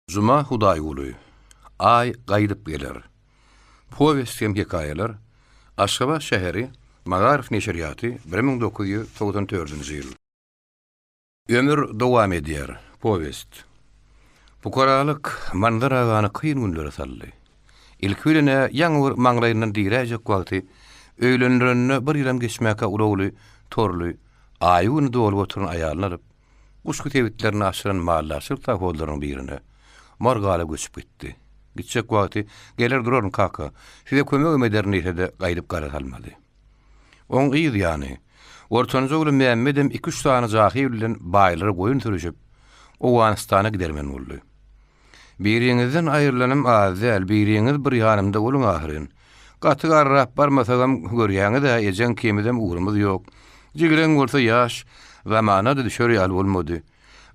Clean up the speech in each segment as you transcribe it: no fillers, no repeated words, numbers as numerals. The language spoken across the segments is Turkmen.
Juma Hudaýguly. Aý gaýdyp geler. Powest hem hekaýalar. Aşgabat şäheri, Magaryf neşirýaty, 1994-nji ýyl. Ömür dowam edýär. Powest. Pukaralyk Manzar agany kyn günlere saldy. Ilki bilen-ä ýaňy bir maňlaýyndan diräýjek wagty, öýlendirenine bir ýylam geçmäkä uly ogly Torly aýy-güni dolup oturan aýalyny alyp, Guşgy sebitlerinde açylan maldarçylyk sowhozlarynyň birine, Morgala göçüp gitdi. Gitjek wagty, Geler duraryn, kaka, size kömegem ederin diýse-de, gaýdyp gara salmady. Oň yz ýany, ortanjy ogly Mämmedem iki-üç sany jahyl bilen baýlara goýun sürüşip, Owganystana gidermen boldy. Biriňizden aýrylanym az däl, biriňiz bir ýanymda boluň ahyryn. Gaty garrap barmasagam, görýäňiz-ä, ejeň ikimizem ugrumyz ýok. Jigileň bolsa ýaş, zamana-da düşer ýaly bolmady.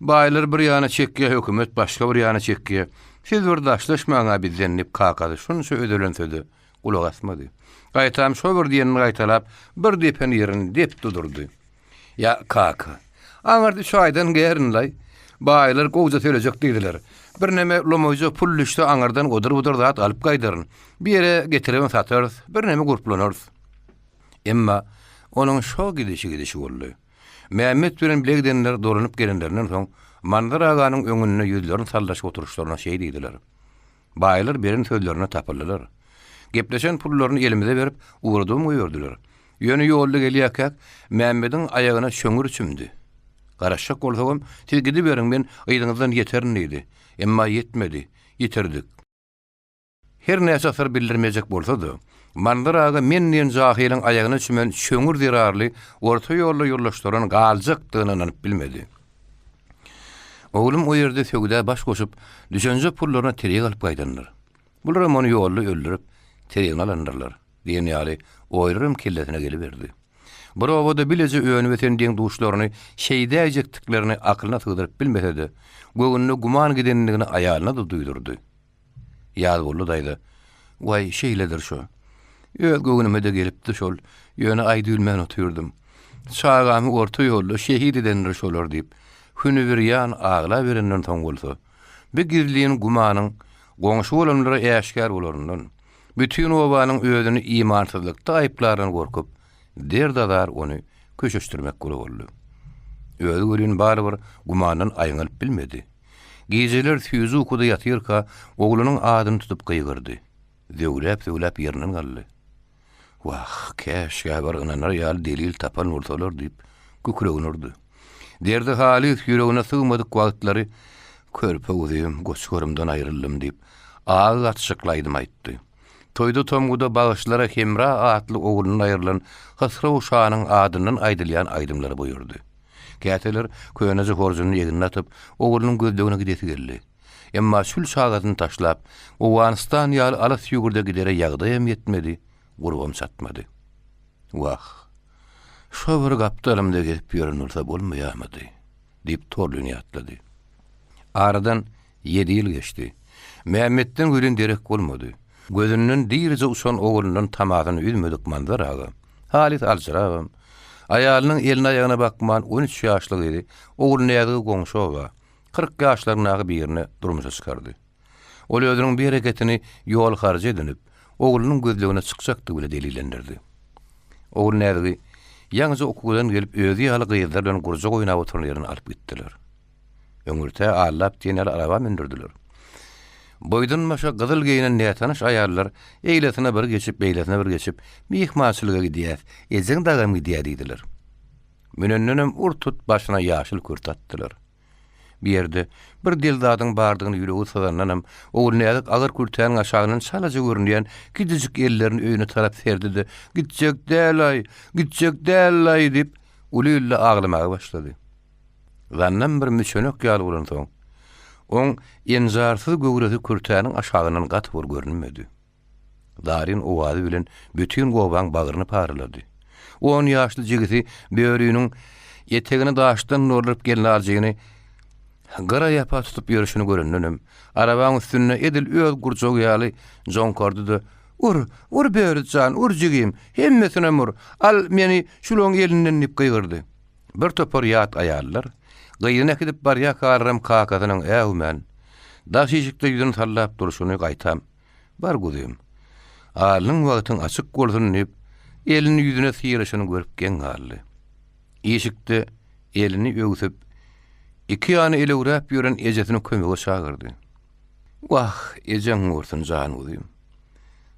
Baýlar bir ýana çekýä, hökümet başga bir ýana çekýä. Siz bir daşlaşmaň-a bizden diýip, kakasy şunça özelense-de, gulak asmady. Gaýtam şo bir diýenini gaýtalap, bir depen ýerini depdi durdy. Ýa, kaka, aňyrda üç aýdan gärin-laý. Baýlar gowja tölejek diýdiler. Birneme lomaýja pul düşse aňyrdan odur-budur zat alyp gaýdaryn. Bir ýere getiribem satarys, birneme gurplanarys. Emma onuň şo gidişi gidişi boldy. Mämmet bilen bile gidenler dolanyp gelenlerinden soň, Manzar aganyň öňünde ýüzlerini sallaşyp oturyşlaryna şeý diýdiler. Baýlar beren sözlerinde tapyldylar. Gepleşen pullaryny elimize berip, ugradybam goýberdiler. Ýöne ýolda gelýärkäk, Mämmediň aýagyna çöňür çümdi. Garaşjak bolsagam, siz gidiberiň, men yzyňyzdan ýeterin diýdi. Emma ýetmedi. Ýitirdik. Her näçe syr bildirmejek bolsa-da, Manzar aga men diýen jahylyň aýagyna çümen çöňür zerarly orta ýolda ýoldaşlarynyň galjakdygyna ynanyp bilmedi. Oglum o ýerde söwda baş goşup, düşenje pullaryna tirýek alyp gaýdandyr. Bularam ony ýolda öldürip, tirýegini alandyrlar diýen ýaly oýlaram kellesine geliberdi. Bir obada bileje önüp-ösen deň-duşlaryny şeýdäýjekdiklerini akylyna sygdyryp bilmese-de, göwnüne güman gidendigini aýalyna-da duýdurdy. Ýazgully daýza, Waý, şeýledir şo. Öz göwnüme-de gelipdi şol, ýöne aýdybilmän otyrdym. Çagamy orta ýolda şehit edendir şolar diýip, hünübirýan aglaberenden soň bolsa, bu gizlin gümanyň goňşy bolanlara äşgär bolaryndan, bütin obanyň özüni imansyzlykda aýyplaryndan gorkup, derd-azar ony köşeşdirmek boldy. Özi welin barybir gümandan aýňalyp bilmedi. Gijeler süýji ukuda ýatyrka, oglunyň adyny tutup gygyrdy. Zöwläp-zöwläp ýerinden galdy. Wah, käşgä bir ynanar ýaly delil tapan bolsalar diýip, kükregini urdy. Derdi halys ýüregine sygmadyk wagtlary Körpe guzym, goç-gorumdan aýryldym diýip, agy gatyşykly aýdym aýtdy. Toýda-tomguda bagşylara Hemra atly oglundan aýrylan Hysrow şanyň adyndan aýdylýan aýdymlary buýurdy. Käteler köneje horjunyny egnine atyp, oglunyň gözlegine gidesi geldi. Emma çül çagasyny taşlap, Owganystan ýaly alys ýurda gidere ýagdaýam ýetmedi, gurbam çatmady. Wah, şo bir gapdalymda gezip ýören bolsa bolmaýarmydy? diýip, Torlyny ýatlady. Aradan ýedi ýyl geçdi. Mämmetden welin derek bolmady. Gözünden dirije uçan oglundan tamasyny üzmedik Manzar aga, halys aljyrabam, aýalynyň eline-aýagyna bakman on üç ýaşly gyzy Ogulnäzigi goňşy oba, 40 ýaşlaryndaky birine durmuşa çykardy. Ol özüniň bu hereketini ýol harjy edinip, oglunyň gözlegine çykjakdygy bile delillendirdi. Ogulnäzigi ýaňyja okuwdan gelip özi ýaly gyzlar bilen gurjak oýnap oturan ýerine alyp gitdiler. Öňürtä Allap diýen ýaly araba mündürdiler. Boýdan-başa gyzyl geýnen nätanyş aýallar eýlesine bir geçip, beýlesine bir geçip, Myhmançylyga gidýäs, ejeň dagam gidýär diýdiler. Münendenem ur-tut başyna ýaşyl kürte atdylar. Bir ýerde bir del zadyň bardygyny ýüregi syzandanam, Ogulnäzik agyr kürtäniň aşagyndan çalaja görünýän kiçijik ellerini öýüne tarap serdi-de, Gitjek däl-aý, gitjek däl-aý! diýip, uly-ille aglamaga başlady. Zannam bir müçenek ýaly bolansoň, oň enjarsyz göwresi kürtäniň aşagyndan gaty bir görünmedi. Zaryn owazy bilen bütin obaň bagryny paralady. On ýaşly jigisi Böriniň etegini daşdan dolduryp gelnaljyny gyra-ýapa tutup ýörşüni görendenem, arabaň üstünde edil öz gurjagy ýaly joňkardy-da, Ur, ur Böri jan, ur jigim, hemmesinem ur, al meni şulaň elinden diýip gygyrdy. Bir topar ýat aýallar gyzyny äkidip barýarkalarram kakasynyň äwmän. Daş işikde ýüzüni sallap durşuny gaýtam, Bar guzym, alnyň wagtyň açyk bolsun diýip, elini ýüzüne syraşyny görüp geň galdy. Işikde elini öwsüp, iki ýany elewräp ýören ejesini kömege çagyrdy. Wah, ejeň gursun, jan guzym.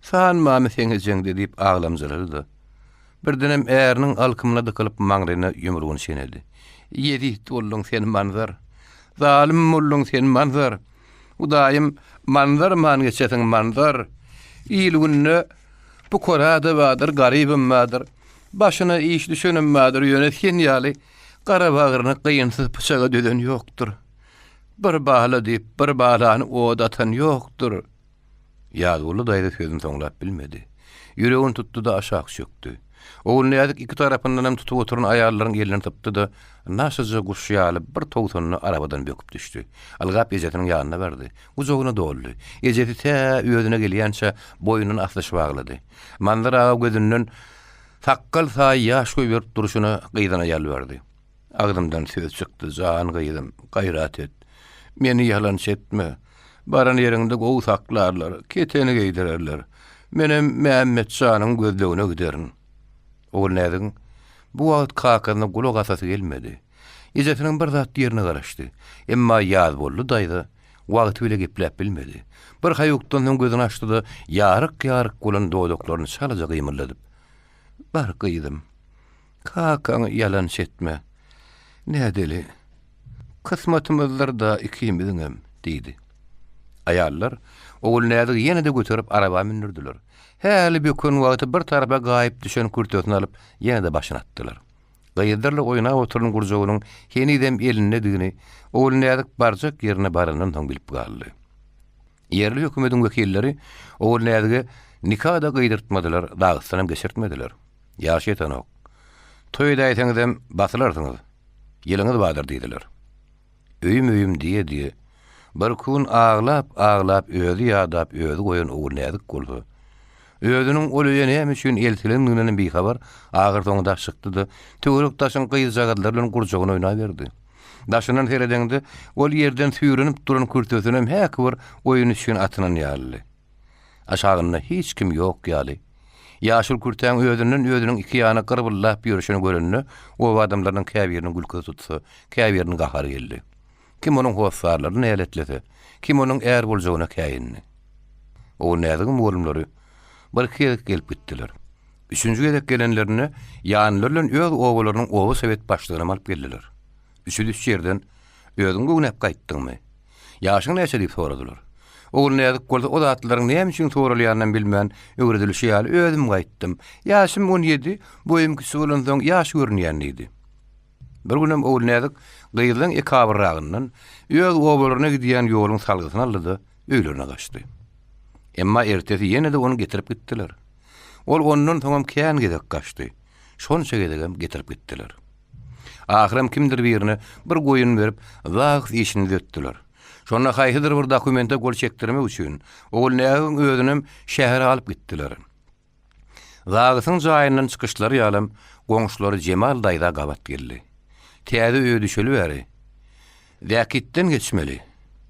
Sanmamy seň ejeňde diýip aglamjyrady-da, birdenem äriniň alkymyna dykylyp maňlaýyna ýumrugyny çenedi. Ýezit bolduň sen Manzar. Zalym bolduň sen Manzar. Hudaýym manzarman geçesiň manzar. Il-günde pukara-da bardyr, garybam bardyr. Başyna iş düşenem bardyr, ýöne sen ýaly gara bagryny gynsyz pyçaga dözen ýokdur. Bir bala diýip, bir balany oda atan ýokdur. Ýazguly daýza sözüni soňlap bilmedi. Ýüregini tutdy-da aşak çökdi. Ogulnäzik iki tarapyndanam tutup oturan aýallaryň elinden sypdy-da, naşyja guş ýaly bir towsanda arabadan böküp düşdi. Ylgap ejesiniň ýanyna bardy. Gujagyna doldy. Ejesi tä özüne gelýänçä boýnundan aslyşyp aglady. Manzar aga gözünden sakgal saýy ýaş goýberip durşuna gyzyna ýalbardy. Agzymdan söz çykdy, jan gyzym, gaýrat et. Meni ýalançy etme. Baran ýeriňde gowy saklarlar, keteni geýdirerler. Menem Mämmet janyň gözlegine giderin. Ogulnäzigiň bu wagt kakasyna gulak asasy gelmedi. Ejesiniň bir zat diýerine garaşdy. Emma Ýazbolly daýza wagty bile gepläp bilmedi. Bir haýukdan soň gözüni açdy-da, ýaryk-ýaryk bolan dodaklaryny çalaja gymyldadyp, Bar gyzym, Kakaňy ýalançy etme. Nädeli? Kysmatymyzdyr-da ikimiziňem, diýdi. Aýallar Ogulnäzigi ýene-de göterip araba mündürdiler. Häli böken wagty bir tarapa gaýyp düşen kürtesini alyp, ýene-de başyna atdylar. Gyzlarla oýnap oturan gurjagynyň henizem elindedigini Ogulnäzik barjak ýerine barandan soň bilip galdy. Ýerli hökümediň wekilleri Ogulnäzige nika-da gyýdyrtmadylar, dagystanam geçirtmediler. Ýaşy ýetenok. Toý edäýseňizem basylarsyňyz. Ýylyňyz bardyr diýdiler. Öýüm-öýüm diýe-diýe, birki gün aglap-aglap özi ýadap özi goýan Ogulnäzik bolsa, özüniň ol öýe näme üçin eltilendigindenem bihabar, ahyrsoňy daş çykdy-da, töwerek-daşyň gyzjagazlary bilen gurjagyny oýnaberdi. Daşyndan seredeňde, ol ýerden süýrenip duran kürtesinem häki bir oýun üçin atynan ýalydy. Aşagynda hiç kim ýok ýaly. Ýaşuly kürtäň özünden özüniň iki ýana gyrbyllap ýörşüni görende, oba adamlarynyň käbiriniň gülküsi tutsa, käbiriniň gahary geldi. Kim onuň hossarlaryny näletlese, kim onuň är boljagyna käýindi. Ogulnäzigiň mugallymlary birki gezek gelip gitdiler. Üçünji gezek gelenlerinde ýanlary bilen öz obalarynyň oba sowet başlygynam alyp geldiler. Üçüsi üç ýerden, Özüň göwnäp gaýtdyňmy? Ýaşyň näçe diýip soradylar. Ogulnäzik bolsa o zatlaryň näme üçin soralýanynam bilmän, öwredilişi ýaly özüm gaýtdym. Ýaşym 17, boýum kiçi bolansoň ýaş görünýän diýdi. Bir günem Ogulnäzik gyzlaň ekabyrragyndan öz obalaryna gidýän ýoluň salgysyny aldy-da, öýlerine gaçdy. Emma ertesi ýene-de ony getirip gitdiler. Ol ondan soňam kän gezek gaçdy. Şonça gezegem getirip gitdiler. Ahyram kimdir birine bir goýun berip, zags işini düzetdiler. Şonda haýsydyr bir dokumente gol çekdirmek üçin, Ogulnäzigiň özünem şähere alyp gitdiler. Zagsyň jaýyndan çykyşlary ýalam goňşulary Jemal daýza gabat geldi. Täze öýe düşeli bäri, Zäkitden geçmeli,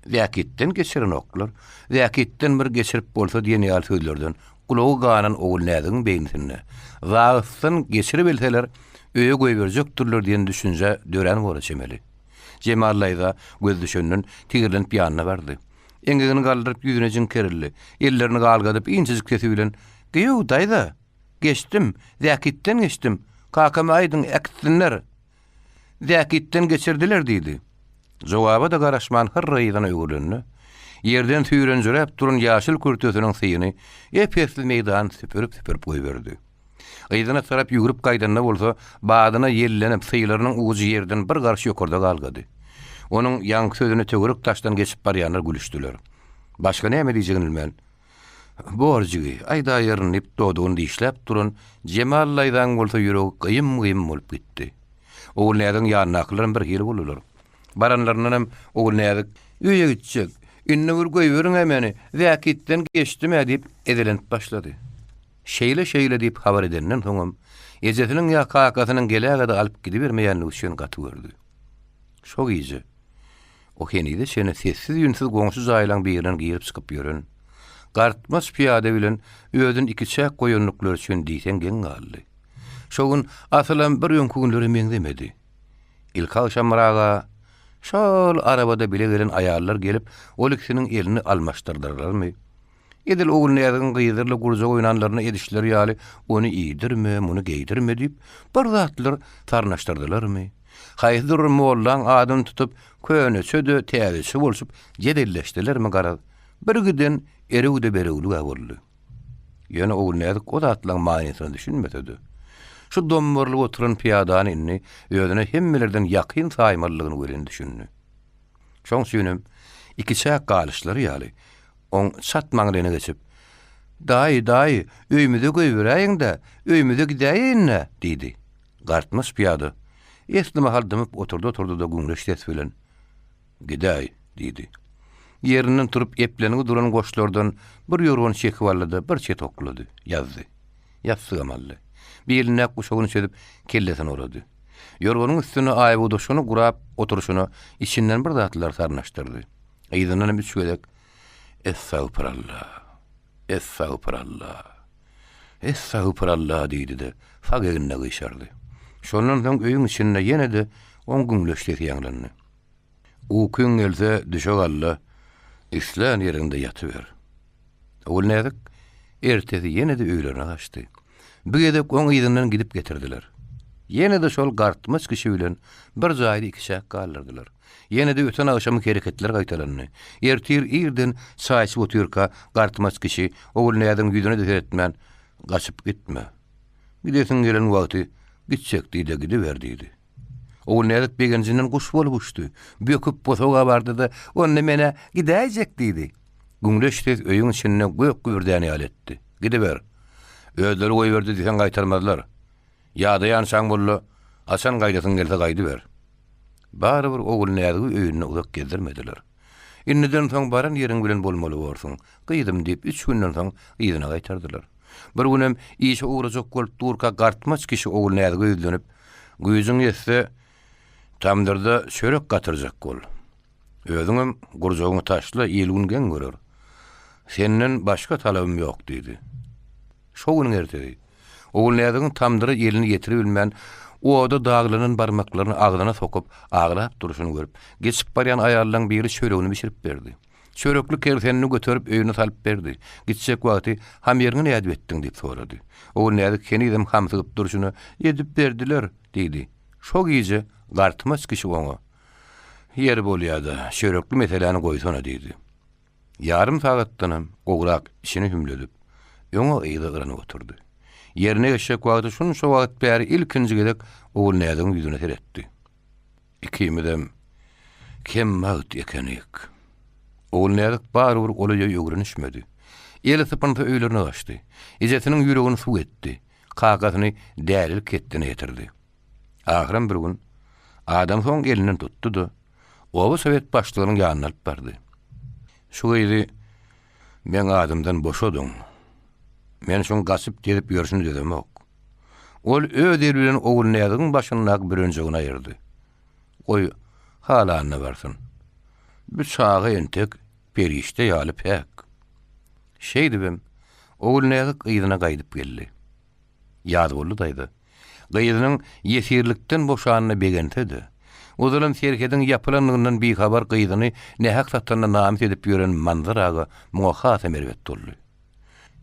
Zäkitden geçirenoklar, Zäkitden bir geçirip bolsa diýen ýaly sözlerden gulagy ganan Ogulnäzigiň beýnisinde, Zagsdan geçiribilseler, öýe goýberjekdirler diýen düşünje dörän bora çemeli. Jemal daýza göz düşenden tigirlenip ýanyna bardy. Eňegini galdyryp ýüzüne jiňkerildi. Ellerini galgadyp inçejik sesi bilen, Gyýw, daýza! Geçdim, Zäkitden geçdim. Kakama aýdyň, äkitsinler. Zäkitden geçirdiler diýdi. Jogaba-da garaşman hyrra yzyna öwrülende, ýerden süýrenjiräp duran ýaşyl kürtesiniň syýyny ep-esli meýdany süpürip-süpürip goýberdi. Yzyna tarap ýüwrüp gaýdanda bolsa, badyna ýellenip, syýlarynyň ujy ýerden bir garyş ýokarda galgady. Onuň ýaňky sözüne töwerek-daşdan geçip barýanlar gülüşdiler. Başga näme diýjegini bilmän, Bor jigi, aýdaýaryn diýip, dodagyny dişläp duran Jemal daýzaň bolsa ýüregi gyýym-gyýym bolup gitdi. Ogulnäzigiň ýanyndakylaram birhili boldular. Baranlaryndanam Ogulnäzik, Öýe gitjek, indi bir goýberiň-ä meni, zäkitden geçdim-ä diýip, ezelenip başlady. Şeýle-şeýle diýip habar edenden soňam, ejesiniň ýa kakasynyň geläge-de alyp gidibermeýänligi üçin gaty gördi. Şo gije. O henize çenli sessiz-üýnsüz goňşy jaýlaň birinden girip-çykyp ýören, gartmaç pyýada bilen özüni ikiçäk goýandyklary üçin diýseň geň galdy. Şo gün asylam bir öňki günlere meňzemedi. Ilki agşamyraga şol arabada bile gelen aýallar gelip, ol ikisiniň elini almaşdyrdylarmy? Edil Ogulnäzigiň gyzlarla gurjak oýnanlaryna edişleri ýaly ony iýdirme, muny geýdirme diýip, bir zatlar sarnaşdyrdylarmy? Haýsydyr bir mollaň adyny tutup, köneçe-de, täzeçe bolşup jedelleşdilermi garaz, birgiden erew-de-berewlig-ä boldy. Ýöne Ogulnäzik o zatlaň manysyna düşünmese-de, şu dommarylyp oturan pyýadany indi özüne hemmelerden ýakyn saýmalydygyny welin düşündi. Şoň üçinem ikiçäk galyşlary ýaly, oň çat maňlaýyna geçip, Daýy, daýy, öýümize goýberäýiň-dä, öýümize gidäýeýin-dä! diýdi. Gartmaç pyýada esli mahal dymyp oturdy-oturdy-da güňleç ses bilen, Gidäý! diýdi. Ýerinden turup eplengi duran goşlardan bir ýorgan çekip aldy-da bir çete oklady, ýazdy. Ýassygam aldy. Bir elindäki guşagyny çözüp, kellesine orady. Ýorganyň üstünde aýbogdaşyny gurap oturyşyna içinden bir zatlar sarnaşdyrdy. Yzyndanam üç gezek, Essagpyralla! Essagpyralla! Essagpyralla! diýdi-de, sag egnine gyşardy. Şondan soň öýüň içinde ýene-de oň güňleç sesi ýaňlandy. Ukyň gelse, düşek al-da, islän ýeriňde ýatyber. Ogulnäzik ertesi ýene-de öýlerine gaçdy. Bu gezek oň yzyndan gidip getirdiler. Ýene-de şol gartmaç kişi bilen bir jaýda ikiçäk galdyrdylar. Ýene-de öten agşamky hereketler gaýtalandy. Ertir irden çaý içip otyrka gartmaç kişi Ogulnäzigiň ýüzüne-de seretmän, Gaçyp gitme. Gidesiň gelen wagty gitjek diý-de gidiber diýdi. Ogulnäzik begenjinden guş bolup uçdy. Böküp bosaga bardy-da, Onda men-ä gidäýjek diýdi. Güňleç ses öýüň içinde gök gübürdän ýaly etdi. Gidiber. Özleri goýberdi diýseň gaýtarmazlar. Ýadaýançaň boldy, haçan gaýdasyň gelse gaýdyber. Barybir Ogulnäzigi öýünde uzak gezdirmediler. Indiden soň baran ýeriň bilen bolmaly borsuň, gyzym diýip, üç günden soň yzyna gaýtardylar. Bir günem işe ugrajak bolup durka gartmaç kişi Ogulnäzige ýüzlenip, Güýjüň ýetse, tamdyrda çörek gatyrjak bol. Özüňem gurjagyňy taşla, il-gün geň görer. Senden başga talabym ýok diýdi. Şo günüň ertesi, Ogulnäzigiň tamdyra elini ýetiribilmän, oda daglanan barmaklaryny agzyna sokup, aglap durşuny görüp, geçip barýan aýallaň biri çöregini bişirip berdi. Çörekli kersenini göterip öýüne salyp berdi. Gitjek wagty, Hamyryňy nädip etdiň? diýip sorady. Ogulnäzik henizem hamsygyp durşuna, Edip berdiler, diýdi. Şo gije gartmaç kişi oňa, Ýeri bolýa-da, çörekli meseläni goýsana diýdi. Ýarym sagatdanam gowrak içini hümledip, öňe-yza yranyp oturdy. Ýerine geçjek wagty şunça wagt bäri ilkinji gezek Ogulnäzigiň ýüzüne seretdi. Ikimizem kembagt ekenik. Ogulnäzik barybir ol öýe öwrenişmedi. Eli sypynsa öýlerine gaçdy. Ejesiniň ýüregini suw etdi. Kakasyny dälilik hetdine ýetirdi. Ahyram bir gün adamsy oň elinden tutdy-da, oba sowet başlygynyň ýanyna alyp bardy. Şu gyzy meň adymdan boşadyň. Men şuň gaçyp gezip ýörşüni dözemok. Ol öz eli bilen Ogulnäzigiň başyndaky bürenjegini aýyrdy. Goý, halanyna barsyn. Bu çaga entek perişde ýaly päk. Şeýdibem, Ogulnäzik yzyna gaýdyp geldi. Ýazbolly daýza, gyzynyň ýesirlikden boşanyna begense-de, ozalam serhediň ýapylandygyndan bihabar gyzyny nähak satanyna namys edip ýören Manzar aga muňa hasam erbet boldy.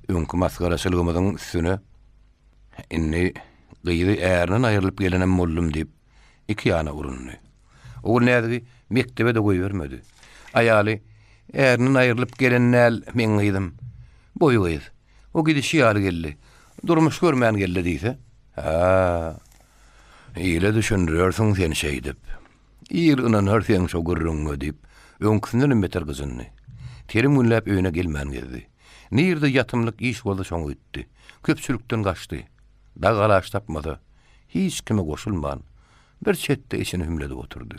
Öňki masgaraçylygymyzyň üstüne indi gyzy ärinden aýrylyp gelenem boldum diýip, iki ýana urundy. Ogulnäzigi mekdebe-de goýbermedi. Aýaly, Ärinden aýrylyp gelen däl meň gyzym. Boý gyz. O gidişi ýaly geldi. Durmuş görmän geldi diýse, Hä, ile düşündirersiň sen şeýdip. Il ynanar seň şo gürrüňiňe diýip, öňküsindenem beter gyjyndy. Telim günläp öýüne gelmän gezdi. Nirede ýatymlyk iş bolsa şoňa gitdi. Köpçülikden gaçdy. Dag-alaç tapmasa, hiç kime goşulman, bir çetde içini hümledip oturdy.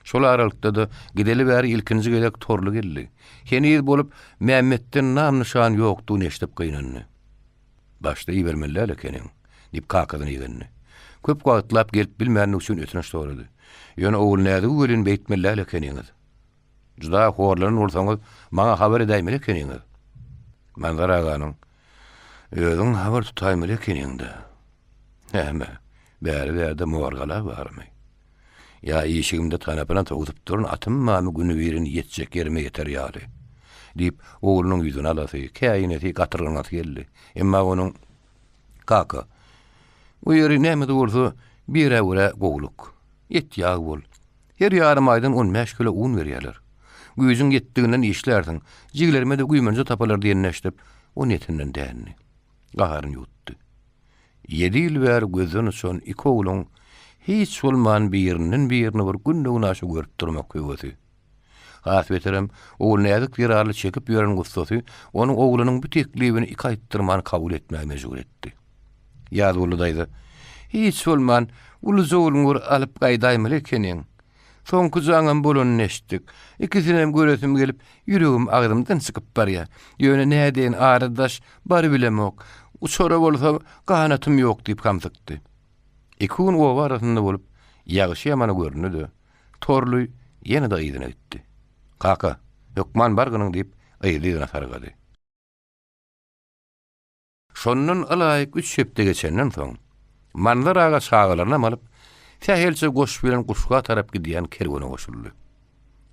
Şol aralykda-da gideli bäri ilkinji gezek Torly geldi. Heniz bolup Mämmetden nam-nyşan ýokdugyny eşidip gynandy. Başda ibermeli däl ekeniň, diýip kakasyna igendi. Köp wagtlap gelip bilmänligi üçin ötünç sorady. Ýöne Ogulnäzigi welin beýtmeli däl ekeniňiz. Juda horlanan bolsaňyz, maňa habar edäýmeli ekeniňiz. Manzar aganyň, Özüň habar tutaýmaly ekeniň-dä. Näme, bäri-bärde morgala barmy? Ýa işigimde tanapyna towsup duran atym barmy günübirin ýetjek ýerime ýeter ýaly? diýip, oglunyň ýüzüni alasy, käýinesi, gatyrganasy geldi. Emma onuň, Kaka, bu ýeri näme-de bolsa, bir-ä görä gowulyk. Et-ýag bol. Her ýarym aýdan on bäş kilo un berýärler. Güýjüň ýetdiginden işlärsiň, jigilerime-de güýmenje taparlar diýenini eşidip, o niýetinden dändi. Gaharyny ýuwutdy. Ýedi ýyl bäri gözden uçan iki ogluň hiç bolman birinden-birini bir günde-günaşa görüp durmak höwesi. Has beterem, Ogulnäzik zerarly çekip ýören gussasy ony oglunyň bu teklibini iki aýtdyrman kabul etmäge mejbur etdi. Ýazguly daýza, Hiç bolman, uluja ogluňy bir alyp gaýdaýmaly ekeniň. Soňky jaňam bolanyny eşitdik. Ikisinem göresim gelip, ýüregim agzymdan çykyp barýar. Ýöne nädeýin, ara daş, barybilemok. Uçara bolsa ganatym ýok diýip hamsykdy. Iki gün oba arasynda bolup, ýagşy-ýamany göründi-de, Torly ýene-de yzyna gitdi. Kaka, hökman bargynyň diýip, yzly-yzyna sargady. Şondan ylaýyk üç hepde geçenden soň, Manzar aga çagalarynam alyp, sähelçe goş bilen Guşga tarap gidýän kerwene goşuldy.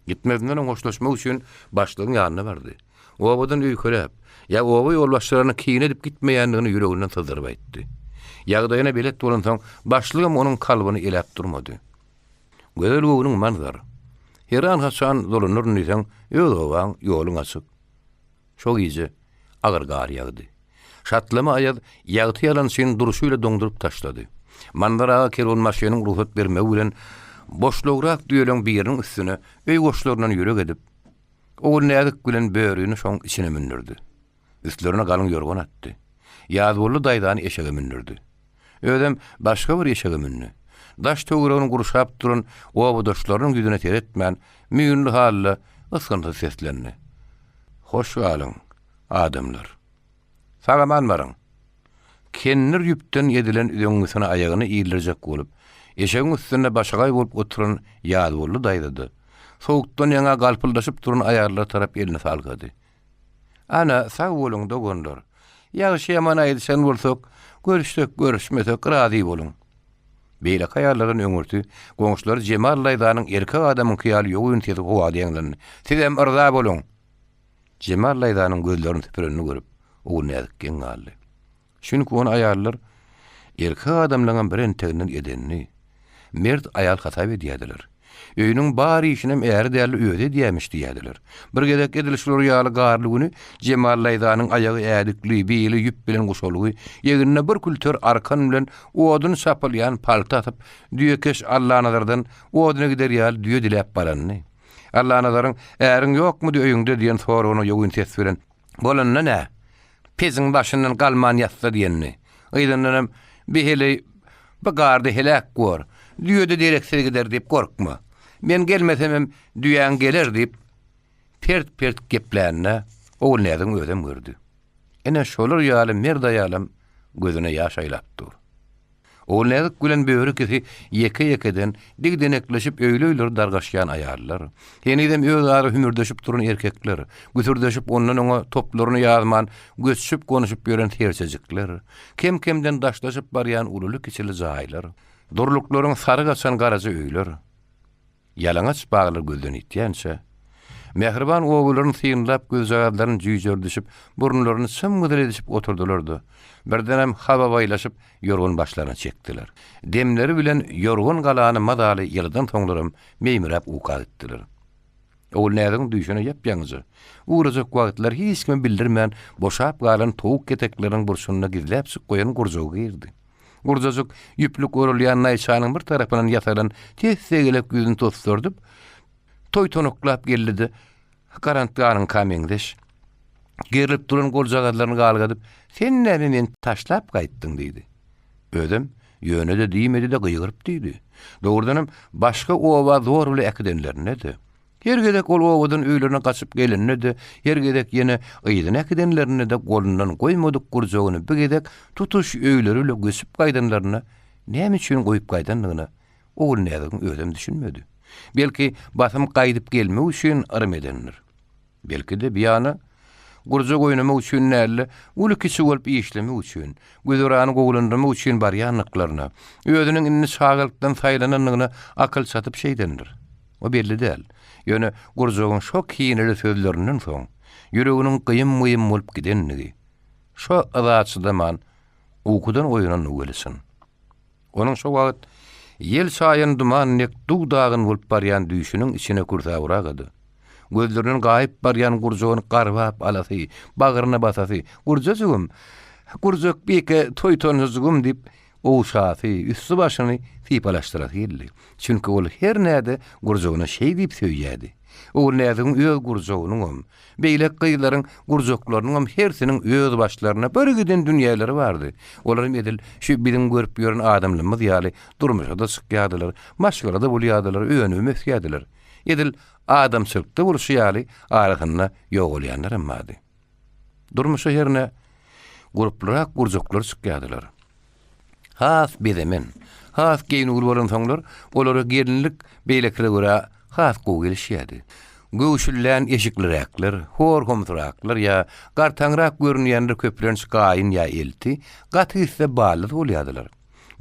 Gitmezinden öň hoşlaşmak üçin başlygyň ýanyna bardy. Obadan öýkeläp, ýa oba ýolbaşçylaryna kine edip gitmeýändigini ýüreginden syzdyryp aýtdy. Ýagdaýyna belet bolansoň, başlygam onuň kalbyny eläp durmady. Gözel göwnüň Manzar. Heran-haçan dolanaryn diýseň, öz obaň, ýoluň açyk. Şo gije agyr gar ýagdy. Şatlama aýaz ýagty ýalançyny durşy bile doňduryp taşlady. Manzar aga kerwenbaşynyň rugsat bermegi bilen boşlagrak düýeleň biriniň üstüne öý goşlaryndan ýürek edip, Ogulnäzik bilen Börini şoň içine mündürdi. Üstlerine galyň ýorgan atdy. Ýazbolly daýzany eşege mündürdi. Özem başga bir eşege mündi. Daş-töweregini gurşap duran obadaşlarynyň ýüzüne seretmän, müýnli halda ysgynsyz seslendi. Hoş galyň, adamlar. Sag-aman baryň. Kendir ýüpden edilen üzeňňisine aýagyny ildirjek bolup, eşegiň üstünde başagaý bolup oturan Ýazbolly daýza-da, sowukdan ýaňa galpyldaşyp duran aýallara tarap elini salgady. Ana, sag boluň, doganlar. Ýagşy-ýaman aýdyşan bolsak, görüşsek, görüşmesek, razy boluň. Beýleki aýallardan öňürti, goňşulary Jemal daýzanyň erkek adamyňky ýaly ýogyn sesi howada ýaňlandy. Sizem yrza boluň! Jemal daýzanyň gözlerini süpürenini görüp, Ogulnäzik geň galdy. Çünki ony aýallar erkek adamlaňam bir enteginden edenini, mert aýal hasap edýärdiler. Öýüniň bar işinem äri däl özi edýämiş diýýärdiler. Bir gezek edil şular ýaly garly güni Jemal daýzanyň aýagy ädikli, bili ýüp bilen guşalgy, egnine bir külter arkan bilen odun çapylýan palta asyp, düýekeş Allanazardan oduna gider ýaly düýe diläp baranyny. Allanazaryň, Äriň ýokmudy öýüňde diýen soragyna ýogyn ses bilen, Bolanda nä? Pejiň başyndan galman ýatsa diýenini. Yzyndanam, Bi heleý bu garda heläk bor. Düýe-de dereksiz gider diýip gorkma. Men gelmesemem düýäň geler diýip, pert-pert geplänini Ogulnäzigiň özem gördi. Ine, şolar ýaly mert aýalam gözüne ýaş aýlap dur. Ogulnäzik bilen Böri ikisi ýeke-ýekeden digdenekleşip öýli-öýleri dargaşýan aýallar, henizem özara hümürdeşip duran erkekler, güsürdeşip ondan-oňa toplaryny ýazman göçüşip-gonuşyp ýören serçejikler, kem-kemden daşlaşyp barýan ululy-kiçili jaýlar, durluklaryň sary gaçan garaja öýler, Ýalaňaç baglar gözden ýitýänçä, mähriban obalaryny synlap gözjagazlaryny jüýjerdişip, burunlaryny çym-gyzyl edişip oturdylar-da, birdenem hababaýlaşyp ýorgan başlaryna çekdiler. Demleri bilen ýorgan galany mazaly ýylydan soňlaram meýmiräp uka gitdiler. Ogulnäzigiň düýşüne ýap-ýaňyja, ugrajak wagtlary hiç kime bildirmän boşap galan towuk ketekleriniň burçunda gizläpjik goýan gurjagy girdi. Gurjajyk ýüplük orulýan naýçanyň bir tarapyndan ýasalan tes-tegelek ýüzüni toslardyp, toýtanaklap geldi-de, garantganyňka meňzeş, gerlip duran goljagazlaryny galgadyp, Sen näme meni taşlap gaýtdyň? diýdi. Özem, ýöne-de diýmedi-de, gygyryp diýdi. Dogrudanam, başga oba zor bile äkidenlerinde-de, Her gezek ol obadan öýlerine gaçyp gelende-de, her gezek ýene yzyna äkidenlerinde-de golundan goýmadyk gurjagyny bu gezek tutuş öýleri bile göçüp gaýdanlarynda näme üçin goýup gaýdandygyna Ogulnäzigiň özem düşünmedi. Belki, basym gaýdyp gelmek üçin yrym edendir. Belki-de, biýana gurjak oýnamak üçin däl-de, uly-kiçi bolup işlemek üçin, güzerany gowulandyrmak üçin barýandyklaryna, özüniň indi çagalykdan saýlanandygyna akyl çatyp şeýdendir. O belli däl. Ýöne gurjagyň şo kineli sözlerinden soň, ýüreginiň gyýym-gyýym bolup gidendigi, şo yza çydaman, ukudan oýanandygy weli çyn. Onuň şo wagt ýel çaýan duman dek dug-dagyn bolup barýan düýşüniň içine kürsäwragady. Gözlerinden gaýyp barýan gurjagyny garbap alasy, bagryna basasy, Gurjajygym! Gurjak bike toýtanjyjygym diýip, ogşasy, üsti-başyny sypalaşdyrasy geldi. Çünki ol her näde gurjagyny şeý diýip söýýärdi. Ogulnäzigiň öz gurjagynyňam, Beýleki gyzlaryň gurjaklarynyňam hersiniň öz başlaryna bir giden dünýäleri bardy. Olaram edil şu biziň görüp ýören adamlarymyz ýaly durmuşa-da çykýardylar, maşgala-da bolýardylar, önübem ösýärdiler. Edil adamçylykda bolşy ýaly arasynda ýogalýanlaram bardy. Durmuşa hernä gurplurak gurjaklar çykýardylar. Has bezemen, has geýnüwli bolansoňlar, olara gelinlik beýlekilere görä has gowy gelişýärdi. Göwşüllän eşikliräkler, hor-homsuraklar ýa gartaňrak görünýänler köplenç gaýyn ýa elti, gaty gitse ballyz bolýardylar.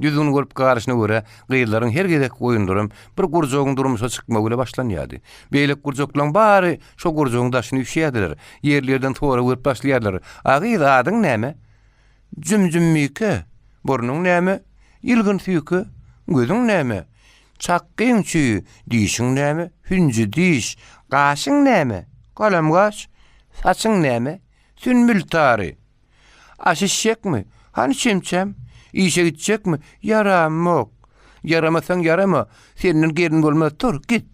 Düzgün bolup galyşyna görä, gyzlaryň her gezekki oýunlaram bir gurjagyň durmuşa çykmagy bile başlanýardy. Beýleki gurjaklaryň bary şo gurjagyň daşyna üýşýärdiler, ýerli-ýerden sorag berip başlaýardylar, A gyz, adyň näme? Jüm-jümmike, burnuň näme? Ýylgyn süýke, gözüň näme? Çakgyň çüýi, dişiň näme? Hünji diş, gaşyň näme? Galam gaş, saçyň näme? Sünbül tary. Aş içjekmi? Hany çemçäm? Işe gitjekmi? Ýaramok. Ýaramasaň ýarama, senden gelin bolmaz, tur, git.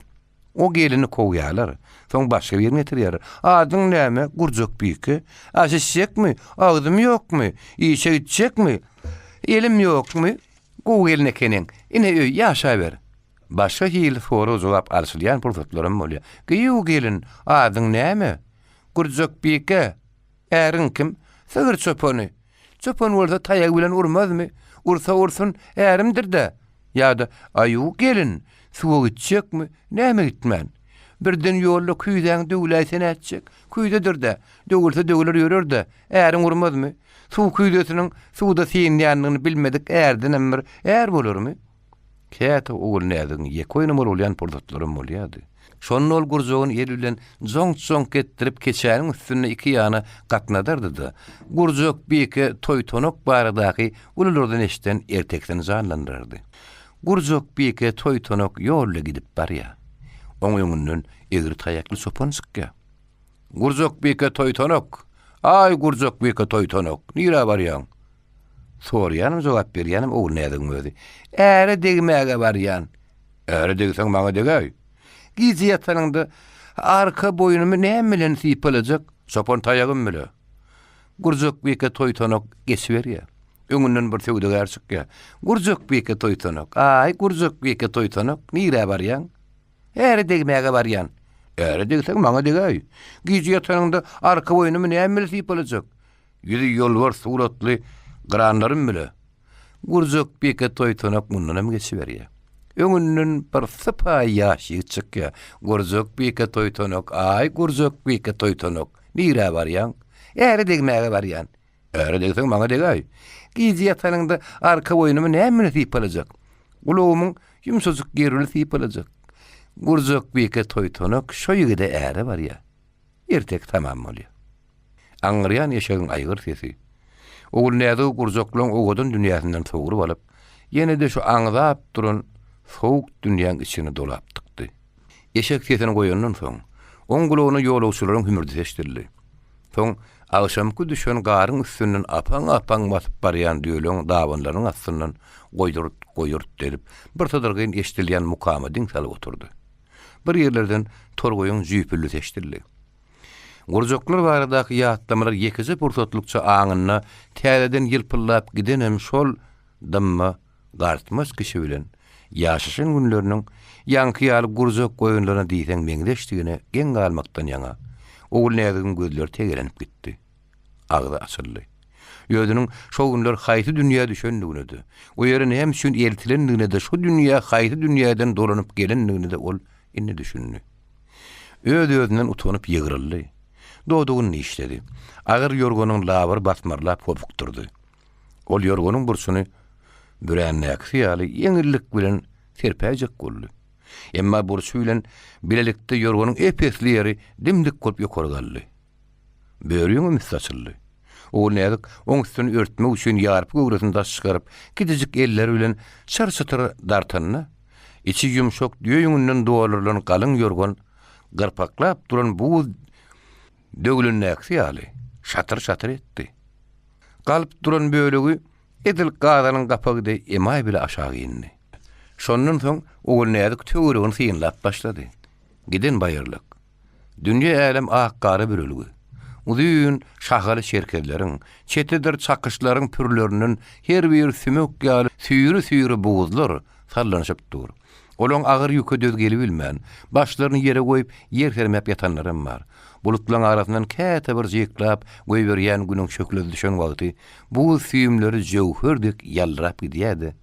O gelini kowýarlar. Soň başga birini getirýärler. Adyň näme? Gurjak bike. Aş içjekmi? Agzym ýokmy? Işe gitjekmi? Elim ýokmy? Gowy gelin ekeniň. Ine öý, ýaşaber. Başga hili sorag-jogap alşylýan pursatlaram bolýar. Gyýw gelin, adyň näme? Gurjak bike. Äriň kim? Sygyr çopany. Çopan bolsa taýagy bilen urmazmy? Ursa ursun, ärimdir-dä. Ýa-da, Aýu, gelin, suwa gitjekmi? Näme gitmän? Birden ýolda küýzäň döwläýse nätjek? Küýzedir-dä, döwülse döwler ýörer-dä, äriň urmazmy? Suw küýzesiniň suwda synýandygyny bilmedik ärdenem bir är bolarmy? Käte Ogulnäzigiň ýeke oýnamaly bolýan pursatlaram bolýardy. Şonda ol gurjagyny eli bilen joňk-joňk etdirip keçäniň üstünde iki ýana gatnadardy-da, Gurjak bike toý-tonak baradaky ululardan eşiden ertekisini janlandyrardy. Gurjak bike toý-tonak ýolda gidip barýar. Oň öňünden egri taýakly çopan çykýar. Gurjak bike toý-tonak! Aý, Gurjak bike toý-tonak! Nirä barýaň? Soraýanam, jogap berýänem Ogulnäzigiň özi. Äre degmäge barýan. Äre degseň maňa degäý. Gije ýatanyňda arka boýnumy näme bilen sypalajak? Çopan taýagym bile. Gurjak bike toý-tonak geçiberýär. Öňünden bir söwdagär çykýar. Gurjak bike toý-tonak, aý, gurjak bike toý-tonak, nirä barýaň? Äre degmäge barýan. Äre degseň maňa degäý. Gije ýatanyňda arka boýnumy näme bilen sypalajak? Ýüzi ýolbars suratly gyranlarym bile. Gurjak bike toý-tonak mundanam geçiberýär. Öňünden bir sypaýy ýaş ýigit çykýar. Gurjak bike toý-tonak, aý, gurjak bike toý-tonak, nirä barýaň? Äre degmäge barýan. Äre degseň maňa degäý. Gije ýatanyňda arka boýnumy näme bilen sypalajak? Gulagymyň ýumşajyk ýeri bilen sypalajak. Gurjak bike toý-tonak şo ýigide äre barýar. Erteki tamam bolýar. Aňňyrýan eşegiň aýgyr sesi, Ogulnäzigi gurjaklaň owadan dünýäsinden sogrup alyp, ýene-de şu aňzap duran sowuk dünýäň içine dolap dykdy. Eşek sesini goýandan soň, oň gulagyna ýolagçylaryň hümürdisi eşidildi. Soň agşamky düşen garyň üstünden apaň-apaň basyp barýan düýeleň dabanlarynyň astyndan goýurt, goýurt edip, bir sydyrgyn eşidilýän mukama diň salyp oturdy. Bir ýerlerden torgaýyň jüýpüldisi eşidildi. Gurjaklar baradaky ýatlamalar ýekeje pursatlykça aňynda täzeden ýylpyldap gidenem şol dymma, gartmaç kişi bilen ýaşaşan günleriniň ýaňky ýaly gurjak goýunlaryna diýseň meňzeşdigine geň galmakdan ýaňa Ogulnäzigiň gözleri tegelenip gitdi. Agzy açyldy. Özüniň şo günler haýsy dünýä düşendigine-de, o ýere näme üçin eltilendigine-de, şu dünýä haýsy dünýäden dolanyp gelendigine-de ol indi düşündi. Öz-özünden utanyp ýygryldy. Dodagyny dişledi. Agyr ýorganyň labyry basmarlap hopukdyrdy. Ol ýorganyň burçuny büränläkisi ýaly ýeňillik bilen serpäýjek boldy. Emma burçy bilen bilelikde ýorganyň ep-esli ýeri dim-dik bolup ýokary galdy. Börügiňem üsti açyldy. Ogulnäzik oň üstüni örtmek üçin ýarpy göwresini daş çykaryp, kiçijik elleri bilen çyr-çytyr dartanda, içi ýumşak düýe ýüňünden doldurylan galyň ýorgan gyrpaklap duran buz döwlendäkisi ýaly şatyr-şatyr etdi. Galyp duran bölegi edil gazanyň gapagy deý emaý bile aşak indi. Şondan soň Ogulnäzik töweregini synlap başlady. Giden baýyrlyk. Dünýe-älem ak gara bürelgi. Uzyn şahaly çerkezleriň, çetidir çakyşlaryň pürlerinden her biri sümek ýaly süýri-süýri buzlar sallanyşyp dur. Olaň agyr ýüke döz gelibilmän, başlaryny ýere goýup, ýer sermäp ýatanlaram bar. Bulutlaryň arasyndan käte bir jyklap goýberýän günüň şöhlesi düşen wagty buz süýümleri jöwher dek ýaldyrap gidýär-de,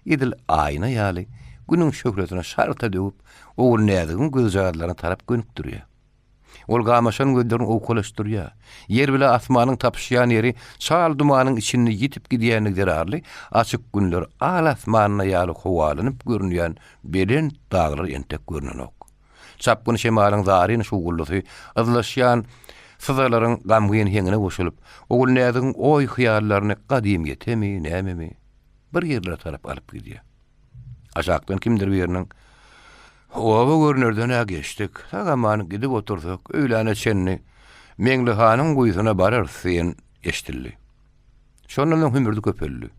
edil aýna ýaly Günüň şöhlesini şarta döwüp, Ogulnäzigiň gözjagazlaryna tarap gönükdirýär. Ol gamaşan gözlerini owkalaşdyrýar. Ýer bile asmanyň tapyşýan ýeri çal dumanyň içinde ýitip gidýändigi zerarly, açyk günler al asmanda ýaly howalanyp görünýän belent daglar entek görnenok. Çapgyn şemalyň zaryn şuwwuldysy yzlaşýan syzalaryň gamgyn heňine goşulyp, Ogulnäzigiň oý-hyýallaryny gadymyýetemi, nämemi, bir ýerlere tarap alyp gidýär. Aşakdan kimdir biriniň, Oba görnerden-ä geçdik, sag-aman gidip otursak, öýläne çenli Meňli hanyň guýusyna bararys diýen eşidildi. Şondan soň hümürdi köpeldi.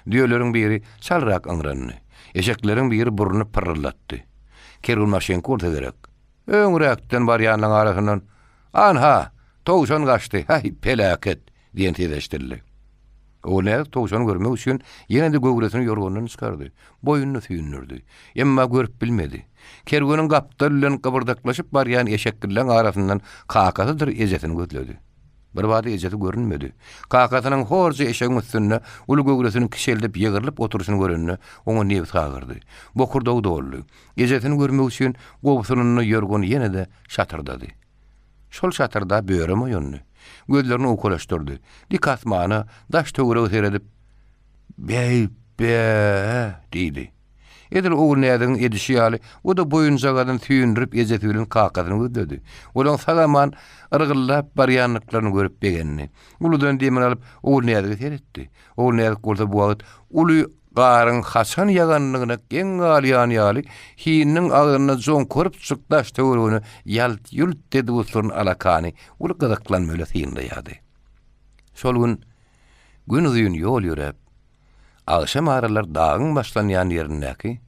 Düýeleriň biri çalrak yňrandy. Eşekleriň biri burnuny pyrryldatdy. Kerwenbaşyňky bolsa gerek. Öňräkden barýanlaryň arasyndan, Anha, towşan gaçdy, häý, peläket! diýen ses eşidildi. Ogulnäzik towşany görmek üçin ýene-de göwresini ýorgandan çykardy, boýnuny süýndürdi. Emma görüp bilmedi. Kerweniň gapdaly bilen gybyrdaklaşyp barýan eşekgilleň arasyndan kakasydyr ejesini gözledi. Birbada ejesi görünmedi. Kakasynyň horja eşegiň üstünde uly göwresini kiçeldip ýygrylyp oturyşyny görende, oňa nebsi agyrdy. Bokurdagy doldy. Ejesini görmek üçin gobsunynda ýorgan ýene-de şatyrdady. Şol şatyrda börem oýandy. Gözlerini owkalaşdyrdy. Dik asmana, daş-töwerege seredip, Beý-be-e! diýdi. Edil Ogulnäzigiň edişi ýaly, o-da boýunjagazyny süýndürip ejesi bilen kakasyny gözledi. Olaň sag-aman yrgyldap barýandyklaryny görüp begendi. Uludan demini alyp, Ogulnäzige seretdi. Ogulnäzik bolsa bu wagt uly Garyň haçan ýagandygyna geň galýan ýaly, hininiň agzynda joňkarypjyk daş-töweregine ýalt-ýult edip oturan alakany uly gyzyklanma bilen synlaýardy. Şol gün günuzyn ýol ýöräp, agşam aralar dagyň başlanýan ýerindäki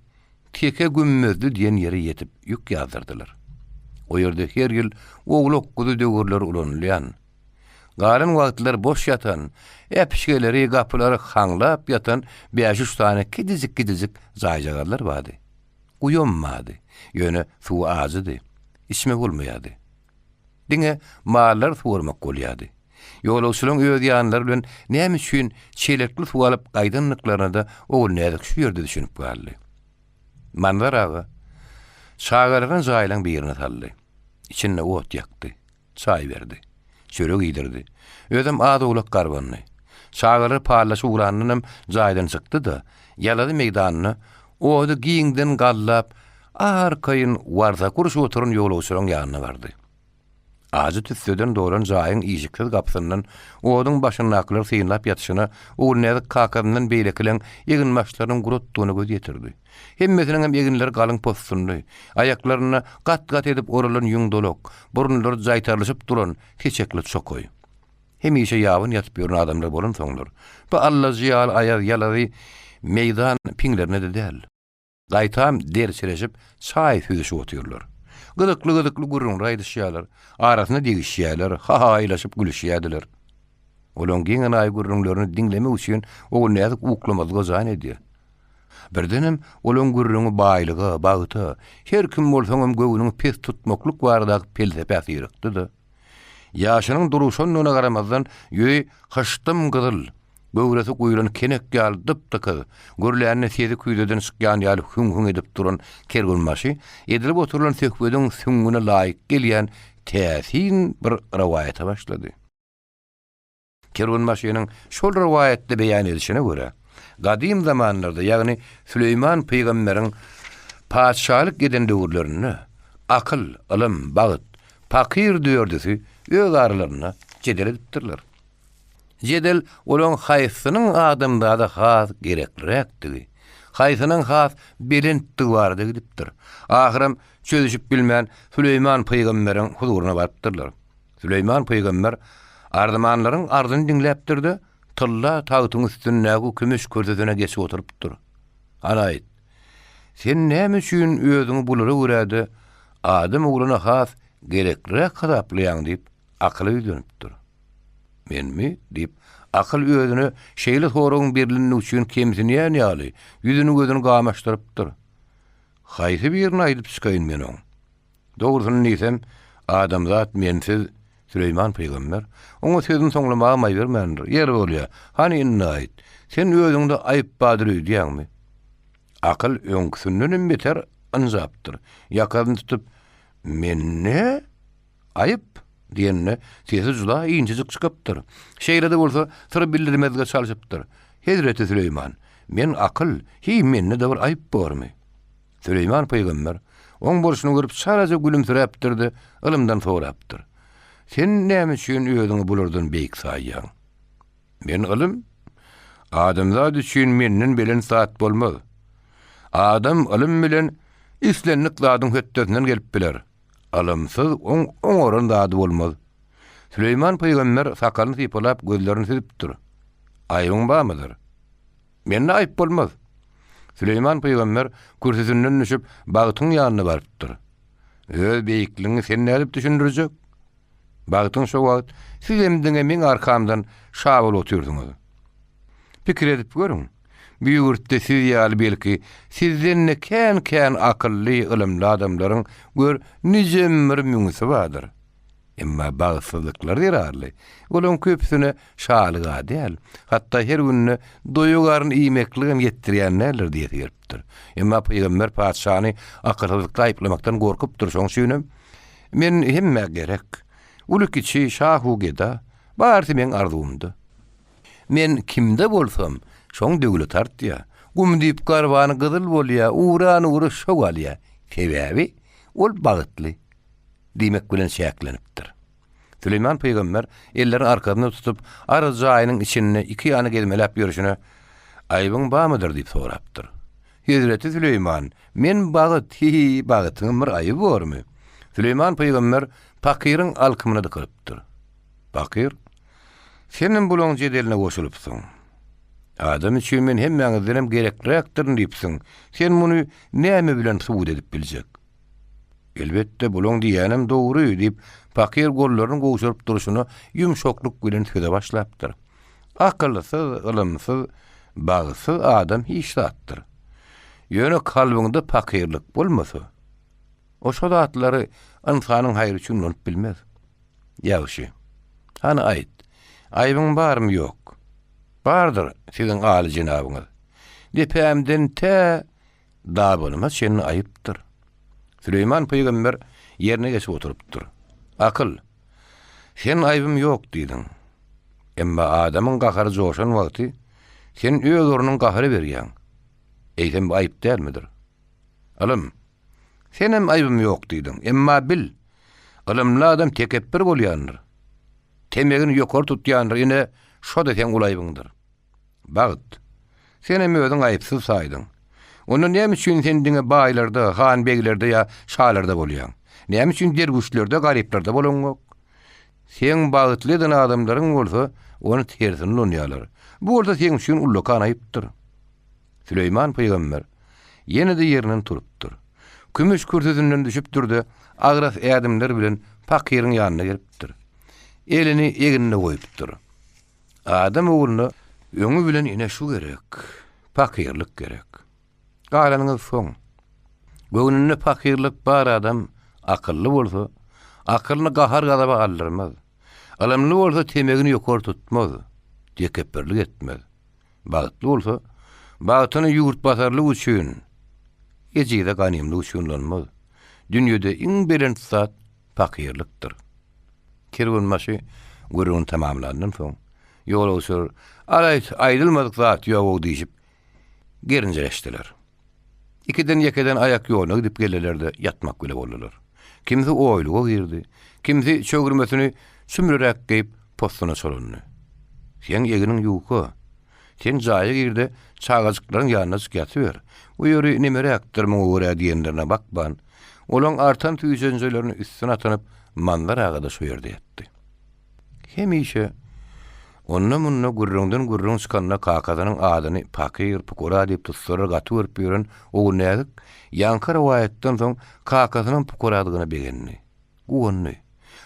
Teke gümmezli diýen ýere ýetip ýük ýazdyrdylar. O ýerde her ýyl owlak-guzy döwürleri ulanylýan, Galan wagtlar boş ýatan, äpişgeleri, gapylary haňlap ýatan bäş-üç sany kiçijik-kiçijik jaýjagazlar bardy. Guýam bardy. Ýöne suwy ajydy. Içmek bolmaýardy. Diňe mallary suwarmak bolýardy. Ýolagçylaryň öz ýanlary bilen näme üçin çelekli suw alyp gaýdandyklaryna-da Ogulnäzik şu ýerde düşünip galdy. Manzar aga çagalaryny jaýlaryň birine saldy. Içinde ot ýakdy. Çaý berdi. Çörek iýdirdi. Özem az-owlak garbandy. Çagalar pallaşyp ugrandanam jaýdan çykdy-da, ýalazy meýdanyna ody giňden gallap, arkaýyn warsak urşup oturan ýolagçylaryň ýanyna bardy. Ajy tüsseden dolan jaýyň işiksiz gapysyndan oduň başyndakylary synlap ýatyşyna Ogulnäzik kakasyndan beýlekileň eginbaşlarynyň guratdygyna göz ýetirdi. Hemmesiniňem eginleri galyň possundy. Aýaklarynda gat-gat edip oralan ýüň dolak, burunlary jaýtarylyşyp duran seçekli çokaý. Hemişe ýabyn ýatyp ýören adamlar bolansoňlar, bu allajy ýaly aýaz ýalazy meýdan piňlerine-de däl. Gaýtam derçireşip çaý süzüşip otyrlar. Gyzykly-gyzykly gürrüňler aýdyşýarlar, arasynda degişýärler, ha-haýlaşyp gülüşýärdiler. Olaň geň-enaýy gürrüňlerini diňlemek üçin Ogulnäzik uklamazlyga jan edýär. Birdenem olaň gürrüňi baýlyga, bagta, her kim bolsaňam göwnüňi pes tutmaklyk baradaky pelsepä syrykdy-da, ýaşynyň duruşandygyna garamazdan, ýüzi hyşdym gyzyl. Göwresi guýlan kenek ýaly dyp-dykyz, gürlände sesi küýzeden çykýan ýaly hüň-hüň edip duran kerwenbaşy edilip oturylan söhbediň süňňüne laýyk gelýän täsin bir rowaýata başlady. Kerwenbaşynyň şol rowaýatda beýan edişine görä, gadym zamanlarda, ýagny Süleýman pygamberiň patyşalyk eden döwürlerinde akyl, ylym, bagt, pakyr dördüsi öz aralarynda jedel edipdirler. Jedel olaň haýsysynyň adamzada has gerekliräkdigi, haýsynyň has belentdigi barada gidipdir. Ahyram çözüşip bilmän Süleýman pygamberiň huzuryna barypdyrlar. Süleýman pygamber arzymanlaryň arzyny diňläpdir-de, tylla tagtyň üstündäki kümüş kürsüsine geçip oturypdyr. Hany aýt, sen näme üçin özüňi bulara görä-de adam ogluna has gerekliräk hasaplaýaň diýip, akyla ýüzlenipdir. Menmi? diýip, akyl özüne şeýle soragyň berlendigi üçin kemsinýän ýaly, ýüzüni-gözüni gamaşdyrypdyr. Haýsy birini aýdyp çykaýyn men oň? Dogrusyny diýsem, adamzat mensiz Süleýman pygamber oňa sözüni soňlamaga maý bermändir. Ýeri bolýa, hany indi aýt, sen özüňde aýyp bardyr öýdýäňmi? Akyl öňküsindenem beter ynjapdyr. Ýakasyny tutup, Mende aýyp? diýende, sesi juda inçejik çykypdyr. Şeýle-de bolsa, syr bildirmezlige çalşypdyr. Hezreti Süleýman, men akyl, hiý mende-de bir aýyp bormy? Süleýman pygamber oň bolşuny görüp çalaja gülümsiräpdir-de, ylymdan sorapdyr. Sen näme üçin özüňi bulardan beýik saýýaň? Men ylym. Adamzat üçin menden belent zat bolmaz. Adam ylym bilen islendik zadyň hötdesinden gelip biler. Ylymsyz oň oňaran zady bolmaz. Süleýman pygamber sakalyny sypalap gözlerini süzüpdir. Aýbyň barmydyr? Mende aýyp bolmaz. Süleýman pygamber kürsüsinden düşüp, Bagtyň ýanyna barypdyr. Öz beýikligiňi sen nädip düşündirjek? Bagtyň şo wagt sizem diňe meň arkamdan şa bolup otyrsyňyz. Pikir edip görüň, bu ýurtda siz ýaly belki sizden-de kän-kän akylly, ylymly adamlaryň gör nijem bir müňüsi bardyr. Emma bagtsyzlyklar zerarly, olaryň köpüsine şalyg-a däl, hatda her günde doýa garyn iýmekligem ýetdirýän däldir diýesi gelipdir. Emma pygamber patyşany akylsyzlykda aýyplamakdan gorkupdyr, şonuň üçinem, Men hemmä gerek. Uly-kiçi, şahu-geda, barysy meň arzuwymda. Men kimde bolsam, şoň döwleti artýar. Gum diýip garbany gyzyl bolýar, uran ugry şow alýar. Sebäbi, ol bagtly. Diýmek bilen çäklenipdir. Süleýman pygamber ellerini arkasyna tutup, arz jaýynyň içinde iki ýana gezmeläp ýörşüne, Aýbyň barmydyr diýip sorapdyr. Hezreti Süleýman, Men bagyt, hi-hi, bagytyňam bir aýby bormy? Süleýman pygamber pakyryň alkymyna dykylypdyr. Pakyr, Senem bulaň jedeline goşulypsyň. Adam üçin men hemmäňizdenem gerekliräkdirin diýipsiň. Sen muny näme bilen subut edip biljek? Elbetde, bulaň diýýänem dogry, diýip, pakyr gollaryny gowşuryp durşuna ýumşaklyk bilen söze başlapdyr. Akylsyz, ylymsyz, bagtsyz adam hiç zatdyr. Ýöne kalbyňda pakyrlyk bolmasa, o şo zatlary ynsanyň haýry üçin ulanyp bilmez. Ýagşy. Hany aýt, aýbyň barmy ýok? Bardyr, siziň aly jenabyňyz. Depämden tä Dabanyma çenli aýypdyr. Süleýman pygamber ýerine geçip oturypdyr. Akyl, sen aýbym ýok diýdiň. Emma adamyň gahary joşan wagty sen öz ornuňy gahara berýäň. Eýsem bu aýyp dälmidir? Ylym, senem aýbym ýok diýdiň. Emma bil, ylymly adam tekepbir bolýandyr. Temegini ýokary tutýandyr, ine, şo-da seň uly aýbyňdyr. Bagt, senem özüň aýypsyz saýdyň. Onda näme üçin sen diňe baýlarda, han-beglerde ýa şalarda bolýaň? Näme üçin derwüşlerde, garyplarda bolaňok? Seň bagtly eden adamlaryň bolsa, ony tersine ulanýarlar. Bu bolsa seň üçin ullakan aýypdyr. Süleýman pygamber ýene-de ýerinden turupdyr. Kümüş kürsüsinden düşüpdir-de, agras ädimler bilen pakyryň ýanyna gelipdir. Elini egnine goýupdyr. Adam ogluna öňi bilen ine şu gerek, pakyrlyk gerek. Galanyňyz soň. Göwnünde pakyrlyk bar adam akylly bolsa, akylyny gahar-gazaba aldyrmaz. Ylymly bolsa temegini ýokary tutmaz, tekepbirlik etmez. Bagtly bolsa, bagtyny ýurtbasarlyk üçin, ejize ganymlyk üçin ulanmaz. Dünýede iň belent zat pakyrlykdyr. Kerwenbaşy gürrüňini tamamlandan soň, ýolagçylar, Alaýt, aýdylmadyk zat ýog-ow diýşip, gerinjeleşdiler. Ikiden-ýekeden aýak ýoluna gidip geldiler-de, ýatmak bile boldular. Kimsi oýluga girdi, kimsi çöwürmesini çümlüräk geýip, possuna çolandy. Seň egniň ýuka. Sen jaýa gir-de, çagajyklaryň ýanynajyk ýatyber. Bu ýeri nemeräkdir muňa görä diýenlerine bakman, olaň artan süýjenjelerini üstüne atynyp, Manzar aga-da şo ýerde ýatdy. Hemişe onda-munda gürrüňden gürrüň çykanda kakasynyň adyny pakyr, pukara diýip tutsalar gaty görüp ýören Ogulnäzik ýaňky rowaýatdan soň kakasynyň pukaradygyna begendi. Guwandy.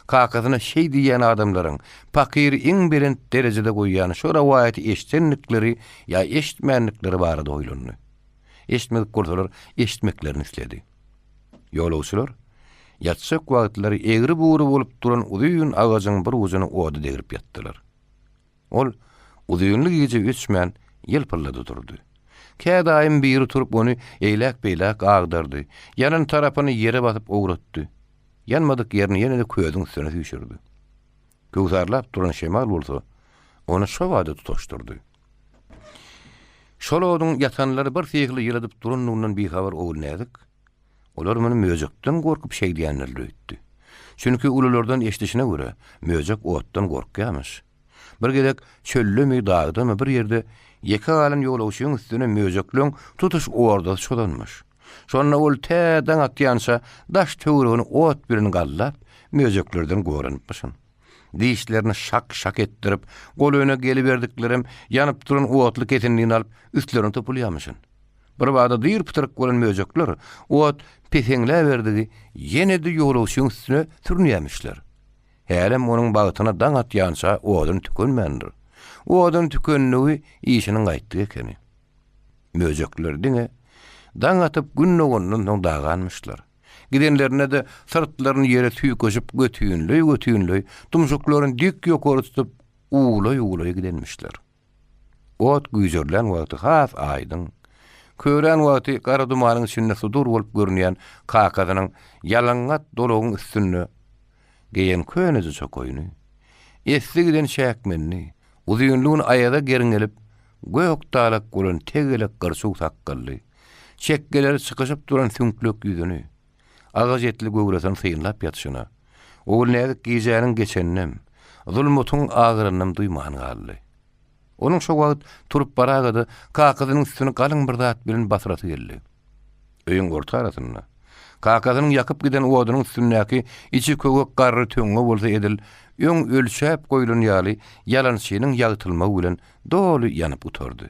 Kakasyna şeý diýýän adamlaryň pakyry iň belent derejede goýýan şo rowaýaty eşidendikleri ýa eşitmändikleri barada oýlandy. Eşitmedik bolsalar eşitmeklerini isledi. Ýolagçylar ýatjak wagtlary egri-bugry bolup duran uzyn agajyň bir ujuny oda degrip ýatdylar. Ol uzynly gije öçmän ýylpyldady durdy. Kädaýym biri turup ony eýläk-beýläk agdardy, ýanan tarapyny ýere basyp owratdy. Ýanmadyk ýerini ýene-de közüň üstüne süýşürdi. Köwsarlap duran şemal bolsa ony şobada tutaşdyrdy. Şol oduň ýatanlary bir syhly ýyladyp durandygyndan bihabar Ogulnäzik, olar muny möjekden gorkup şeýdýändirler öýtdi. Çünki ululardan eşidişine görä, möjek otdan gorkýarmyş. Bir gezek çöldemi, dagdamy bir ýerde ýeke galan ýolagçynyň üstüne möjekleň tutuş ordasy çozanmyş. Şonda ol tä daň atýança daş-töweregini ot bilen gallap, möjeklerden goranypmyşyn. Dişlerini şak-şak etdirip, golaýyna geliberdiklerem ýanyp duran otly kesindini alyp, üstlerine topulýarmyşyn. Birbada dyr-pytyryk bolan möjekler ot peseňläberdigi ýene-de ýolagçyň üstüne sürünýärmişler. Hälem onuň bagtyna daň atýança odun tükenmändir. Odun tükendigi işiniň gaýtdygy ekeni. Möjekler diňe daň atyp gün dogandan soň daganmyşlar. Gidenlerinde-de syrtlaryny ýere tüýkeşip götinleý-götinleý, tumşuklaryny dik ýokary tutup uwlaý-uwlaý gidenmişler. Ot güýjerlän wagty has aýdyň, körän wagty gara dumanyň içinde sudur bolup görünýän kakasynyň ýalaňat dolagyň üstünde geýen köneje çokaýyny, esli giden çäkmenini, uzynly gün aýaza gerňelip, gök dalak bolan tegelek gyrçuw sakgally, çekgeleri çykyşyp duran süňklek ýüzüni, agaç etli göwresini synlap ýatyşyna, Ogulnäzik gijäniň geçeninem, zulmatyň agyranynam duýman galdy. Onuň şo wagt turup baraga-da kakasynyň üstüni galyň bir zat bilen basyrasy geldi. Öýüň orta arasynda, kakasynyň ýakyp giden odunyň üstündäki içi köwek garry töňňe bolsa edil öň ölçäp goýlan ýaly ýalançynyň ýagtylmagy bilen doly ýanyp gutardy.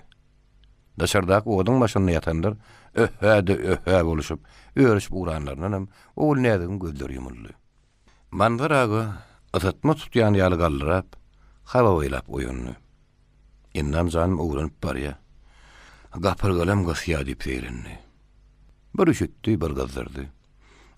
Daşardaky oduň başynda ýatanlar öhhä-de öhhä boluşyp, örüşip ugranlaryndanam Ogulnäzigiň gözleri ýumuldy. Manzar aga ysytma tutýan ýaly galdyrap, hababaýlap oýandy. Endam janym owranyp barýa. Gapyrgalam gysýa diýip zeýrendi. Bir üşütdi, bir gyzdyrdy.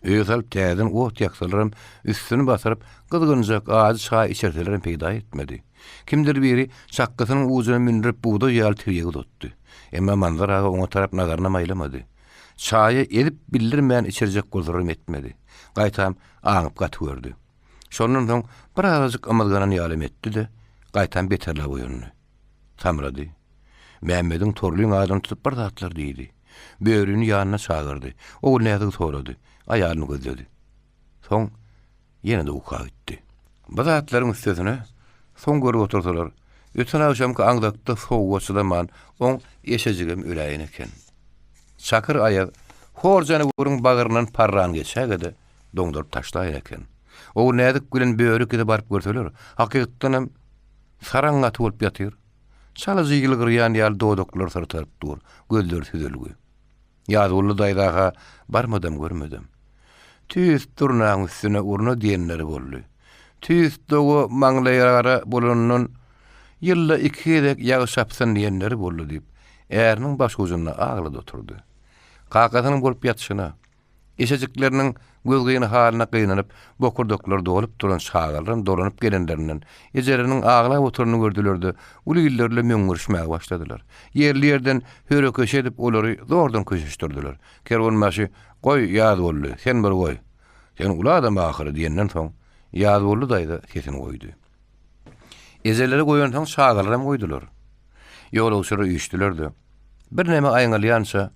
Öýe salyp täzeden ot ýaksalaram, üstüni basyryp, gyzgynjak ajy çaý içirselerem peýda etmedi. Kimdir biri çakgysynyň ujuna mündürip bugdaý ýaly tirýegi uzatdy. Emma Manzar aga oňa tarap nazarynam aýlamady. Çaýy ezip bildirmän içirjek bolsalaram etmedi. Gaýtam aňyp gaty gördi. Şondan soň birazajyk ymyzganan ýalam etdi-de, gaýtam beterläp oýandy. Samrady. Mämmediň Torlyň adyny tutup bir zatlar diýdi. Börini ýanyna çagyrdy. Ogulnäzigi sorady. Aýalyny gözledi. Soň ýene-de uka gitdi. Bu zatlaryň üstesine, soň görüp otursalar, öten agşamky aňzakda sowuga çydaman, oň eşejigem öläýen eken. Çakyr aýaz hor janaweriň bagryndan parran geçäge-de, doňduryp taşlaýan eken. Ogulnäzik bilen Böri ikisi baryp görseler, hakykatdanam saraň gaty bolup ýatyr. Çalaja ýylgyrýan ýaly dodaklary syrtaryp dur, gözleri süzülgi. Ýazgully daýza-ha barmadam görmedem. Tüýs durnaň üstüne urna diýenleri boldy. Tüýs doga maňlaýagara bolanyndan ýylda iki gezek ýag çapsyn diýenleri boldy diýip, äriniň başujunda aglady oturdy. Kakasynyň bolup ýatyşyna. Eşejikleriniň gözgyny halyna gynanyp, bokurdaklary dolup duran çagalaram dolanyp gelenlerinden, ejeleriniň aglap oturanyny gördüler-de, uly illerle möňňürişmäge başladylar. Ýerli-ýerden höre-köşe edip, olary zordan köşeşdirdiler. Kerwenbaşy, Goý, Ýazbolly, sen bir goý. Sen uly adam ahyry diýenden soň, Ýazbolly daýza sesini goýdy. Ejeleri goýansoň çagalaram goýdular. Ýolagçylar üýşdüler-de, birneme aýňalýança,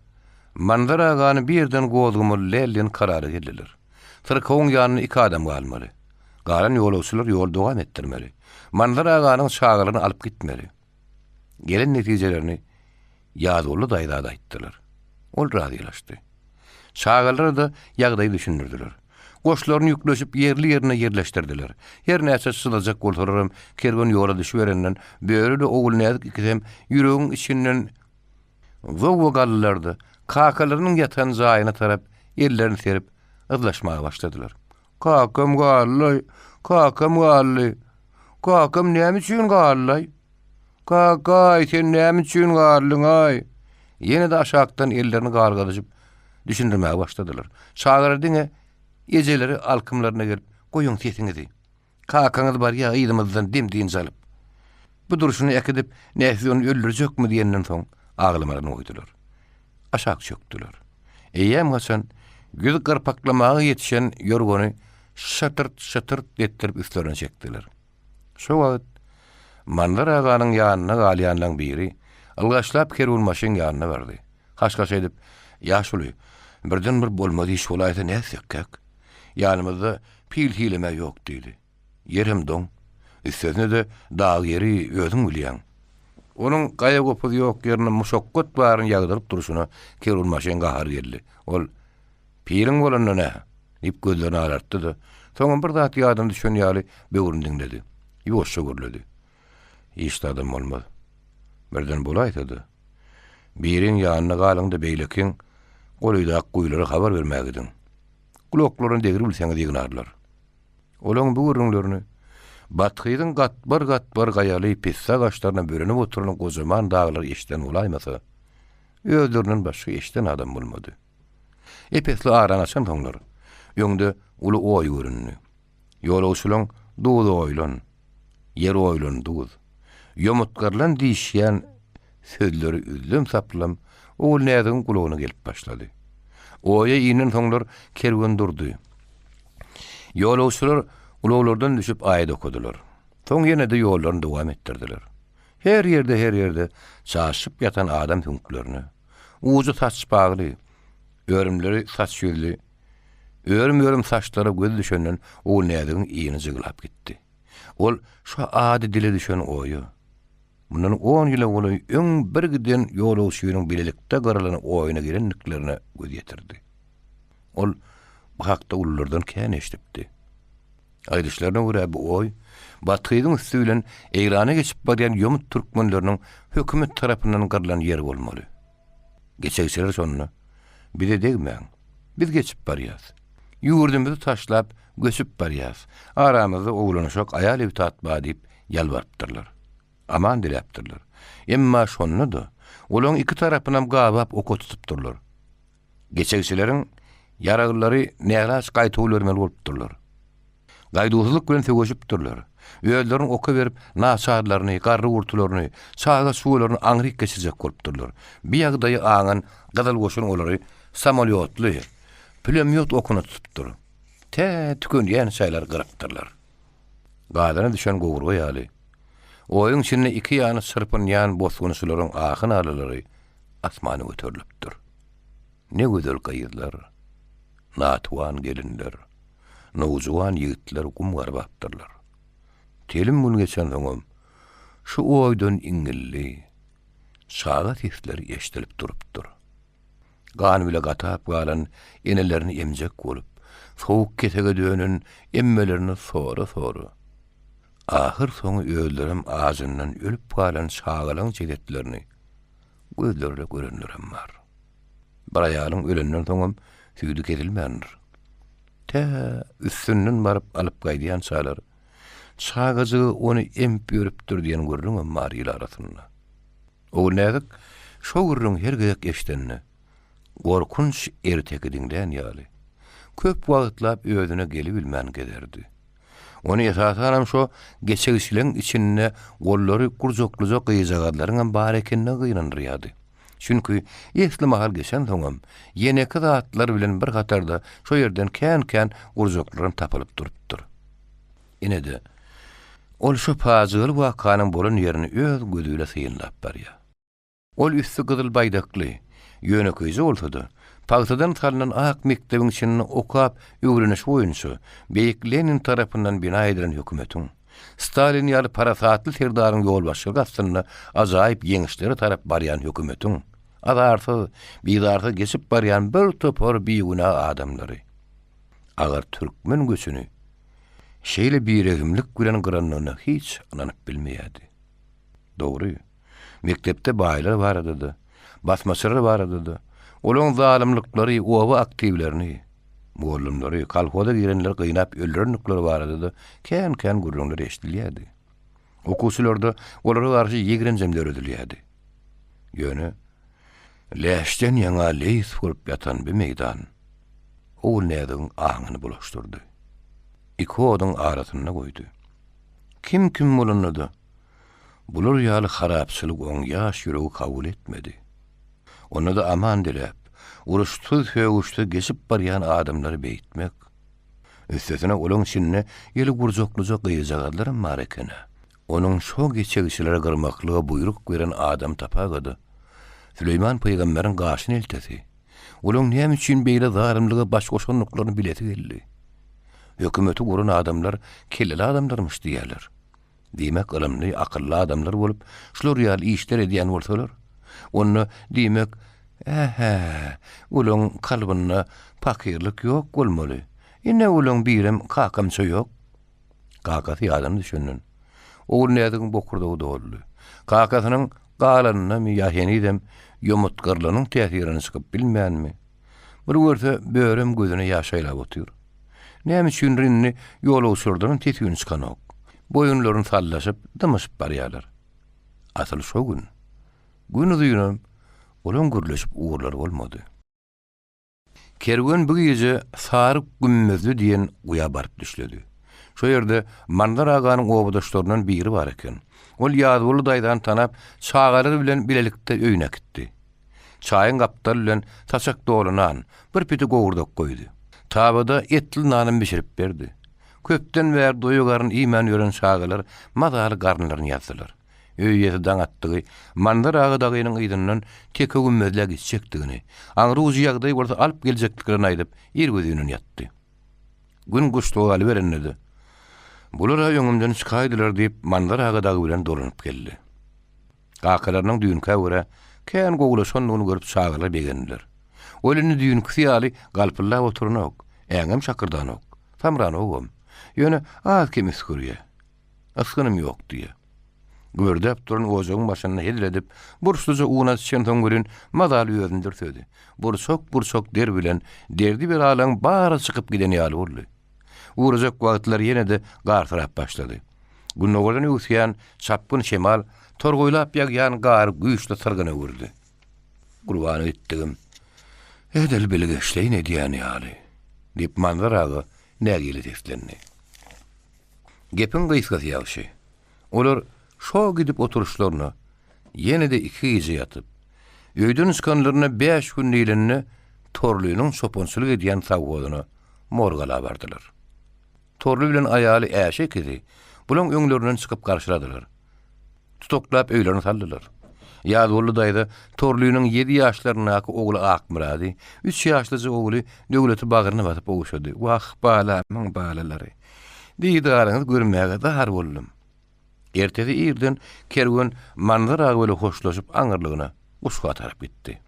Manzar agany bir ýerden gozgamaly däl diýen karara geldiler. Syrkawyň ýanynda iki adam galmaly. Galan ýolagçylar ýoly dowam etdirmeli. Manzar aganyň çagalaryny alyp gitmeli. Gelen netijelerini Ýazguly daýza-da aýtdylar. Ol razylaşdy. Çagalara-da ýagdaýy düşündirdiler. Goşlaryny ýükleşip ýerli-ýerine ýerleşdirdiler. Her näçe çydajak bolsalaram, kerwen ýola düşüberenden, Börüli Ogulnäzik ikisem ýüregiň içinden zowwa galdylar-da, kakalarynyň ýatan jaýyna tarap ellerini serip, yzlaşmaga başladylar. Kakam galdy-laý, kakam galdy. Kakam näme üçin galdy-laý? Kakaý, sen näme üçin galdyň-aý? Ýene-de aşakdan ellerini galgadyşyp, düşündirmäge başladylar. Çagalar diňe ejeleri alkymlaryna gelip, Goýuň sesiňizi. Kakaňyz barýa yzymyzdan dem-dynç alyp. Bu durşuny äkidip, nä siz ony öldürjekmi diýenden soň, aglamalaryny goýdular. Aşak çökdüler. Eýýäm haçan ýüz gyrpaklamaga ýetişen ýorgany şytyrt-şytyrt etdirip üstlerine çekdiler. Şo wagt Manzar aganyň ýanynda galýanlaň biri ylgaşlap kerwenbaşyň ýanyna bardy. Haş-haş edip, Ýaşuly, birden bir bolmaz iş bolaýsa nätsekkäk? Ýanymyzda pil-hilem-ä ýok diýdi. Ýer hem doň. Üstesine-de dag ýeri, özüň bilýäň. Onuň gaýa-gopuz ýok ýerine muşakgat baryny ýagdyryp durşuna kerwenbaşyň gahary geldi. Ol, Piliň bolanda nä? diýip gözlerini alartdy-da, soňam bir zat ýadyna düşen ýaly böwrüni diňledi. Ýuwaşja gürledi. Hiç zadam bolmaz. Birden bolaýsa-da. Biriň ýanynda galyň-da beýlekiň golaýdaky guýulara habar bermäge gidiň. Gulaklaryna degribilseňiz ýygnarlar. Olaň bu gürrüňlerini Bathyzyň gatbar-gatbar gaýaly pisse agaçlaryna bürenip oturan gojaman daglar eşiden bolaýmasa, özlerinden başga eşiden adam bolmady. Ep-esli arany açansoňlar, öňde uly oý göründi. Ýolagçylaň duz oýlan, ýer oýlan duz, ýomutgarlan diýişýän sözleri üzlem-saplam Ogulnäzigiň gulagyna gelip başlady. Oýa inensoňlar kerwen durdy. Ýolagçylar ulaglardan düşüp aýat okadylar. Soň ýene-de ýollaryny dowam etdirdiler. Her ýerde-her ýerde çaşyp ýatan adam süňklerine, ujy saçbagly, örümleri saç ýüzli, örüm-örüm saçlara göz düşenden Ogulnäzigiň yny jyglap gitdi. Ol şu ady dile düşen oýa, mundan on ýyla golaý öň bir giden ýolagçynyň bilelikde gyrylan oýuna gelendiklerine göz ýetirdi. Ol bu hakda ululardan kän eşidipdi. Aýdyşlaryna görä bu oý Bathyzyň üsti bilen Eýrana geçip barýan ýomut türkmenleriniň hökümet tarapyndan gyrylan ýeri bolmaly. Geçegçiler şonda, Bize degmäň. Biz geçip barýas. Ýurdumyzy taşlap, göçüp barýas. Aramyzda oglan-uşak, aýal-ebtat bar diýip ýalbarypdyrlar. Aman diläpdirler. Emma şonda-da, olaň iki tarapynam gabap oka tutupdyrlar. Geçegçileriň ýaraglylary nälaç gaýtawul bermeli bolupdyrlar. Gaýduwsyzlyk bilen söweşipdirler. Özlerini oka berip, naçarlaryny, garry-gurtularyny, çaga-çugalaryny aňryk geçirjek bolupdyrlar. Bu ýagdaýy aňan Gyzyl goşun olary samolýotly, pulemýot okuna tutupdyr. Tä tükenýänçäler gyrypdyrlar. Gazana düşen gowurga ýaly, oýuň içinde iki ýana çyrpynýan bosgunçylaryň ahy-nalalary asmana göterilipdir. Ne gözel gyzlar, natuwan gelinler, nowjuwan ýigitler gum garbapdyrlar. Telim gün geçensoňam, şu oýdan iňňilli, çaga sesleri eşidilip durupdyr. Gan bile gatap galan enelerini emjek bolup, sowuk kesege dönen emmelerini sora-sora, ahyrsoňy özlerem ajyndan ölüp galan çagalaň jesetlerini gözleri bilen görenlerem bar. Bir aýalyň ölenden soňam süýdi kesilmändir. Tä üstünden baryp alyp gaýdýançalar, çagajygy ony emip ýörüpdir diýen gürrüňem bar il arasynda. Ogulnäzik şo gürrüňi her gezek eşidende, gorkunç erteki diňlän ýaly. köp wagtlap özüne gelibilmän gezerdi. Ony esasanam şo geçegçileň içinde gollary gurjaklyja gyzjagazlaryňam bar ekenligi gynandyrýardy. Çünki esli mahal geçensoňam, ýeneki zatlar bilen bir hatarda şo ýerden kän-kän gurjaklaram tapylyp durupdyr. Ine-de, ol şo pajygaly wakanyň bolan ýerini öz gözi bile synlap barýar. Ol üsti gyzyl baýdakly, ýönekeýje bolsa-da, pagtadan salnan ak mekdebiň içinde okap öwrenişi boýunça beýik Lenin tarapyndan bina edilen hökümetiň, Stalin ýaly parasatly serdaryň ýolbaşçylygy astynda ajaýyp ýeňişlere tarap barýan hökümetiň, azarsyz, bizarsyz geçip barýan bir topar bigünä adamlary, agar türkmen göçüni şeýle birehimlik bilen gyrandygyna hiç ynanyp bilmeýärdi. Dogry, mekdepde baýlar barada-da, basmaçylar barada-da, olaň zalymlyklary, oba aktiwlerini, mugallymlary, kolhoza girenleri gynap öldürendikleri barada-da kän-kän gürrüňler eşidilýärdi. Okuwçylarda olara garşy ýigrenjem döredilýärdi. Ýöne, läşden ýaňa leýs bolup ýatan bi meýdan Ogulnäzigiň aňyny bulaşdyrdy. Iki oduň arasynda goýdy. Kim-kim bolanda-da, Bular ýaly harapçylyk oň ýaş ýüregi kabul etmedi. Onda-da aman diläp, uruşsyz-sögüşsiz geçip barýan adamlary beýtmek. Üstesine olaň içinde eli gurjaklyja gyzjagazlaram bar eken-ä. Onuň şo geçegçileri gyrmaklyga buýruk beren adam tapaga-da, Süleýman pygamberiň gaşyny eltesi, olaň näme üçin beýle zalymlyga baş goşandyklaryny bilesi geldi. Hökümeti guran adamlar kelleli adamlarmyş diýýärler. Diýmek, ylymly, akylly adamlar bolup, şular ýaly işler edýän bolsalar, onda, diýmek, ä-hä, olaň kalbynda pakyrlyk ýok bolmaly. Ine, olaň birem kakamça ýok. Kakasy ýadyna düşenden, Ogulnäzigiň bokurdagy doldy. Kakasynyň galanynymy ýa henizem ýomutgarlygynyň täsirinden çykyp bilmänmi, Bir görse, börem gözüne ýaş aýlap otyr. Näme üçindir indi ýolagçylardanam ses-üýni çykanok. Boýunlaryny sallaşyp, dymyşyp barýarlar. Asyl şo gün, gün uzynam olaň gürleşip ugurlary bolmady. Kerwen bu gije Saryk gümmezli diýen guýa baryp düşledi. Şo ýerde Manzar aganyň obadaşlaryndan biri bar eken. Ol Ýazguly daýzany tanap, çagalary bilen bilelikde öýüne äkitdi. Çaýyň gapdaly bilen saçak doly nan, bir piti gowurdak goýdy. Tabada etli nanam bişirip berdi. Köpden bäri doýa garyn iýmän ýören çagalar mazaly garynlaryny ýazdylar. Öý eýesi daň atdygy Manzar aga dagynyň yzyndan teke gümmezlä gitjekdigini, aňry ujy ýagdaý bolsa alyp geljekdiklerini aýdyp, irgözinden ýatdy. Gün guşluga galyberende-de, Bular-a öňümden çykaýdylar diýip, Manzar aga dagy bilen dolanyp geldi. Kakalarynyň düýnkä görä kän gowulaşandygyny görüp çagalar begendiler. Ol indi düýnküsi ýaly galpyldap oturanok, äňem şakyrdanok, samranogam. Ýöne az-kem üsgürýär. Ysgynym ýok diýýär. Gübürdäp duran ojagyň başynda hezil edip, burçluja un içensoň welin mazaly özüni dürsedi. Burçak-burçak der bilen derdi-belalaň bary çykyp giden ýaly boldy. Ugrajak wagtlary ýene-de gar syrap başlady. Gündogardan öwüsýän çapgyn şemal torgaýlap ýagýan gary güýçli syrgyna öwürdi. Gurbana gitdigim, edil bilgeşleýin edýän ýaly, diýip, Manzar aga nägile seslendi. Gepiň gysgasy ýagşy. Olar şo gidip oturyşlaryna ýene-de iki gije ýatyp, öýden çykanlaryna bäş gün diýlende Torlynyň çopançylyk edýän sowhozyna Morgala bardylar. Torly bilen aýaly Äşe ikisi bulaň öňlerinden çykyp garşyladylar. Tutaklap öýlerine saldylar. Ýazgully daýza Torlynyň ýedi ýaşlaryndaky ogly Akmyrady, üç ýaşlyja ogly Döwleti bagryna basyp ogşady. Wah, balamyň balalary! Didaryňyzy görmäge zar boldum. Ertesi irden kerwen Manzar aga bilen hoşlaşyp aňyrlygyna Guşga tarap gitdi.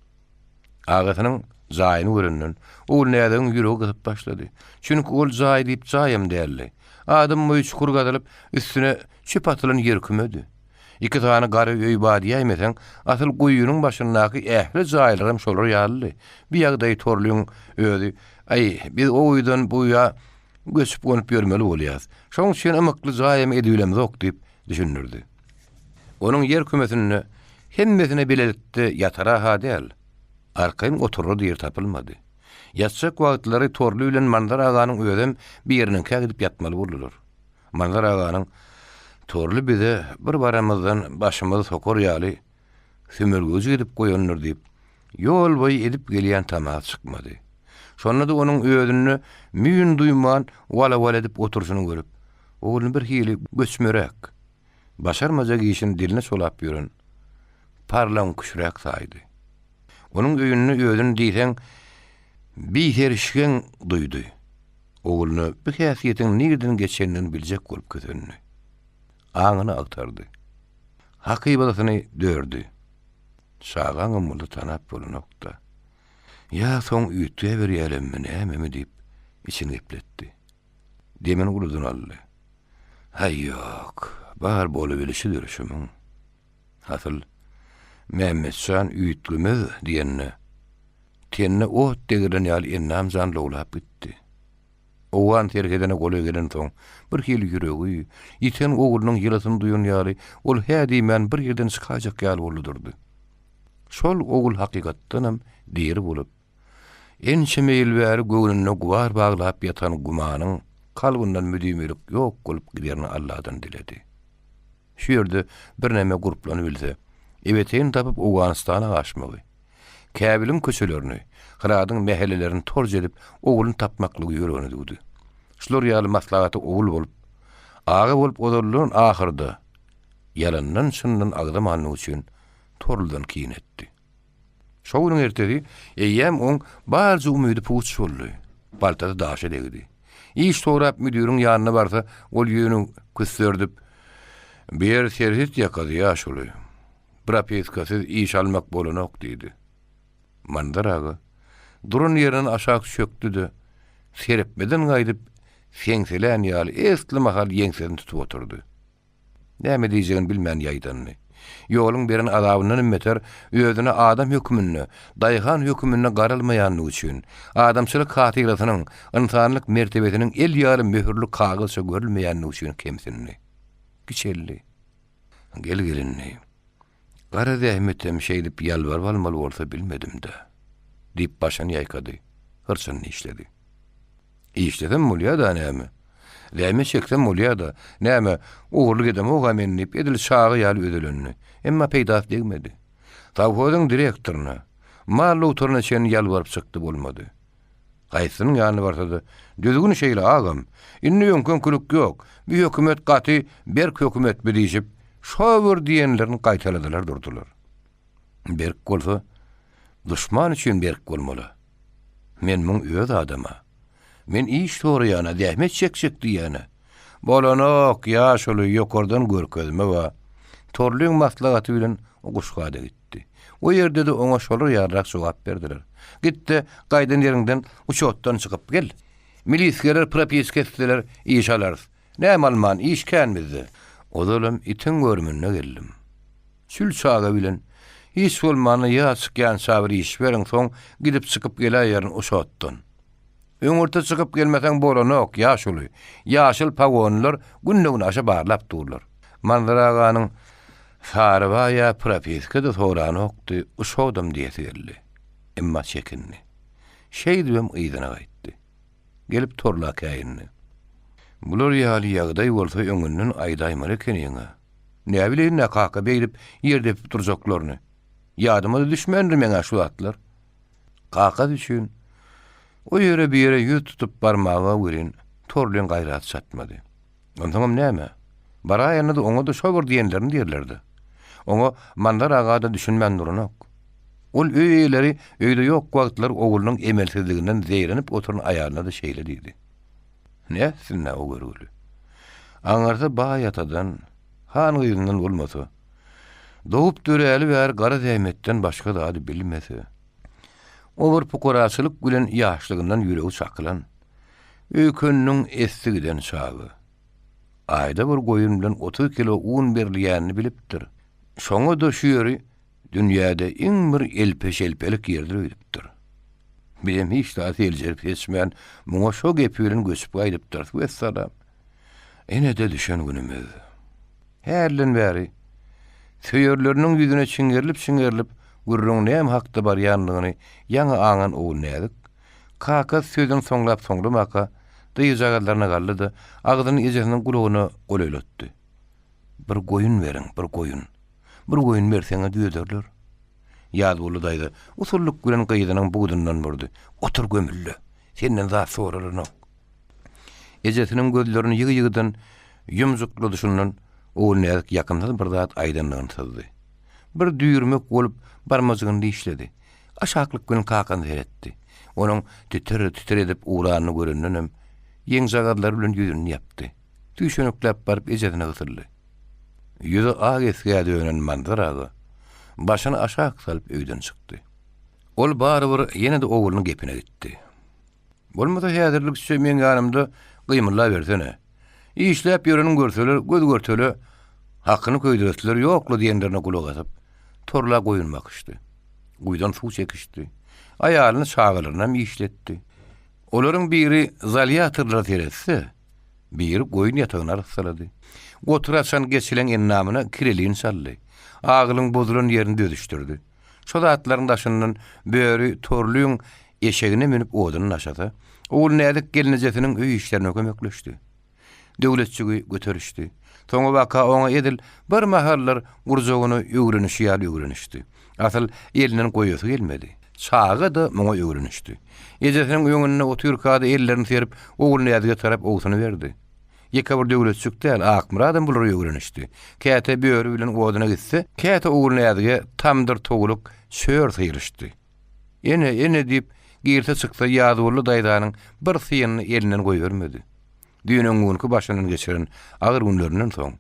Agasynyň jaýyny görenden, Ogulnäzigiň ýüregi gysyp başlady. Çünki ol jaý diýip jaýam däldi. Adam boýy çukur gazylyp, üstüne çöp atylan ýer kümedi. Iki sany gara öý bar diýäýmeseň, asyl guýynyň başyndaky ähli jaýlaram şolar ýalydy. Bu ýagdaýy Torlyň özi, Aý, biz o guýudan bu guýa göçüp-gonup ýörmeli bolýas. Şoň üçin ymykly jaýam edibilemzok diýip düşündirdi. Onuň ýer kümesinde hemmesine bilelikde ýatara-ha däl, arkaýyn oturara-da ýer tapylmady. Ýatjak wagtlary Torly bilen Manzar aganyň özem biriniňkä gidip ýatmaly boldular. Manzar aganyň, Torly bize bir baramyzdan başymyzy sokar ýaly sümelgejik edip goýandyr diýip, ýol boýy edip gelýän tamasy çykmady. Şonda-da onuň özünde müýn duýman wala-wala edip oturyşyny görüp, ogluny birhili göçmeräk, başarmajak işini diline çolap ýören parlaňküşräk saýdy. Onuň öýünde özüni diýseň biserişgeň duýdy. Ogluna bu häsiýetiň nireden geçendigini biljek bolup kösendi. Aňyny agtardy. Hakybasyny dördi. Çagaňam bolsa tanap bolanok-da. Ýa soň üýtgäberýäremmi, nämemi diýip, içini gepletdi. Demini uludan aldy. Haý, ýok, bar bolubilişidir şumuň. Asyl, Mämmetjan üýtgemez diýende, tenine ot degrilen ýaly Ennam jan lowlap gitdi. Owgan serhedine golaý gelensoň, bir hili ýüregi, ýiten oglunyň ýylysyny duýan ýaly, ol hä diýmän bir ýerden çykaýjak ýaly boldy durdy. Şol ogul hakykatdanam diri bolup, ençeme ýyl bäri göwnünde gubar baglap ýatan gümanyň kalbyndan müdimilik ýok bolup giderini Alladan diledi. Şu ýerde birneme gurplanybilse, ebeteýini tapyp Owganystana gaçmagy, Käbiliň köçelerini, Hyradyň mähellelerini torç edip, ogluny tapmaklygy ýüregine düwdi. Şular ýaly maslahaty ogul bolup, aga bolup ozaldan ahyrda, ýalandan-çyndan agzamanlygy üçin Torludan kine etdi. Şo günüň ertesi eýýäm oň barja umydy puç boldy. Paltasy daşa degdi. Iş sorap müdiriň ýanyna barsa, ol ýüzüni küsserdip, Bu ýer serhet ýakasy, ýaşuly. Propiskasyz iş almak bolanok diýdi. Manzar aga duran ýerinden aşak çökdi-de, serepmeden gaýdyp, seňselän ýaly esli mahal ýeňsesini tutup oturdy. Näme diýjegini bilmän ýaýdandy. Ýoluň beren azabyndanam beter, özüne adam hökmünde, daýhan hökmünde garalmaýandygy üçin, adamçylyk hatyrasynyň, ynsanlyk mertebesiniň el ýaly möhürli kagyzça görülmeýändigi üçin kemsindi. Kiçeldi. Gel-gel indi. Gara zähmetem şeýdip ýalbaryp almaly bolsa bilmedim-dä. Diýip başyny ýaýkady. Hyrçyny dişledi. Işlesem bolýa-da näme? Zähmet çeksem bolýa-da, näme, ogurlyk edemog-a men diýip, edil çaga ýaly özelendi. Emma peýdasy degmedi. Sowhozyň direktoryna, mal dogtoryna çenli ýalbaryp çykdy, bolmady. Haýsysynyň ýanyna barsa-da, Düzgün şeýle, agam. Indi öňki-öňkülik ýok. Bu hökümet gaty berk hökümet bi diýşip, şo bir diýenlerini gaýtaladylar durdular. Berk bolsa, duşman üçin berk bolmaly. Men muň öz adama. Men iş soraýana, zähmet çekjek diýýäne. Bolanok, ýaşuly, ýokardan görkezme bar. Torlyň maslahaty bilen Guşga-da gitdi. O ýerde-de oňa şolar ýalyrak jogap berdiler. Git-de, gaýdan ýeriňden uçotdan çykyp gel. Milis geler, propiska etseler, işe alarys. Näme alman, iş kän bizde. Ozalam itiň görüminde geldim. Çül çaga bilen, hiç bolmanda ýaz çykýança bir iş beriň, soň gidip çykyp geläýerin uçotdan. Öňürti çykyp gelmeseň bolanok, ýaşuly. Ýaşyl pagonlylar günde-günaşa barlap durlar. Manzar aganyň Sarybaýa propiska-da soranokdy, uşadam diýesi geldi. Emma çekindi. Şeýdibem yzyna gaýtdy. Gelip torla käýindi. Bular ýaly ýagdaý bolsa öňünden aýdaýmaly ekeniň-ä. Näbileýin-dä kaka beýdip ýer depip durjaklaryny. Ýadyma-da düşmändir meň-ä şu zatlar. Kakasy üçin o ýere bir ýere ýüz tutup barmaga welin Torlyň gaýraty çatmady. Onsoňam näme? Baraýanda-da oňa-da şo bir diýenlerini diýerlerdi. Oňa Manzar aga-da düşünmän duranok. Ol öý eýeleri öýde ýok wagtlary oglunyň emelsizliginden zeýrenip oturan aýalyna-da şeýle diýdi. Nätsin-dä o görgüli. Aňyrsy baý atadan, han gyzyndan bolmasa, Dogup-döräli bäri gara zähmetden başga zady bilmese, o bir pukaraçylyk bilen ýaşlygyndan ýüregi çakylan, öýkeniniň essi giden çaga. Aýda bir goýun bilen 30 kilo un berilýänini bilipdir. Şoňa-da şu ýeri dünýäde iň bir elpe-şelpelik ýerdir öýdüpdir. Bizem hiç zat seljerip-seçmän, muňa şo gepi bilen göçüp gaýdypdyrys, wessalam. Ine-de düşen günümiz. Hälden bäri, söýerleriniň ýüzüne çiňerilip-çiňerilip, gürrüň näme hakda barýanlygyny ýaňy aňan Ogulnäzik, Kakasy sözüni soňlap-soňlamaka, dyzjagazlaryna galdy-da, agzyny ejesiniň gulagyna golaýlatdy. Bir goýun beriň, bir goýun. Bir goýun berseň-ä düzederler. Ýazguly daýza usullyk bilen gyzynyň budundan burdy. Otur gömülle. Senden zat soralanok. Ejesiniň gözlerini ýygy-ýygydan ýumjukladyşyndan Ogulnäzik ýakymsyz bir zat aýdandygyny syzdy. Bir düýrmek bolup barmajygyny dişledi. Aşaklyk bilen kakasyna seretdi. Onuň titir-titir edip ugranyny görendenem, ýeňjagazlary bilen ýüzüni ýapdy. Süýşenekläp baryp ejesine gysyldy. Ýüzi ak esgä dönen Manzar aga başyny aşak salyp öýden çykdy. Ol barybir ýene-de oglunyň gepine gitdi. Bolmasa häzirlikçe meň ýanymda gymyldabersene. Işläp ýöreniň görseler, göz-görtele hakyny köýdüresleri ýok-la diýenlerine gulak asyp, torla goýun bakyşdy. Guýudan suw çekişdi. Aýalyny, çagalarynam işletdi. Olaryň biri zalýatorlara seretse, biri goýun ýatagyny arassalady. Gotur açan geçileň endamyna kirelin çaldy. Agylyň bozulan ýerini düzüşdirdi. Şo zatlaryň daşyndan böri torlyň eşegine münüp odun daşasa, Ogulnäzik gelnejesiniň öý işlerine kömekleşdi. Döwletjigi göterişdi. Soňabaka oňa edil bir mahallar gurjagyny öwrenişi ýaly öwrenişdi. Asyl elinden goýasy gelmedi. Çaga-da muňa öwrenişdi. Ejesiniň öňünde otyrka-da ellerini serip Ogulnäzige tarap owsunyberdi. Ýeke bir Döwletjik däl, Akmyradam bulara öwrenişdi. Käte böri bilen oduna gitse, käte Ogulnäzige tamdyr towluk çör syryşdy. Ene, ene diýip, girse-çyksa Ýazgully daýzanyň bir syýanyny elinden goýbermedi. Düýn-öňňünki başyndan geçiren agyr günlerinden soň,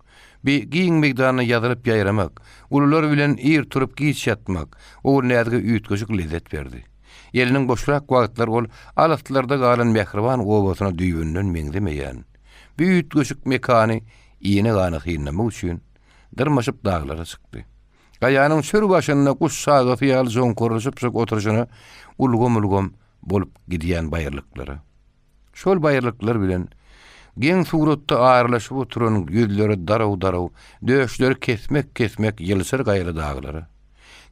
bi giň meýdanda ýazylyp-ýaýramak, ulular bilen ir turup giç ýatmak Ogulnäzige üýtgeşik lezzet berdi. Eliniň boşrak wagtlary ol alyslarda galan mähriban obasyna düýbünden meňzemeýän, bi üýtgeşik mekany ine-gana synlamak üçin dyrmaşyp daglara çykdy. Gaýanyň çür başynda guş çagasy ýaly joňkarylyşypjyk oturyşyna ulgam-ulgam bolup gidýän baýyrlyklara. Şol baýyrlyklar bilen geň suratda aralaşyp oturan ýüzleri daraw-daraw, döşleri kesmek-kesmek ýylçyr gaýaly daglara.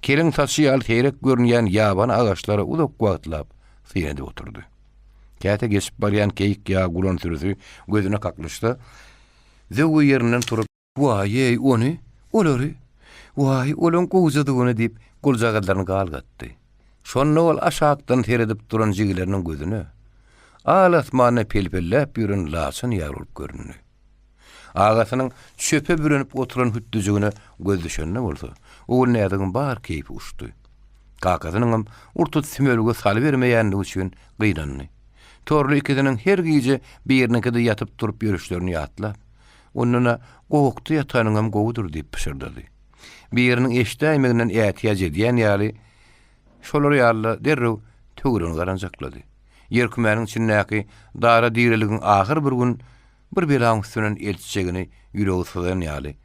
Keliň saçy ýaly seýrek görünýän ýabany agaçlara uzak wagtlap syn edip oturdy. Käte geçip barýan keýik ýa gulan sürüsi gözüne kaklyşsa, zöwwe ýerinden turup, Waý-eý, ony, olary, waý, olaň gowjadygyny diýip, guljagazlaryny galgatdy. Şonda ol aşakdan seredip duran jigileriniň gözüne, al asmanda pelpelläp ýören laçyn ýaly bolup göründi. Agasynyň çöpe bürenip oturan hütdüjigine göz düşende bolsa, Ogulnäzigiň bar keýpi uçdy. Kakasynyňam ur-tut sümelge salybermeýändigi üçin gynandy. Torly ikisiniň her gije biriniňkide ýatyp-turup ýörüşlerini ýatlap, Ondan-a gowakda ýatanyňam gowudyr diýip pyşyrdady. Biriniň eşidäýmeginden ätiýaç edýän ýaly, şolar ýaly-da derrew töweregini garanjaklady. Ýerkümäniň içindäki dara diriligiň ahyr bir gün bir belaň üstünden eltjegini ýüregi syzan ýaly,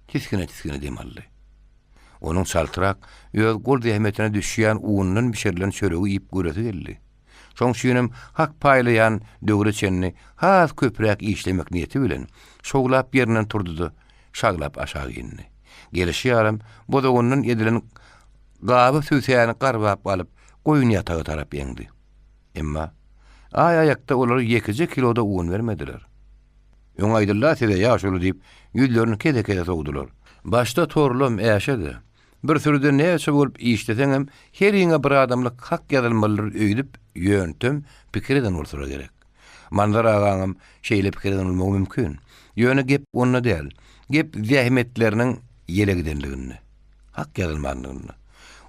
tisgine-tisgine dem aldy. Onuň çaltrak öz gol zähmetine düşýän undan bişirilen çöregi iýip göresi geldi. Şoň üçinem hak paýlaýan döwre çenli has köpräk işlemek niýeti bilen, şowlap ýerinden turdy-da, şaglap aşak indi. Gelişi ýalam, bozagyndan edilen gaby sübsäni garbap alyp, goýun ýataga tarap eňdi. Emma, aý aýakda olara ýekeje kilo-da un bermediler. Öň aýdyldy-a size, ýaşuly diýip, ýüzlerini kese-kese sowdular. Başda Torlam, Äşe-de, Bir sürüde näçe bolup işleseňem, heriňe bir adamlyk hak ýazylmalydyr öýdüp, ýöntem pikir eden bolsalar gerek. Manzar agaňam şeýle pikir eden bolmagy mümkin. Ýöne gep onda däl. Gep zähmetleriniň ýele gidenliginde. Hak ýazylmanlygynda.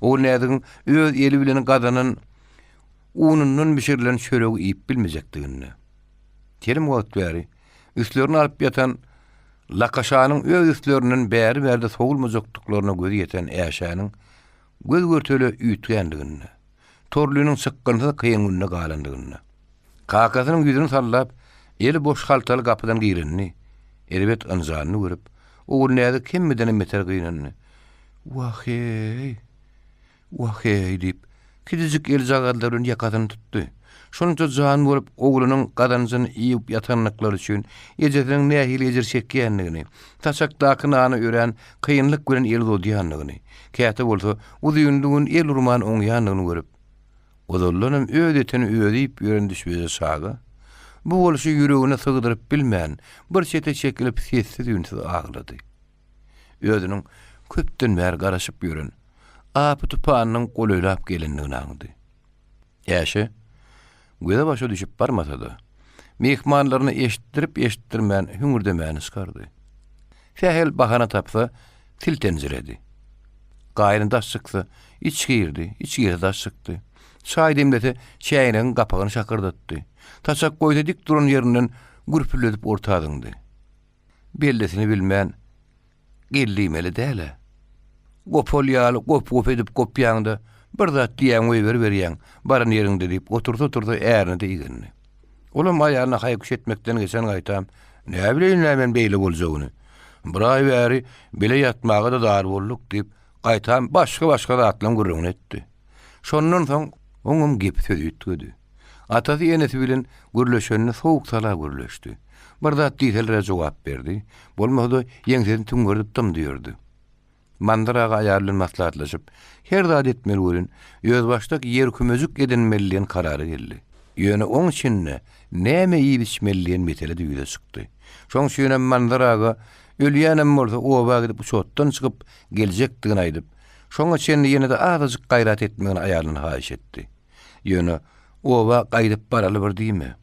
Ogulnäzigiň öz eli bilen gazanan unundan bişirilen çöregi iýip bilmejekdiginde. Telim wagt bäri üstlerini alyp ýatan Lakaşanyň öz üstlerinden bäri-bärde sowulmajakdyklaryna gözi ýeten Äşäniň göz-görtele üýtgändiginde, Torlynyň çykgynsyz kyn günde galandygynda. Kakasynyň ýüzüni sallap, eli boş haltaly gapydan girenini, erbet ynjanyny görüp, Ogulnäzik hemmedenem beter gynandy. Wah-eý! Wah-eý! diýip, kiçijik eljagazlary bilen ýakasyny tutdy. Şonça jan bolup, oglunyň gazanjyny iýip ýatandyklary üçin ejesiniň nähili ejir çekýändigini, saçakdaky nana örän kynlyk bilen el uzadýandygyny, käte bolsa uzynly gün el urman oňýandygyny görüp, Ozaldanam öz etini özi iýip ýören düşbüje çaga, bu bolşy ýüregine sygdyryp bilmän, bir çete çekilip sessiz-üýnsüz aglady. Özüniň köpden bäri garaşyp ýören apy-tupanynyň golaýlap gelendigini aňdy. Äşe göze-başa düşüp barmasa-da, myhmanlaryna eşitdirip-eşitdirmän hüňürdemäni çykardy. Sähel bahana tapsa, siltenjiredi. Gaýyny daş çyksa, iç girdi, iç girse daş çykdy. Çaý demlese, çäýnegiň gapagyny şakyrdatdy. Saçak goýsa dik duran ýerinden gürpüldedip orta zyňdy. Bellisini bilmän, Gel diýmeli däl-ä. Gopal ýaly gop-gop edip gopýaň-da, bir zat diýýäň goýberiberýäň, baran ýeriňde diýip, otursa-otursa ärine-de igendi. Olam aýalyna haý-küş etmekden geçen gaýtam, Näbileýin-ä men beýle boljagyny. Bir aý bäri bile ýatmaga-da zar bolduk diýip, gaýtam başga-başga zatlaryň gürrüňini etdi. Şondan soň oňam gepi-sözi üýtgedi. Atasy-enesi bilen gürleşende sowuk-sala gürleşdi. Bir zat diýseler-ä jogap berdi, bolmasa-da ýeňsesini tüňňerdip dymdy ýördi. Manzar aga aýaly bilen maslahatlaşyp, her zat etmeli welin, özbaşdak ýerkümejik edinmeli diýen karara geldi. Ýöne oň içinde näme iýip-içmeli diýen mesele-de ýüze çykdy. Şoň üçinem Manzar aga ölýänem bolsa oba gidip uçutdan çykyp geljekdigini aýdyp, şoňa çenli ýene-de azajyk gaýrat etmegini aýalyndan haýyş etdi. Ýöne oba gaýdyp baraly bir diýme.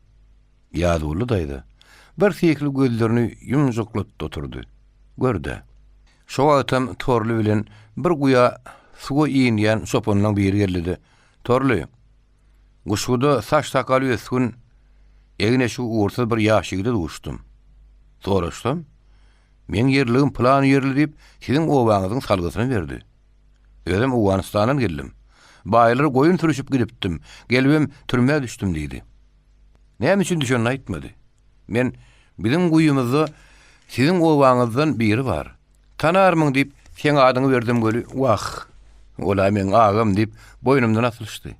Ýazgully daýza bir syhly gözlerini ýumjuklatdy oturdy. Gör-dä. Şo wagtam Torly bilen bir guýa suwa inýän çopanlaň biri geldi-de, Torly, Guşguda saç-sakaly ösgün, egin-eşigi ugursyz bir ýaş ýigide duşdum. Soraşsam, meň ýerligim pylan ýerli diýip, siziň obaňyzyň salgysyny berdi. Özem Owganystandan geldim. Baýlara goýun sürüşip gidipdim, gelibem türmä düşdüm diýdi. Näme üçin düşenini aýtmady. Men, Biziň guýymyzda siziň obaňyzdan biri bar. Tanarmyň diýip, seň adyňy berdim weli, wah, ol-a meň agam diýip, boýnumdan asylyşdy.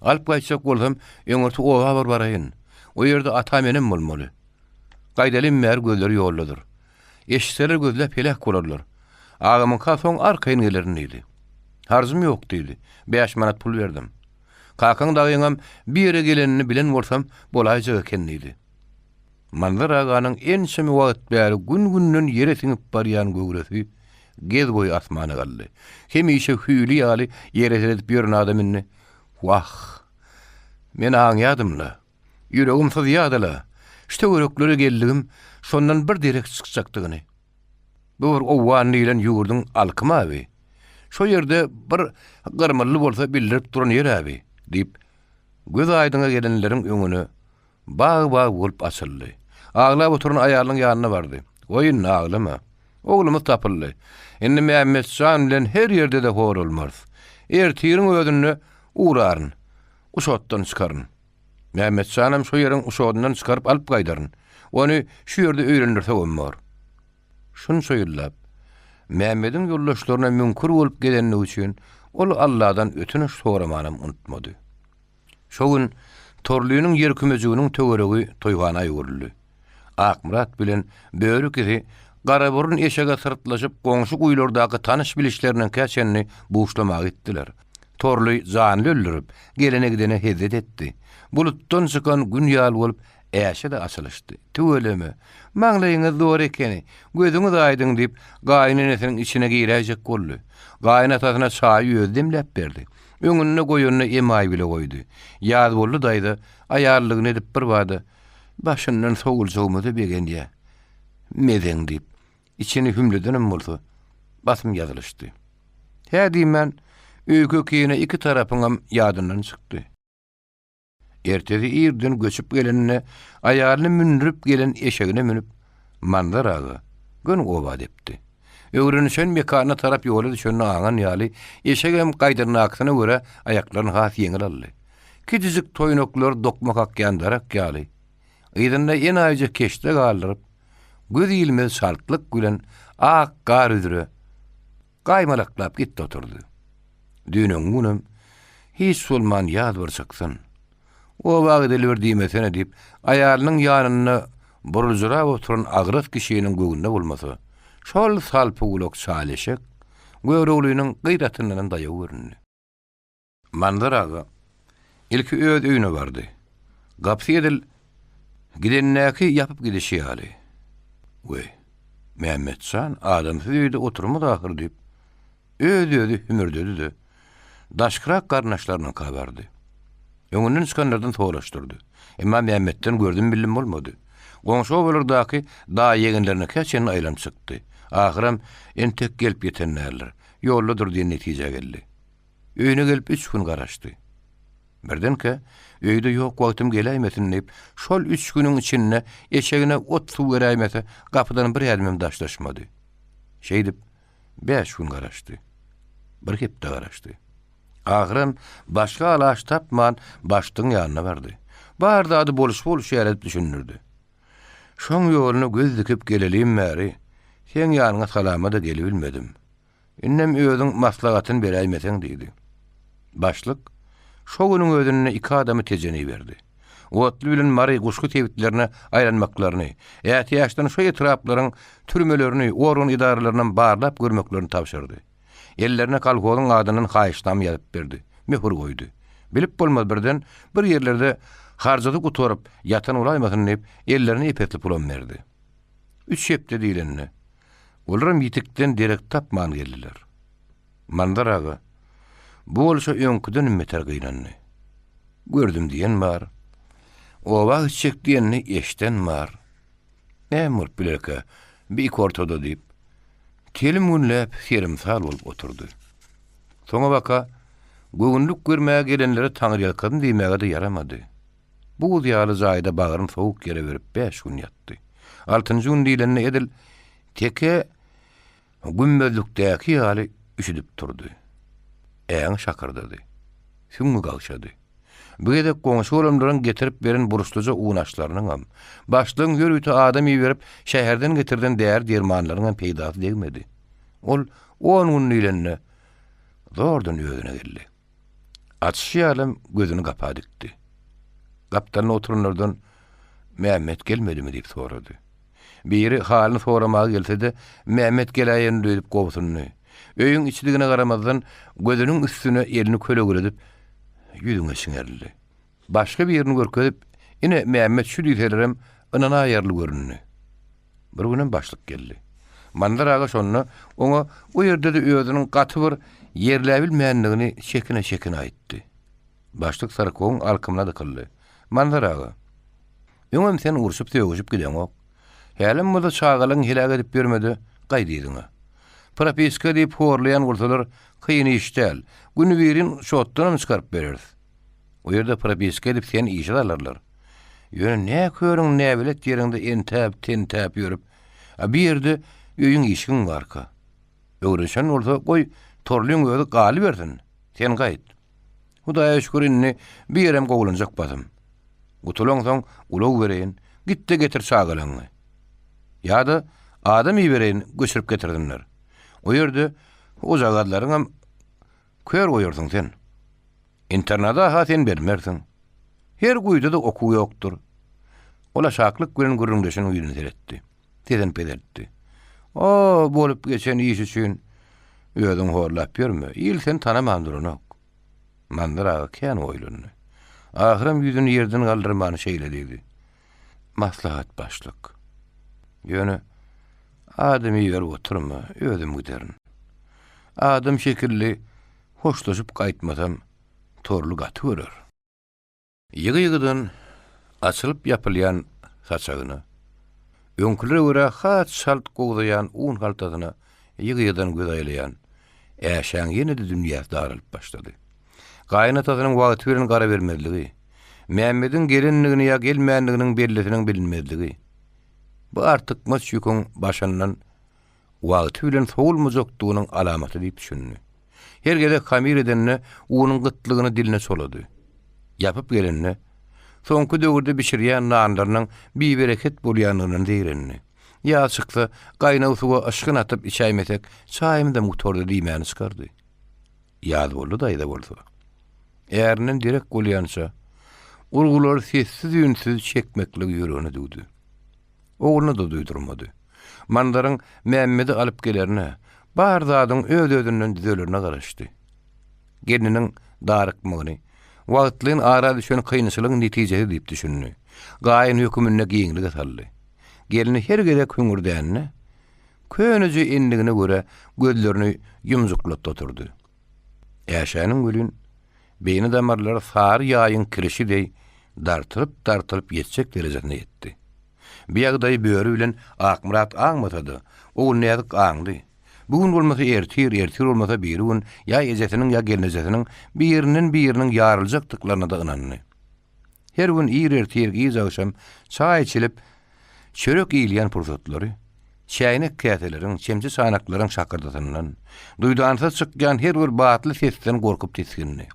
Alyp gaýtjak bolsam, öňürti oba bir baraýyn. O ýerde atam-enem bolmaly. Gaýdalym bäri gözleri ýoldadyr. Eşitseler gözläp heläk bolarlar. Agamyňka soň arkaýyn gelerin diýdi. Harjym ýok diýdi. Bäş manat pul berdim. Kakaň dagyňam bir ýere gelenini bilen bolsam, bolaýjak eken diýdi. Manzar aganyň ençeme wagt bäri gün-günden ýere siňip barýan göwresi gez boýy asmana galdy. Hemişe hüýli ýaly ýere seredip ýören adam indi, Wah, men aňýadym-la, ýüregim syzýady-la, şu töwereklere geldigim şondan bir derek çykjakdygyny. Bu bir Owgan diýlen ýurduň alkymy-a bi? Şo ýerde bir gyrmylly bolsa bildirip duran ýer-ä bi? diýip, göz aýdyňa gelenleriň öňüne Bag-bag bolup açyldy. Aglap oturan aýalynyň ýanyna bardy. Goý indi, aglama. Oglumyz tapyldy. Indi Mämmet jan bilen her ýerde-de hor bolmarys. Ertiriň özünde ugraryn. Uşatdan çykaryn. Mämmet janam şo ýeriň uşadyndan çykaryp alyp gaýdaryn. Ony şu ýerde öýlendirsegem bor. Şunça ýyllap, Mämmediň ýoldaşlaryna müňkür bolup gezenligi üçin ol Alladan ötünç soramanam unutmady. Şo gün Torlynyň ýerkümejiginiň töweregi toýhana öwrüldi. Akmyrat bilen Böri ikisi garaburun eşege syrtlaşyp goňşy guýulardaky tanyş-bilişleriniňkä çenli buşlamaga gitdiler. Torly janly öldürip, gelene-gidene hezzet etdi. Bulutdan çykan Gün ýaly bolup Äşe-de açylyşdy. Tüweleme, maňlaýyňyz zor ekeni, gözüňiz aýdyň diýip, gaýynenesiniň içine giräýjek boldy. Gaýynatasyna çaýy özi demläp berdi. Öňünde goýanyny emaý bile goýdy. Ýazbolly daýza aýallygyny edip birbada, Başyndan sowuljagymyza begenýä, mezeň diýip, içini hümledenem bolsa, basym ýazylyşdy. Hä diýmän, öýke-kine iki tarapyňam ýadyndan çykdy. Ertesi irden göçüp geleninde aýalyny mündürip gelen eşegine münüp, Manzar aga göni oba depdi. Öwrenişen mekanyna tarap ýola düşenini aňan ýaly, eşegem gaýdandakysyna görä aýaklaryny has ýeňil aldy. Kiçijik toýnaklar dokma kakýan darak ýaly, yzynda enaýyja keşde galdyryp, göz ilmez çaltlyk bilen ak gar üzre Gaýmalaklap gitdi oturdy. Düýn-öňňi günem, Hiç bolman ýaz bir çyksyn. Oba gideli bir diýmesene diýip, aýalynyň ýanynda buruljyrap oturan agras kişiniň göwnüne bolmasa, şol salpygulak çal eşek Göroglynyň gyratyndanam daýaw göründi. Manzar aga. Ilki öz öýüne bardy. Gapysy edil gidendäki ýapyp gidişi ýaly. Weý, Mämmet jan adamsyz öýde oturmaz ahyr diýip, öz-özi hümürdedi-de, daşkyrak garyndaşlarynyňka bardy. Öňünden çykanlardan soraşdyrdy. Emma Mämmetden gördüm-bildim bolmady. Goňşy obalardaky daýy-ýegenlerinikä çenli aýlanyp çykdy. Ahyram entek gelip ýeten däldir, ýoldadyr diýen netijä geldi. Öýüne gelip üç gün garaşdy. Birdenkä, öýde ýok wagtym geläýmesin diýip, şol üç günüň içinde eşegine ot-suw beräýmese, gapydan bir ädimem daşlaşmady. Şeýdip, bäş gün garaşdy. Bir hepde garaşdy. Ahyram başga alaç tapman, başlygyň ýanyna bardy. Bar zady bolşy-bolşy ýaly edip düşündirdi. Şoň ýoluna göz dikip gelelim bäri, seň ýanyňa salama-da gelibilmedim. Indem özüň maslahatyny beräýmeseň diýdi. Başlyk şo günüň özünde iki adamy Tejene iberdi. Otly bilen Mary, Guşgy sebitlerine aýlanmaklaryny, ätiýaçdan şo etraplaryň türmelerini, organ edaralarynam barlap görmeklerini tabşyrdy. Ellerine kolhozyň adyndan haýyşnama ýazyp berdi, möhür goýdy. Bilip bolmaz birden bir ýerlerde harjasy gutaryp ýatan bolaýmasyn diýip, ellerine ep-esli pulam berdi. Üç hepde diýlende, olaram ýitikden derek tapman geldiler. Manzar aga bu bolşa öňküdenem beter gynandy. Gördüm diýen bar, oba gitjek diýenini eşden bar. Näme bolup bilerkä, bi iki ortada diýip, telim günläp serimsal bolup oturdy. Soňabaka göwünlik görmäge gelenlere taňryýalkasyn diýmäge-de ýaramady. Buz ýaly jaýda bagryn sowuk ýere berip bäş gün ýatdy. Altynjy gün diýlende edil teke gümmezlikdäki ýaly üşüdip turdy. Äňi şakyrdady. Süňňi gagşady. Bu gezek goňşy bolanlaryň getirip beren burçluja unaşlarynyňam, başlygyň ýörite adam iberip şäherden getirden däri-dermanlaryňam peýdasy degmedi. Ol on gün diýlende zordan özüne geldi. Açyşy ýalam gözüni gapa dikdi. Gapdalynda oturanlardan Mämmet gelmedimi diýip sorady. Biri halyny soramaga gelse-de, Mämmet geläýendir öýdüp gobsundy. Öýüň içidigine garamazdan, gözüniň üstüne elini kölegeledip, ýüzüňe çiňerildi. Başga birini görkezip, Ine, Mämmet şu diýselerem, ynanaýarly göründi. Bir günem başlyk geldi. Manzar aga şonda oňa o ýerde-de özüniň gaty bir ýerläbilmändigini çekine-çekine aýtdy. Başlyk syrkawyň alkymyna dykyldy. Manzar aga, öňem sen urşup-sögüşip gideňok. Hälem bolsa çagalygyňy heläk edip ýörme-de, gaýt yzyňa. Propiska diýip horlaýan bolsalar, kyn iş däl. Günübirin şotdanam çykaryp bereris. O ýerde propiska edip seni işe alarlar. Ýöne nä körüň näbelet ýeriňde entäp-tentäp ýörüp, a bir ýerde öýüň işigiň barka. Öwrenişen bolsa, goý, Torlyň özi galybersin, sen gaýt. Hudaýa şükür indi bir ýerem gowulanjak basym. Gutulaňsoň ulag bereýin, git-de getir çagalaňy. Ýa-da adam ibereýin, göçürip getirsinler. O ýerde ojagazlaryňam kör goýarsyň sen. Internada-ha sen bermersiň. Her guýuda-da okuw ýokdur. Ol aşaklyk bilen gürrüňdeşiniň ýüzüne seretdi. Sesini peseltdi. O, bolup geçen iş üçin özüňi horlap ýörme. Il seni tanaman duranok. Manzar aga kän oýlandy. Ahyram ýüzüni ýerden galdyrman şeýle diýdi. Maslahat başlyk. Ýöne adam iberip oturma, özüm giderin. Adam şekilli Hoşlaşyp gaýtmasam, Torly gaty görer. Ýygy-ýygydan açylyp-ýapylýan saçagyna, öňkülere görä has çalt gowzaýan un haltasyna ýygy-ýygydan göz aýlaýan Äşäň ýene-de dünýäsi daralyp başlady. Gaýynatasynyň wagty bilen gara bermezligi, Mämmediň gelendigini ýa gelmändiginiň bellisiniň bilinmezligi, bu artykmaç ýüküň başyndan wagty bilen sowulmajakdygynyň alamaty diýip düşündi. Her gezek hamyr edende unuň gytlygyny diline çolady. Ýapyp gelende, soňky döwürde bişirýän nanlarynyň bibereket bolýandygyndan zeýrendi. Ýaz çyksa, gaýnag suwa yşgyn atyp içäýmesek, çaýymyzam gutardy diýmäni çykardy. Ýazboldy daýza bolsa, ärinden derek bolýança, urgulary sessiz-üýnsüz çekmekligi ýüregine düwdi. Ogluna-da duýdurmady. Manzaryň Mämmedi alyp gelerine, bar zadyň öz-özünden düzelerine garaşdy. Gelniniň darykmagyny. wagtlaýyn ara düşen kynçylygyň netijesi diýip düşündi. Gaýyn höküminde giňlige saldy. Gelni her gezek hüňürdände, köneje endigine görä gözlerini ýumjuklatdy oturdy. Äşäniň welin, beýni damarlary sary ýaýyň kirişi deý dartylyp-dartylyp ýetjek derejesine ýetdi. Bu ýagdaýy Böri bilen Akmyrat aňmasa-da, Ogulnäzik aňdy. Bu gün bolmasa ertir, ertir bolmasa birigün ýa ejesiniň, ýa gelnejesiniň birinden biriniň ýaryljakdyklaryna-da ynandy. Her gün ir ertir, giç agşam çaý içilip, çörek iýilýän pursatlary, çäýnek-käseleriň, çemçe-çanaklaryň şakyrdysyndan, duýdansyz çykýan her bir batly sesden gorkup tisgindi.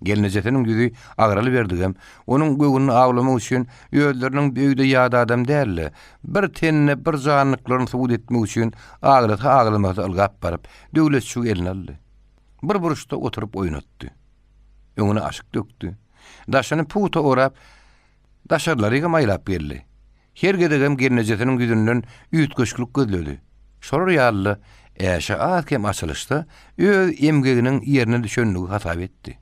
Gelnejesiniň ýüzi agralyberdigem, onuň göwnüni awlamak üçin özleriniň bu öýde ýat adam däl-de, bir tende bir janlyklaryny subut etmek üçin aglasa-aglamasa ylgap baryp, Döwletjigi eline aldy. Bir burçda oturyp oýnatdy. Öňüne aşyk dökdi. Daşyny pugta orap, daşarlarygam aýlap geldi. Her gezegem gelnejesiniň ýüzünden üýtgeşiklik gözledi. Şolar ýaly-da Äşe az-kem açylyşda öz emgeginiň ýerine düşenligi hasap etdi.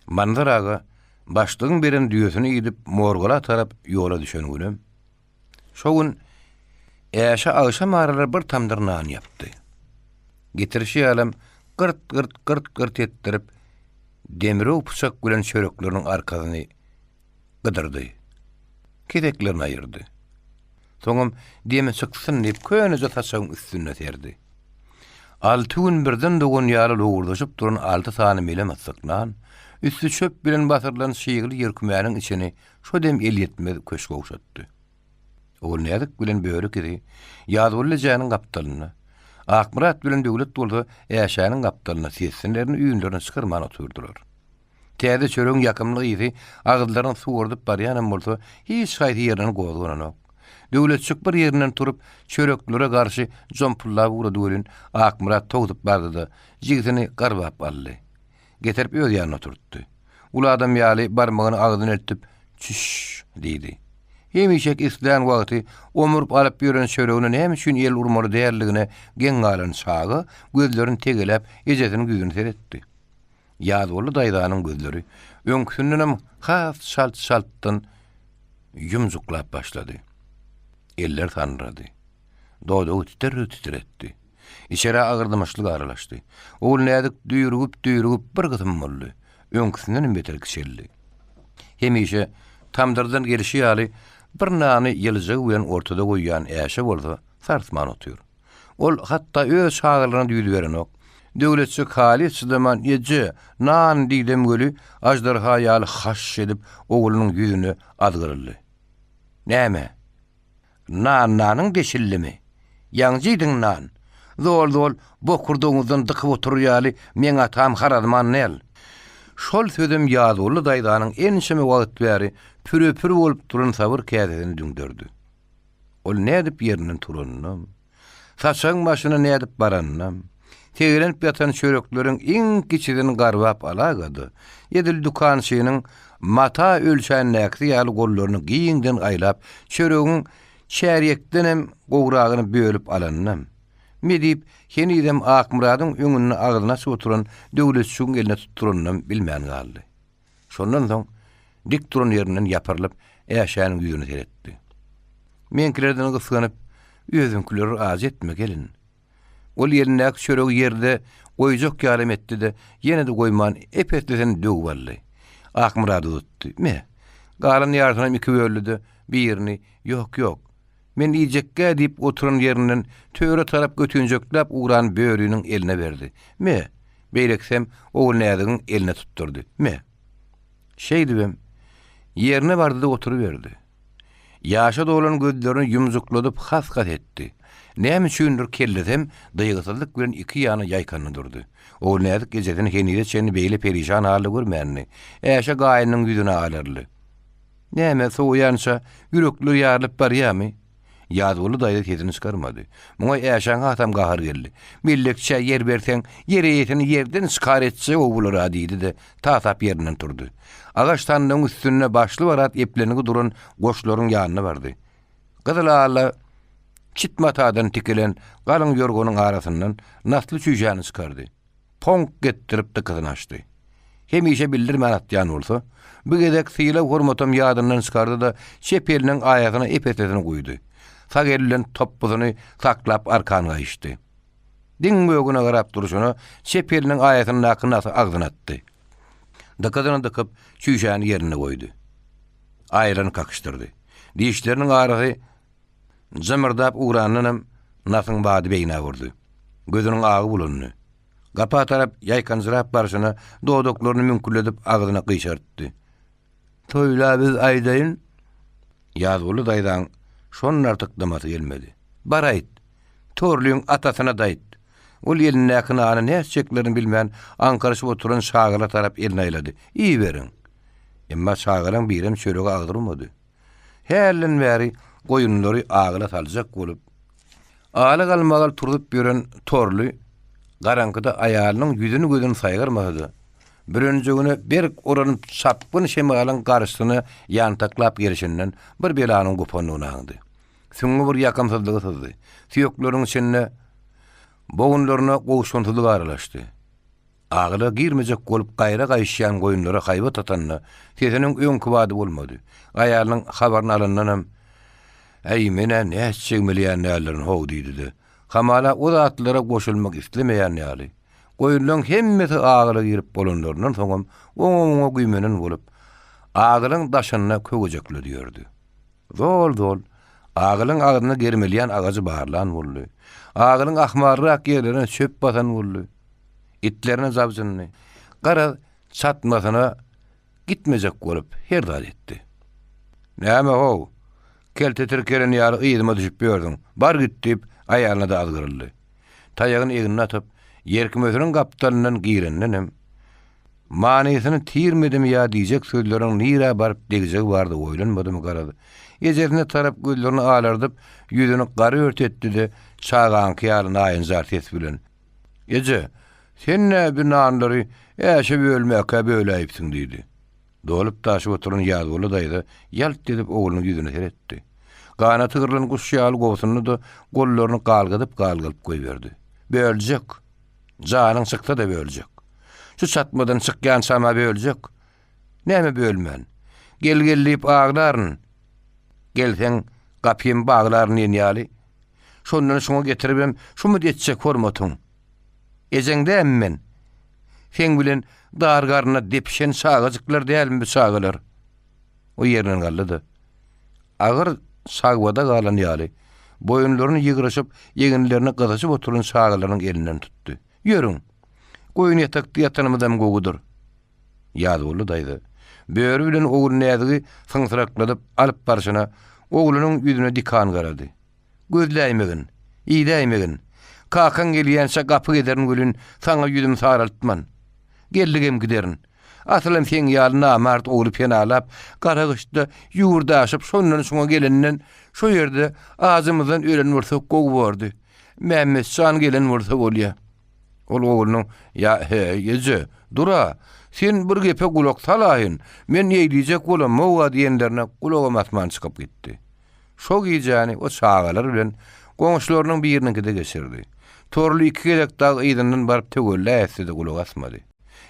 Manzar aga başlygyň beren düýesini idip Morgala tarap ýola düşen günem, şo gün Äşe agşam aralar bir tamdyr nan ýapdy. Getirişi ýalam gyrt-gyrt-gyrt-gyrt etdirip, demrew pyçak bilen çörekleriniň arkasyny gydyrdy. Keseklerini aýyrdy. Soňam demi çyksyn diýip köneje saçagyň üstünde serdi. Alty gün birden dogan ýaly lowurdaşyp duran alty sany mele myssyk nan, üsti çöp bilen basyrylan çygly ýerkümäniň içini şo dem elýetmez köşk ogşatdy. Ogulnäzik bilen Böri ikisi Ýazguly ejäniň gapdalynda, Akmyrat bilen Döwlet bolsa Äşäniň gapdalynda seslerini-üýnlerini çykarman otyrdylar. Täze çöregiň ýakymly ysy agyzlaryny suwardyp barýanam bolsa, hiç haýsy ýerinden gozgananok. Döwletjik bir ýerinden turup, çöreklere garşy jompullap ugrady welin, Akmyrat towsup bardy-da, jigisini garbap aldy. Getirip öz ýanyna oturtdy. Uly adam ýaly barmagyny agzyna eltip, Çüş! diýdi. Hemişeki islän wagty omuryp alyp ýören çöregine näme üçin el urmaly däldigine geň galan çaga gözlerini tegeläp ejesiniň ýüzüne seretdi. Ýazguly daýzanyň gözleri öňküsindenem has çalt-çaltdan ýumjuklap başlady. Eller sandyrady. Dodagy titir-titir etdi. Içerä agyr dymyşlyk aralaşdy. Ogulnäzik düýrügip-düýrügip bir gysym boldy. Öňküsindenem beter kiçeldi. Hemişe tamdyrdan gelşi ýaly bir nany ýylyjagy bilen ortada goýýan Äşe bolsa sarsman otyr. Ol hatda öz çagalaryna-da ýüz berenok. Döwletjik halys çydaman, Eje, nan diýdem weli, aždarha ýaly haş edip, oglunyň ýüzüne azgyryldy. Näme? Nan nanyň deşildimi? Ýaňy iýdiň nan. Zol-zol bokurdagyňyzdan dykyp oturar ýaly meň atam harazman däl. Şol sözem Ýazguly daýzanyň ençeme wagt bäri püre-pür bolup duran sabyr käsesini düňderdi. Ol nädip ýerinden turanynam, saçagyň başyna nädip baranynam, tegelenip ýatan çörekleriň iň kiçisini garbap alaga-da, edil dükançynyň mata ölçändäkisi ýaly gollaryny giňden aýlap, çöregiň çärýekdenem gowragyny bölüp alanynam, me diýip, henizem Akmyradyň öňünde agzyny açyp oturan Döwletjügiň eline tutduranynam bilmän galdy. Şondan soň dik duran ýerinden ýapyrylyp, Äşäniň ýüzüne seretdi. Meňkilerden gysganyp, özüňkileri razy etme, gelin. Ol elindäki çöregi ýerde goýjak ýalam etdi-de, ýene-de goýman, ep-eslisini döwüp aldy. Akmyrada uzatdy. Me. Galan ýarysynam iki böldi-de, birini, Ýok, ýok. Men iýjekgä diýip oturan ýerinden töre tarap götünjekläp ugran böriniň eline berdi. Me! Beýlekisem Ogulnäzigiň eline tutdurdy. Me! Şeýdibem, ýerine bardy-da oturyberdi. Ýaşa dolan gözlerini ýumjukladyp has-has etdi. Näme üçindir kellesem dygysyzlyk bilen iki ýana ýaýkandy durdy. Ogulnäzik ejesini henize çenli beýle perişan halda görmändi. Äşe gaýynynyň ýüzüne alaryldy. Näme, sowaýança ýürekler ýarylyp barýamy? Ýazguly daýza sesini çykarmady. Muňa Äşäň hasam gahary geldi. Mellekçä ýer berseň, ýer eýesini ýerden çykar etjeg-ow bular-a diýdi-de, tasap ýerinden turdy. Agaç sandygyň üstünde başly-barat eplengi duran goşlaryň ýanyna bardy. Gyzyl-ala çit matadan tikilen galyň ýorganyň arasyndan nasly çüýşäni çykardy. Poňk etdirip dykyzyny açdy. Hemişe bildirmän atýan bolsa, bu gezek sylag-hormatam ýadyndan çykardy-da, çep eliniň aýasyna ep-eslisini guýdy. Sag eli bilen topbusyny saklap arkan gaýyşdy. Diň gögüne garap durşuna çep eliniň aýasyndaky nasy agzyna atdy. Dykyzyny dykyp, çüýşäni ýerinde goýdy. Aýrany kakyşdyrdy. Dişleriniň arasy jymyrdap ugrandanam nasyň bady beýnä urdy. Gözüniň agy bulandy. Gapa tarap ýaýkanjyrap barşyna dodaklaryny müňkülledip agzyny gyşartdy. Toýla biz aýdaýyn. Ýazguly daýzaň şondan artyk dymasy gelmedi. Bar aýt. Torlyň atasyna-da aýt. Ol elindäki nany nätjeklerini bilmän aňkaryşyp oturan çagalara tarap elini aýlady. Iýiberiň. Emma çagalaň birem çörege agyz urmady. Hälden bäri goýunlary agyla saljak bolup, ala-galmagal turzup ýören Torly garaňkyda aýalynyň ýüzüni-gözüni saýgarmasa-da, bürenjegine berk oranyp çapgyn şemalyň garşysyna ýantaklap gelşinden bir belanyň gopandygyny aňdy. Süňňi bir ýakymsyzlygy syzdy. Süýekleriniň içinde bogunlaryna gowşgynsyzlyk aralaşdy. Agyla girmejek bolup gaýra gaýyşýan goýunlara haýbat atanda, sesiniň öňki bady bolmady. Aýalynyň habaryny alandanam, Äý, men-ä nätjegimi bilýän däldirin how diýdi-de, hamala o zatlara goşulmak islemeýän ýaly, goýunlaryň hemmesi agyla girip bolanlaryndan soňam oňa-muňa güýmenen bolup, agylyň daşynda köwejekledi ýördi. Zol-zol, agylyň agzyna germelýän agajy barlan boldy. Agylyň ahmalrak ýerlerine çöp basan boldy. Itlerine jabjyndy. Garaz, çatmasyna gitmejek bolup her zat etdi. Näme-how, kelte tirkelen ýaly yzyma düşüp ýörsüň, bar git diýip, aýalyna-da azgyryldy. Taýagyny egnine atyp, ýerkümesiniň gapdalyndan girendenem, Manysyny tirmedimi ýa diýjek sözleriň nirä baryp degjegi barada oýlanmadymy garaz, ejesine tarap gözlerini alardyp, ýüzüni gara-ört etdi-de, çagaňky ýaly naýynjar ses bilen, Eje, sen nä bi nanlary Äşe bölmäkä böläýipsiň diýdi. Dolup-daşyp oturan Ýazguly daýza ýalt edip oglunyň ýüzüne seretdi. Ganaty gyrlan guş ýaly gobsundy-da, gollaryny galgadyp-galgadyp goýberdi. Böljek! Janyň çyksa-da böljek. Şu çatmadan çykýançam-a böljek. Näme bölmän? Gel-gel diýip aglaryn. Gelseň, gapymy baglaryn diýen ýaly. Şondan şuňa getiribem şumy etjek hormatyň? Ejeň dälmi men? Seň bilen dar garynda depişen çagajyklar dälmi bu çagalar? O ýerinden galdy-da, agyr sagbada galan ýaly, boýunlaryny ýygryşyp, eginlerini gyzyşyp oturan çagalarynyň elinden tutdy. Ýörüň! Goýun ýatakda ýatanymyzam gowudyr. Ýazguly daýza, böri bilen Ogulnäzigi syňsyrakladyp alyp barşyna, oglunyň ýüzüne dikan garady. Gözläýmegin, idäýmegin. Kakaň gelýänçä gapy gezerin welin, saňa ýüzümi saraltman. Geldigem giderin. Asylam seň ýaly namart ogly penalap, gara gyşda ýurt aşyp, şondan şuňa gelenden, şo ýerde ajymyzdan ölen bolsak gowy bordy. Mämmetjan gelen bolsa bolýa. Ol oglunyň, Ýa, heý, eje, dur-a, sen bir gepe gulak salaýyn, men eýlejek bolamog-a diýenlerine gulagam asman çykyp gitdi. Şo gijäni o çagalar bilen goňşularynyň biriniňkide geçirdi. Torly iki gezek dagy yzyndan baryp töwella etse-de gulak asmady.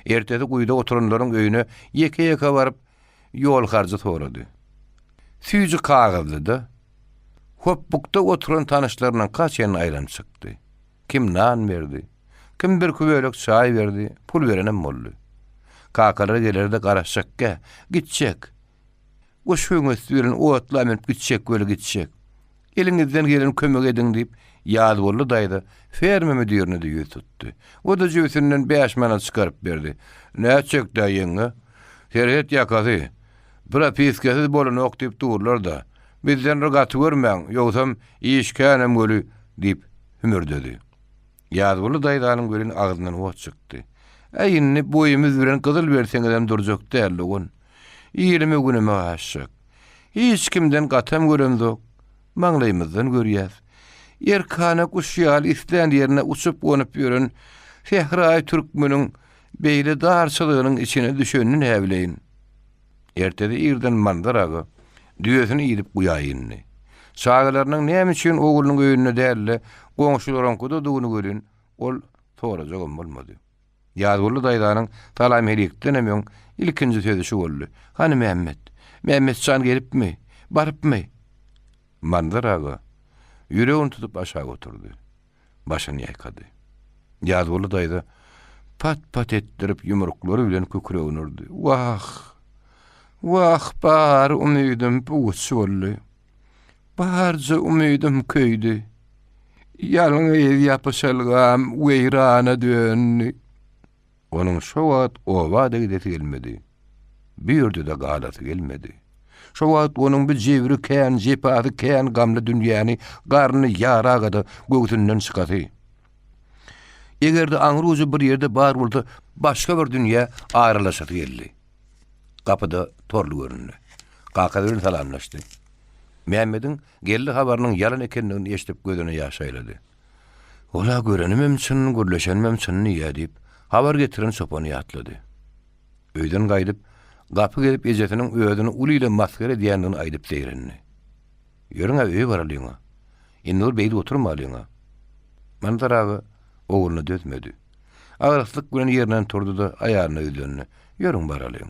Ertesi guýuda oturanlaryň öýüne ýeke-ýeke baryp, ýol harjy sorady. Süýji kagyzly-da, hopbukda oturan tanyşlarynyňka çenli aýlanyp çykdy. Kim nan berdi, kim birki bölek çaý berdi, pul berenem boldy. Kakalary gelerde garaşjakgä, gitjek. Guş höňesi bilen otla münüp gitjek weli gitjek. Eliňizden gelen kömegi ediň diýip, Ýazbolly daýza ferma müdirine-de ýüz tutdy. O-da jübüsinden bäş manat çykaryp berdi. Nätjek-dä ýeňňe? Serhet ýakasy. Propiskasyz bolanok diýip durlar-da. Bizden bir gaty görmäň, ýogsam iş känem weli, diýip, hümürdedi. Ýazguly daýzanyň welin agzyndan ot çykdy. Äý, indi boýumyz bilen gyzyl berseňizem durjak däl, dogan. Ilime-günüme gaçjak. Hiç kimden gatam göremzok. Maňlaýymyzdan görýäs. Erkana guş ýaly islän ýerine uçup-gonup ýören sähraýy türkmeniň beýle dar çyzygynyň içine düşenini näbileýin. Ertesi irden Manzar aga düýesini idip guýa indi. Çagalarynyň näme üçin oglunyň öýünde däl-de, goňşularyňkydadygyny welin, ol sorajagam bolmady. Ýazgully daýzanyň salam-helikdenem öň ilkinji sözi şu boldy, Hany Mämmet? Mämmet jan gelipmi? Barypmy? Manzar aga ýüregini tutup aşak oturdy. Başyny ýaýkady. Ýazgully daýza pat-pat etdirip ýumruklary bilen kükregini urdy. Wah! Wah, bar umydym puç boldy. Barja umydym köýdi. Ýalňyz ýapyşalgam weýrana döndi. Onuň şo wagt oba-da gidesi gelmedi. Bu ýerde-de galasy gelmedi. Şo wagt onuň bu jebri kän, jepasy kän gamly dünýäni garny ýaraga-da göwsünden çykasy. Eger-de aňry ujy bir ýerde bar bolsa, başga bir dünýä aralaşasy geldi. Gapyda Torly göründi. Kakasy bilen salamlaşdy. Mämmediň geldi habarynyň ýalan ekenligini eşidip gözüne ýaş aýlady. Ol-a görenimem çyn, gürleşenimem çyn diýýä diýip, habar getiren çopany ýatlady. Öýden gaýdyp, gapy gezip ejesiniň özüni uly ile masgara edýändigini aýdyp zeýrendi. Ýörüň-ä öýe baralyň-a. Indi bir beýdip oturmalyň-a. Manzar aga ogluna dözmedi. Agraslyk bilen ýerinden turdy-da, aýalyna ýüzlendi, Ýörüň baralyň.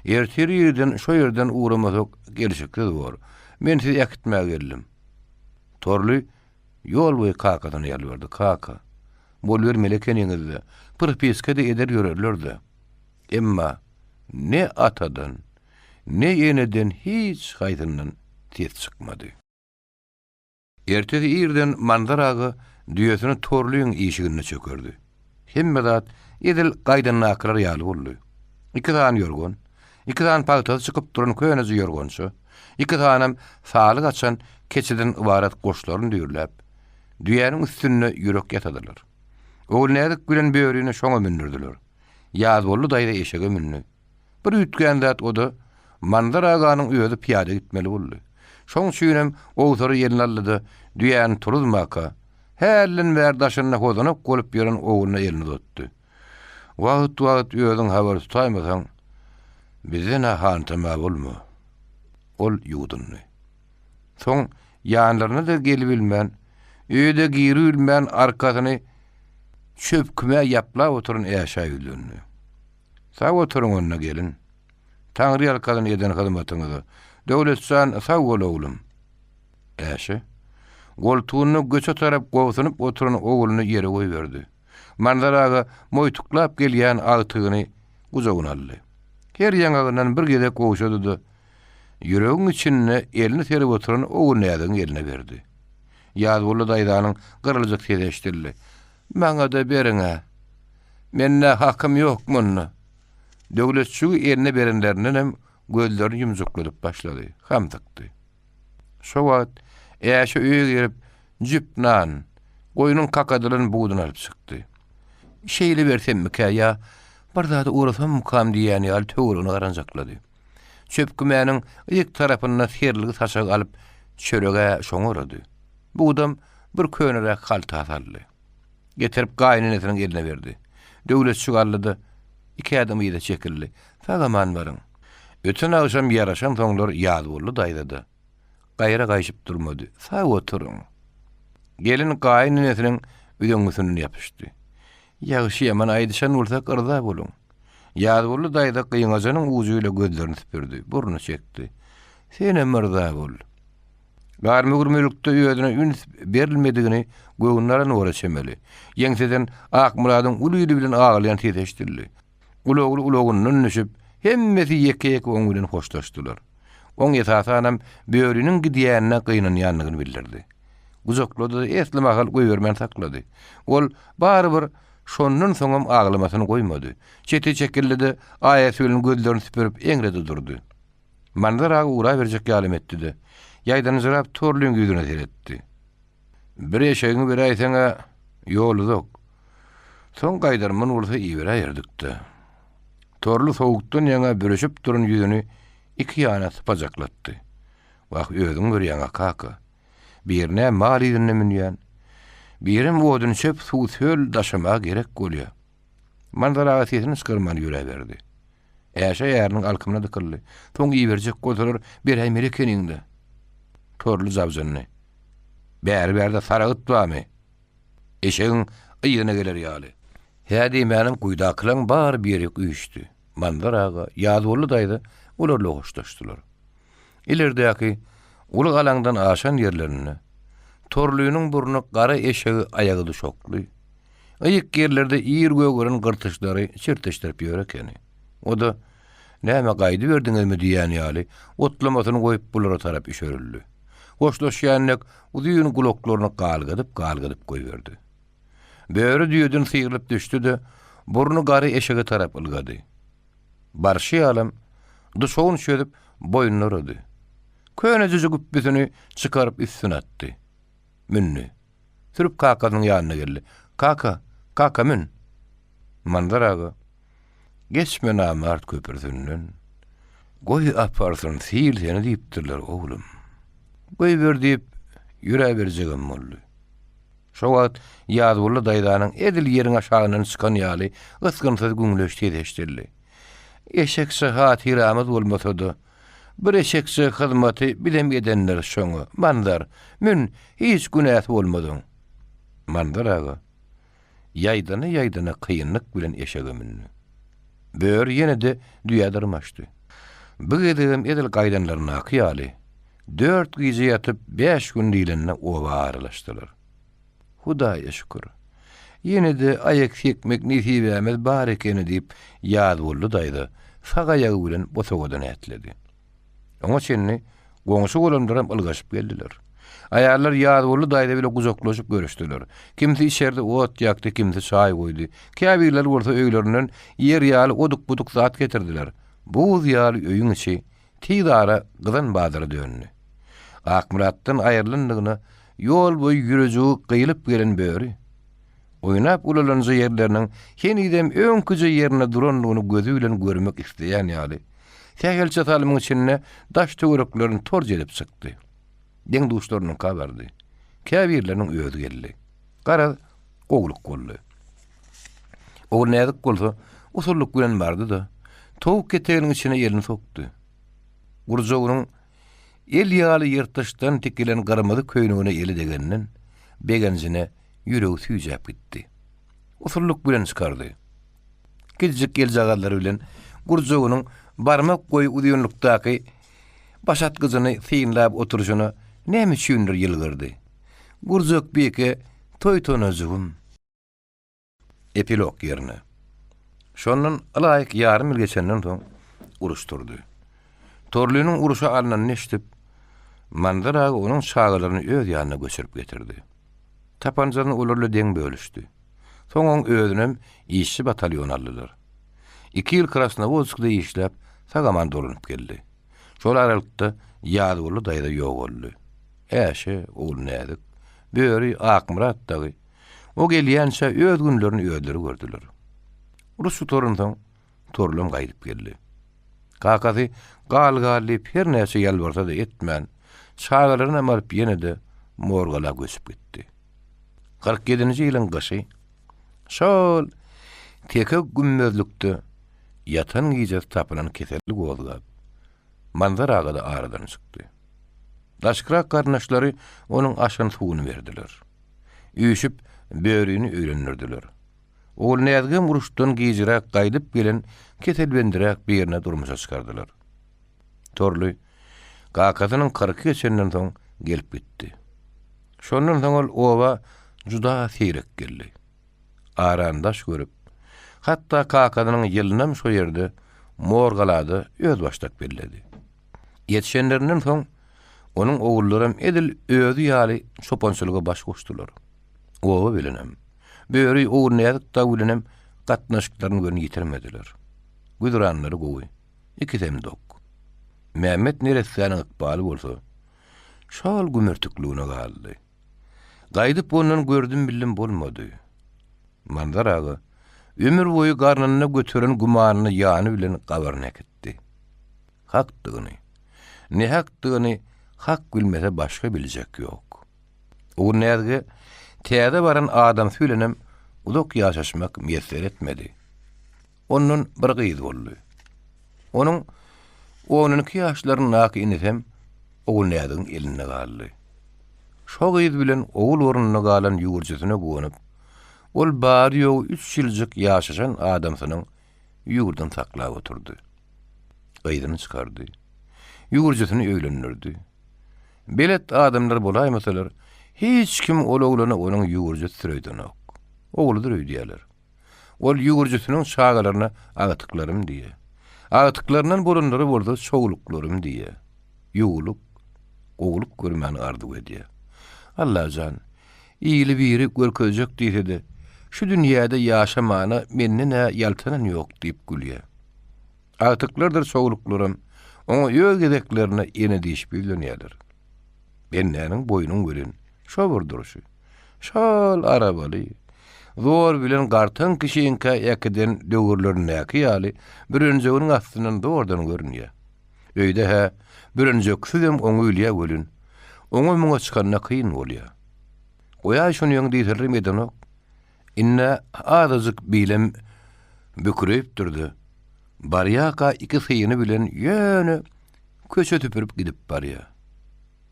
Ertir irden şo ýerden ugramasak gelşiksiz bor. Men sizi äkitmäge geldim. Torly ýol boýy kakasyna ýalbardy, Kaka, bolubermeli ekeniňiz-dä, propiska-da eder ýörerler-dä. Emma ne atadan, ne eneden hiç haýsyndan ses çykmady. Ertesi irden Manzar aga düýesini Torlyň işiginde çökerdi. Hemme zat edil gaýdandakylar ýaly boldy. Iki sany ýorgan, iki sany pagtasy çykyp duran köneje ýorgança, iki sanam saly gaçan keçeden ybarat goşlaryny düýrläp, düýäniň üstünde ýürek ýasadylar. Ogulnäzik bilen Börini şoňa mündürdiler. Ýazbolly daýza eşege mündi. Bir üýtgän zat o-da, Manzar aganyň özi pyýada gitmeli boldy. Şoň üçinem owsary eline aldy-da, düýäni turuzmaka, hälden bäri daşynda hozanak bolup ýören ogluna elini uzatdy. Wagt-wagt özüň habar tutaýmasaň, bizden-ä hantama bolma. Ol ýuwdundy. Soň ýanlaryna-da gelibilmän, öýe-de giribilmän arkasyny çöp-kümä ýaplap oturan Äşä ýüzlendi. Sag oturyň onda gelin. Taňry ýalkasyn eden hyzmatyňyza. Döwlet jan sag bol oglum. Äşe, goltugynda göçe tarap gobsunyp oturan ogluny ýere goýberdi. Manzar aga moýtuklap gelýän agtygyny gujagyna aldy. Her ýaňagyndan bir gezek ogşady-da, ýüregiň içinde elini serip oturan Ogulnäzigiň eline berdi. Ýazguly daýzanyň gyryljyk sesi eşidildi. Maňa-da beriň-ä. Mende hakym ýok munda. Döwletjigi eline berenlerindenem gözlerini ýumjukladyp başlady. Hamsykdy. Şo wagt Äşe öýe girip, jüp nan, goýnuň kakadylan buduny alyp çykdy. Şeýle bersemmikä ýa bir zady ugrasammykam diýýän ýaly töweregine garanjaklady. Çöpkümäniň yk tarapynda serligi saçagy alyp, çöreg-ä şoňa orady. Budam bir köneräk halta saldy. Getirip gaýynenesiniň eline berdi. Döwletjik aldy-da, iki ädim yza çekildi. Sag-aman baryň. Öten agşam ýaraşansoňlar Ýazbolly daýza-da gaýra gaýşyp durmady. Sag oturyň. Gelin gaýynenesiniň üzeňňisinden ýapyşdy. Ýagşy-ýaman aýdyşan bolsak yrza boluň. Ýazbolly daýza gyňajynyň ujy bilen gözlerini süpürdi, burnuny çekdi. Senem yrza bol. Garmögür-mülkde özüne üns berilmedigini göwnüne alan bora çemeli. Ýeňseden Akmyradyň uly ili bilen aglaýan sesi eşidildi. Ulagly ulagyndan düşüp, hemmesi ýeke-ýeke oň bilen hoşlaşdylar. Oň esasanam Böriniň gidýänine gynanýandygyny bildirdi. Gujaklady-da esli mahal goýbermän saklady. Ol, barybir, şondan soňam aglamasyny goýmady. Çete çekildi-de, aýasy bilen gözlerini süpürip eňredi durdy. Manzar aga ugraberjek ýalym etdi-de, ýaýdanjyrap Torlyň ýüzüne seretdi. Bir eşegiňi beräýseň-ä, ýol uzak. Soň gaýdarman bolsa iberäýerdik-dä. Torly sowukdan ýaňa bürüşip duran ýüzüni iki ýana sypajaklatdy. Wah, özüň görýäň-ä, kaka. Birine mal yzynda münýän, birem odun-çöp, suw-söl daşamaga gerek bolýa. Manzar aga sesini çykarman ýöräberdi. Äşe äriniň alkymyna dykyldy. Soň iberjek bolsalar, beräýmeli ekeniň-dä. Torly jabjyndy. Bäri-bärde saragyt barmy? Eşegiň yzyna geler ýaly. Hä diýmänem guýudakylaň bary bir ýerik üýşdi. Manzar aga, Ýazbolly daýza olar bilen hoşlaşdylar. Ilerdäki uly galaňdan aşan ýerlerinde Torlynyň burny gara eşegi aýagy duşakly, gyýyk ýerlerde ir gögeren gyrtyçlary çirteşdirip ýör ekeni. O-da, Näme gaýdyberdiňizmi diýýän ýaly, otlamasyny goýup bulara tarap üşerildi. Hoşlaşýan dek uzyn gulaklaryny galgadyp-galgadyp goýberdi. Böri düýeden syrylyp düşdi-de, burny gara eşege tarap ylgady. Barşy ýalam, duşagyny çözüp, boýnuna orady. Könejije güpbüsini çykaryp üstüne atdy. Mündi. Sürüp kakasynyň ýanyna geldi. Kaka, kaka mün! Manzar aga, Geçme namart köprüsinden. Goý aparsyn sil seni diýipdirler, oglum. Goýber diýip, ýöräberjegem boldy. Şo wagt Ýazguly daýzanyň edil ýeriň aşagyndan çykan ýaly ysgynsyz güňleç sesi eşidildi. Eşekçe hatyramyz bolmasa-da, bir eşekçe hyzmaty bizem edendiris şoňa. Manzar, mün, hiç günäsi bolmaz oň. Manzar aga ýaýdana-ýaýdana kynlyk bilen eşege mündi. Böri ýene-de düýä dyrmaşdy. Bu gezegem edil gaýdanlaryndaky ýaly, dört gije ýatyp, bäş gün diýlende oba aralaşdylar. Hudaýa şükür, ýene-de aýak sekmek nesibämiz bar ekeni diýip, Ýazbolly daýza sag aýagy bilen bosagadan ätledi. Oňa çenli goňşy bolanlaram ylgaşyp geldiler. Aýallar Ýazbolly daýza bile gujaklaşyp görüşdiler. Kimsi içerde ot ýakdy, kimsi çaý goýdy. Käbirleri bolsa öýlerinden ýer ýaly oduk-buduk zat getirdiler. Buz ýaly öýüň içi tiz ara gyzan bazara döndi. Akmyratdan aýrylandygyna ýol boýy ýürejigi gyýlyp gelen böri, Oýnap ulalanja ýerleriniň henizem öňküje ýerinde durandygyny gözi bilen görmek isleýän ýaly, sähelçe salymyň içinde daş-töwereklerini torç edip çykdy. Deň-duşlarynyňka bardy. Käbirleriniň özi geldi. Garaz, gowulyk boldy. Ogulnäzik bolsa usullyk bilen bardy-da, towuk keteginiň içine elini sokdy. Gurjagynyň el ýaly ýyrtyşdan tikilen gyrmyzy köýnegine eli degenden, begenjine ýüregi süýjäp gitdi. Usullyk bilen çykardy. Kiçijik eljagazlary bilen gurjagynyň barmak boýy uzynlykdaky başatgyjyny synlap oturyşyna näme üçindir ýylgyrdy. Gurjak bike toý-tonajygym. Epilog ýerine. Şondan ylaýyk ýarym ýyl geçenden soň uruş turdy. Torlynyň uruşa alnanyny eşidip, Manzar aga onuň çagalaryny öz ýanyna göçürip getirdi. Tapanjasyny olar bilen deň bölüşdi. Soň oň özünem işçi batalýona aldylar. Iki ýyl Krasnowodskda işläp, sag-aman dolanyp geldi. Şol aralykda Ýazguly daýza ýogaldy. Äşe, Ogulnäzik, Böri, Akmyrat dagy O gelýänçä öz günlerini özleri gördüler. Uruş gutaransoň, Torlam gaýdyp geldi. Kakasy gal-gal diýip her näçe ýalbarsa-da etmän, çagalarynam alyp ýene-de Morgala göçüp gitdi. 47 ýedinji ýylyň gyşy şol teke gümmezlikde ýatan gijesi tapylan keseli gozgap, Manzar aga-da aradan çykdy. Daşkyrak garyndaşlary onuň aşan suwuny berdiler. Üýşüp, Börini öýlendirdiler. Ogulnäzigem uruşdan gijräk gaýdyp gelen keselbendiräk birine durmuşa çykardylar. Torly kakasynyň kyrky geçenden soň gelip gitdi. Şondan soň ol oba juda seýrek geldi. Arany daş görüp, hatda kakasynyň ýylynam şo ýerde, Morgalada özbaşdak belledi. Ýetişenlerinden soň, onuň ogullaram edil özi ýaly çopançylyga baş goşdular. Oba bilenem, Böri Ogulnäzik dagy bilenem gatnaşyklaryny göni ýitirmediler. Güzeranlary gowy, ikisem dok. Mämmet neressäniň ykbaly bolsa, şol gümürtikligine galdy. Gaýdyp ondan gördüm-bildim bolmady. Manzar aga ömür boýy garnynda göteren gümanyny ýany bilen gabaryna äkitdi. Hakdygyny, nähakdygyny Hak bilmese başga biljek ýok. Ogulnäzige täze baran adamsy bilenem uzak ýaşaşmak miýesser etmedi. Ondan bir gyz boldy. Onuň on iki ýaşlaryndaky inisem Ogulnäzigiň elinde galdy. Şo gyz bilen ogul ornunda galan ýüwürjisine guwanyp, Ol bary-ýogy üç ýyljyk ýaşaşan adamsynyň ýurduny saklap oturdy. Gyzyny çykardy. Ýüwürjisini öýlendirdi. Belet adamlar bolaýmasalar, hiç kim ol oglana onuň ýüwürjisidir öýdenok. Ogludyr öýdýärler. Ol ýüwürjisiniň çagalaryna agtyklarym diýýär. Agtyklaryndan bolanlary bolsa çowluklarym diýýär. Ýuwluk, gowulyk görmäni arzuw edýär. Allajan, ili biri görkezjek diýse-de, şu dünýäde ýaşamana menden-ä ýaltanan ýok diýip gülýär. Agtyklardyr çowluklaram oňa öz gezeklerinde ene diýşip ýüzlenýärler. Bendäniň boýnuň welin, şo bir durşy. Şol arabaly, zor bilen gartaň kişiňkä äkiden döwürlerindäki ýaly bürenjeginiň astyndan zordan görünýär. Öýde-hä bürenjeksizem oňa ölýär welin, oňa-muňa çykanda kyn bolýar. Goýaý şony ýaňy diýselerem edenok. Ind-ä azajyk bilem bükreýipdir-de, barýarka iki syny bilen ýöne köçe süpürip gidip barýar.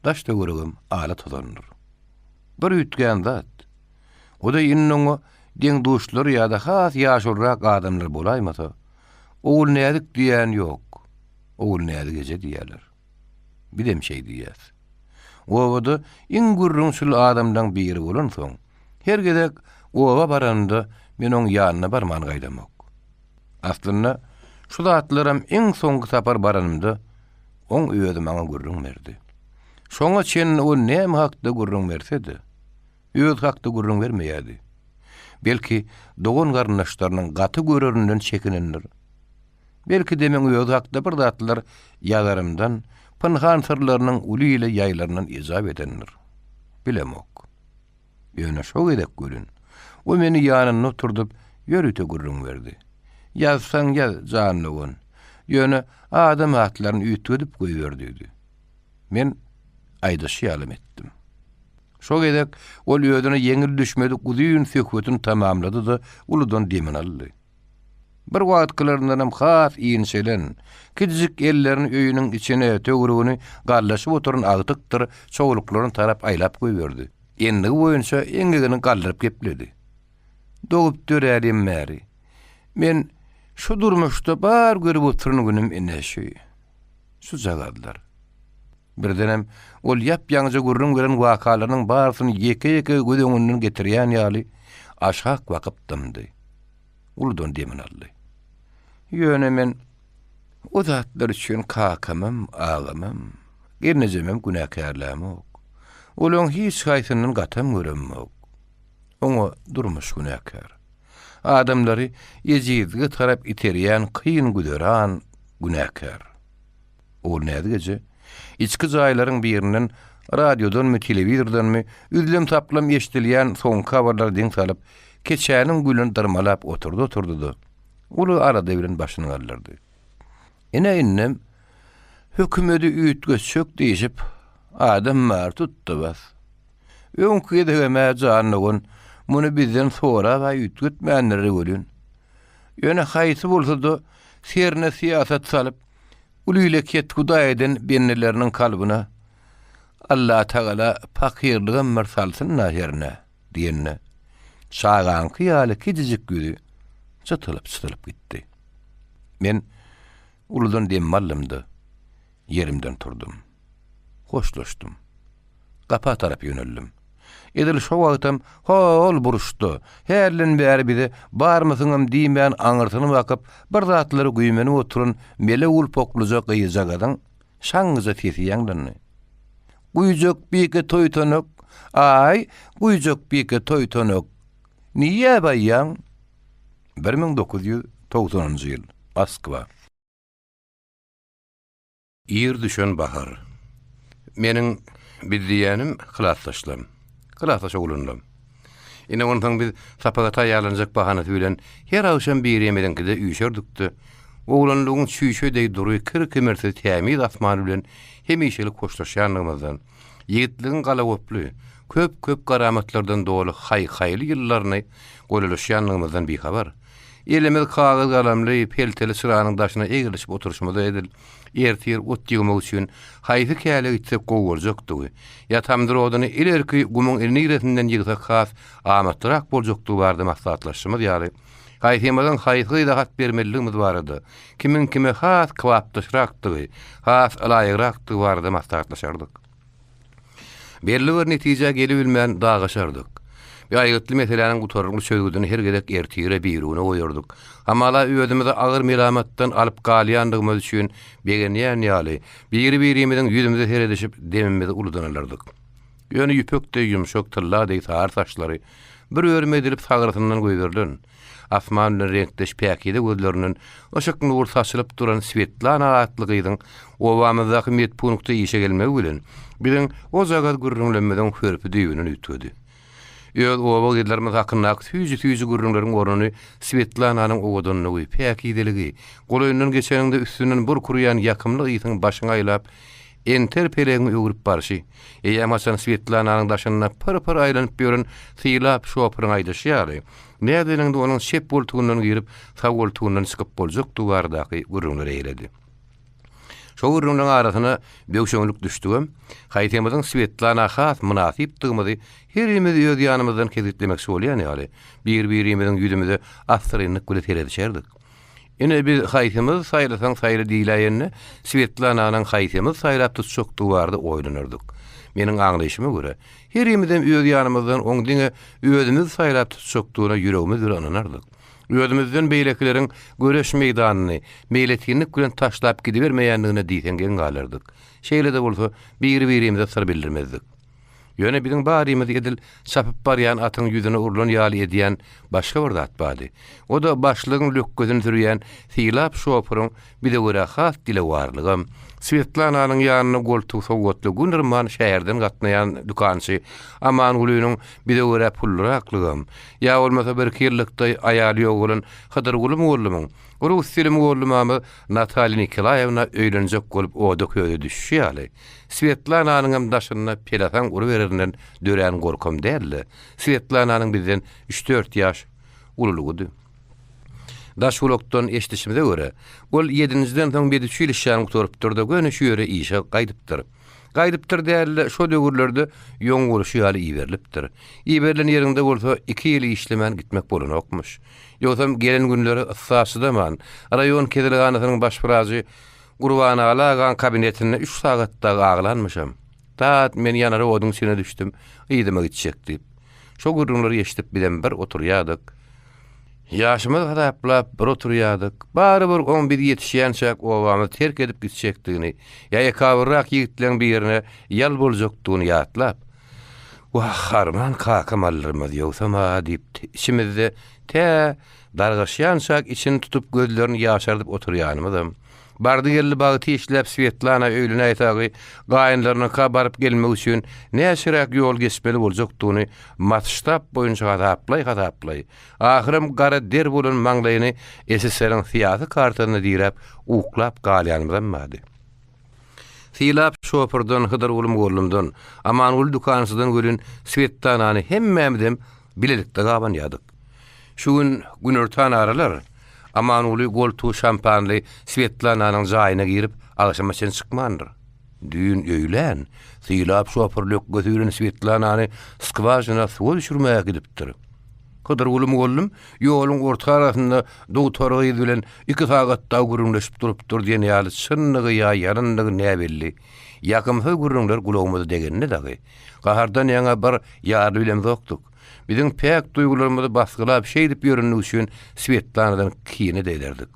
Daş-töweregem ala tozandyr. Bir üýtgän zat, o-da indi oňa deň-duşlary ýa-da has ýaşulurak adamlar bolaýmasa, Ogulnäzik diýýän ýok, Ogulnäzik eje diýýärler. Bizem şeý diýýäs. Obada iň gürrüňçil adamlaň biri bolansoň, her gezek oba baranymda men oň ýanyna barman gaýdamok. Aslynda, şu zatlaram iň soňky sapar baranymda oň özi maňa gürrüň berdi. Şoňa çenli ol näme hakda gürrüň berse-de, özi hakda gürrüň bermeýärdi. Belki, dogan-garyndaşlarynyň gaty görerinden çekinendir. Belki-de meň özi hakda bir zatlar ýazarymdan, pynhan syrlarynyň uly ile ýaýlaryndan ejap edendir. Bilemok. Ýöne şo gezek welin, o meni ýanynda oturdyp, ýörite gürrüň berdi. Ýazsaň ýaz, jan dogan. Ýöne adam atlaryny üýtgedip goýber diýdi. Men aýdyşy ýalam etdim. Şo gezek ol özüne ýeňil düşmedik uzyn söhbetini tamamlady-da, uludan demini aldy. Bir wagtkylaryndanam has inçelen, kiçijik ellerini öýüniň içine, töweregini gallaşyp oturan agtykdyr çowluklaryna tarap aýlap goýberdi. Endigi boýunça eňegini galdyryp gepledi. Dogup dörälim bäri, men şu durmuşda bar görüp oturan günüm ine şu. Şujagazlar. Birdenem ol ýap-ýaňyja gürrüň beren wakalarynyň barysyny ýeke-ýeke göz öňünden getirýän ýaly, aşak bakyp dymdy. Uludan demini aldy. Ýöne men o zatlar üçin kakamam, agamam, gelnejemem günäkärlämok. Olaň hiç haýsyndan gatam göremok. Oňa durmuş günäkär. Adamlary ejizlige tarap iterýän kyn güzeran günäkär. Ogulnäzik eje, içki jaýlaryň birinden radiodanmy, telewizordanmy üzlem-saplam eşidilýän soňky habarlara diň salyp, keçäniň gülüni dyrmalap oturdy-oturdy-da, uly alada bilen başyny galdyrdy. Ine, indem hökümedi üýtgetjek diýşip, adam bar, tut-da bas. Öňki gezegem-ä jan dogan, muny bizden sorab-a üýtgetmändir welin, ýöne haýsy bolsa-da serine syýasat salyp, Uly ile kethuda eden bendeleriniň kalbyna Allatagala pakyrlygam bir salsyn-da hernä diýende, çagaňky ýaly kiçijik ýüzi çytylyp-çytylyp gitdi. Men uludan dem aldym-da, ýerimden turdum. Hoşlaşdym. Gapa tarap ýöneldim. Edil şo wagtam ho-ol burçda, hälden bäri bize barmysyňam diýmän aňyrsyny bakyp, bir zatlary güýmenip oturan mele gulpaklyja gyzjagazyň şaňňyja sesi ýaňlandy. Guýjak bike toýtanak, aý, guýjak bike toýtanak, niýe baýýaň? 1990-njy ýyl, Moskwa. Ir düşen bahar. Meniň biz diýýänim klasdaşlarym. Klasdaş oglanlarym. Ine onsoň biz sapaga taýýarlanjak bahanasy bilen her agşam birimiziňkide üýşerdik-de, oglanlygyň çüýşe deý dury kir-kimirsiz tämiz asmany bilen hemişelik hoşlaşýandygymyzdan, ýigitligiň galagoply, köp-köp garamatlardan doly haý-haýly ýyllaryny golaýlaşýandygymyzdan bihabar, elimiz kagyz-galamly, pelteli çyranyň daşyna egilişip oturyşymyza edil. Ertir ot ýygmak üçin haýsy käle gitsek gowy boljakdygy, ýa tamdyr oduny ilerki gumuň niresinden ýygsak has amatlyrak boljakdygy barada maslahatlaşyşymyz ýaly, haýsymyzyň haýsy gyza hat bermelidigimiz barada, kimiň kime has kybapdaşrakdygy, has ylaýygrakdygy barada maslahatlaşardyk. Belli bir netijä gelibilmän dagaşardyk. Bir aýgytly meseläniň gutarnykly çözgüdini her gezek ertire, birigüne goýardyk. Hamala özümizi agyr melamatdan alyp galýandygymyz üçin begenýän ýaly, biri-birimiziň ýüzümize seredişip, demimizi uludan alardyk. Ýöne ýüpek deý ýumşak, tylla deý sary saçlary bir örüm edilip sagrysyndan goýberilen, Asman bilen reňkdeş päkize gözlerinden yşyk nur saçylyp duran Swetlana atly gyzyň obamyzdaky medpunkta işe gelmegi bilen biziň ojagaz gürrüňlemmiziň hörpi düýbünden üýtgedi. Öz oba gyzlarymyz hakyndaky süýji-süýji gürrüňleriň ornuny Swetlananyň owadanlygy, päkizeligi, golaýyndan geçeniňde üstünden burk urýan ýakymly ysyň başyňy aýlap, enter pelegiňi öwrüp barşy, eýýämhaçan Swetlananyň daşynda pyr-pyr aýlanyp ýören Sylap şopuryň aýdyşy ýaly, Nädeniňde onuň çep goltugyndan girip, sag goltugyndan çykyp boljakdygy baradaky gürrüňleri eýledi. Şo gürrüňleň arasyna böwşeňlik düşdügem, haýsymyzyň Swetlana has mynasypdygymyzy herimiz öz ýanymyzdan kesgitlemekçi bolýan ýaly, bir-birimiziň ýüzümize assyrynlyk bile seredişerdik. Ine, biz haýsymyzy saýlasaň saýla diýläýende, Swetlananyň haýsymyzy saýlap tutjakdygy barada oýlanardyk. Meniň aňlaýşyma görä, Herimizem öz ýanymyzdan oň diňe özümizi saýlap tutjakdygyna ýüregimiz bilen ynanardyk. Özümizden beýlekileriň göreş meýdanyny meýletinlik bilen taşlap gidibermeýändigine diýseň geň galardyk. Şeýle-de bolsa, biri-birimize syr bildirmezdik. Ýöne biziň barymyzy edil çapyp barýan atyň ýüzüne urlan ýaly edýän başga bir zat bardy. O-da başlygyň lökgesini sürýän Sylap şopuryň Bize görä has dilewarlygam, Swetlananyň ýanyna goltuk sowgatly gün yrman şäherden gatnaýan dükançy Amangulynyň bize görä pullyraklygam, ýa bolmasa birki ýyllykda aýaly ýogalan Hydyrguly mugallymyň rus dili mugallymamyz Natalýa Nikolaýewna öýlenjek bolup oda-köze düşüşi ýaly, Swetlananyňam daşynda pelesaň urubererinden dörän gorkam däl-de, Swetlananyň bizden üç-dört ýaş ululygydy. Daş gulakdan eşidişimize görä, ol ýedinjiden soň meduçilişşäni gutarypdyr-da, göni şu ýere işe gaýdypdyr. Gaýdypdyr däl-de, şo döwürlerde ýoň bolşy ýaly iberilipdir. Iberilen ýeriňde bolsa iki ýyl işlemän gitmek bolanokmyş. Ýogsam gelen günleri yssa çydaman, raýon keselhanasynyň baş wrajy Gurbanaly agaň kabinetinde üç sagat dagy aglanmyşam. Dat, men ýanara oduň içine düşdüm, yzyma gitjek diýip. Şo gürrüňleri eşidip bizem bir oturýardyk. Ýaşymyzy hasaplap bir oturýardyk. Barybir oň biz ýetişýänçäk obamyzy terk edip gitjekdigini, ýa ekabyrrak ýigitleň birine ýal boljakdygyny ýatlap, Wah, arman kakam aldyrmaz ýogsam-a diýip, içimizde tä dargaşýançak içini tutup gözlerini ýaşardyp oturýanymyzam, Bardy-geldi bagty işläp Swetlana öýlenäýsagy gaýynlarynyňka baryp gelmek üçin näçeräk ýol geçmeli boljakdygyny masştab boýunça hasaplaý-hasaplaý, ahyram gara der bolan maňlaýyny SSR-iň syýasy kartasyna diräp uklap galýanymyzam bardy. Sylap şopurdan, Hydyrguly mugallymdan, Amanguly dükançydan welin Swetlanany hemmämizem bilelikde gabanýardyk. Şu gün günortan aralar Amanguly goltugy şampanly Swetlananyň jaýyna girip, agşama çen çykmandyr. Düýn öýlän Sylap şopur lökge süýren Swetlanany skwažina suwa düşürmäge gidipdir. Hydyrguly mugallym ýoluň orta arasynda dugtor gyz bilen iki sagat dagy gürrüňleşip durupdyr diýen ýaly çyndygy ýa ýalandygy näbelli, ýakymsyz gürrüňler gulagymyza degende dagy, gahardan ýaňa bir ýarly bilemzokdyk. Biziň päk duýgularymyzy basgylap şeýdip ýörendigi üçin Swetlanadan kine-de ederdik.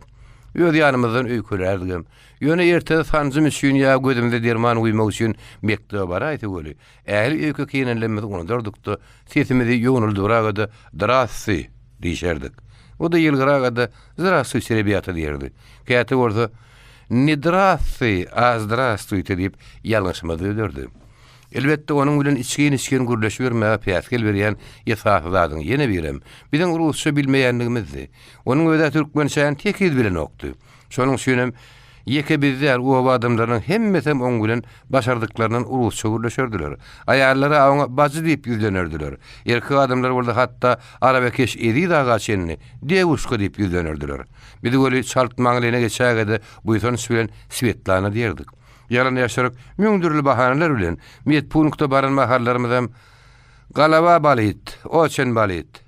Öz ýanymyzdan öýkelärdigem. Ýöne ertesi sanjym üçin ýa gözümize derman guýmak üçin mekdebe baraýsa weli, Ähli öýke-kinelerimizi unudardyk-da, sesimizi ýognaldybraga-da Drassi! diýşerdik. O-da ýylgyraga-da Zdrastwuýte, rebýata diýerdi. Käte bolsa Ne drassi, a zdrastwuýte diýip, ýalňyşymyzy düzederdi. Elbetde, onuň bilen içgin-içgin gürleşibermäge päsgel berýän esasy zadyň ýene birem, biziň rusça bilmeýänligimizdi. Onuň öz-ä türkmençäni tekiz bilenokdy. Şonuň üçinem. Ýeke biz däl, oba adamlarynyň hemmesem oň bilen başardyklaryndan rusça gürleşerdiler. Aýallar-a oňa bajy diýip ýüzlenerdiler. Erkek adamlar bolsa hatda arabakeş Eziz aga çenli dewuşka diýip ýüzlenerdiler. Biz weli çalt maňlaýyna geçäge-de buýsanç bilen Swetlana diýerdik. Ýalan-ýaşryk, müň dürli bahanalar bilen medpunkta baran mahallarymyzam Galawa balit, oçen balit.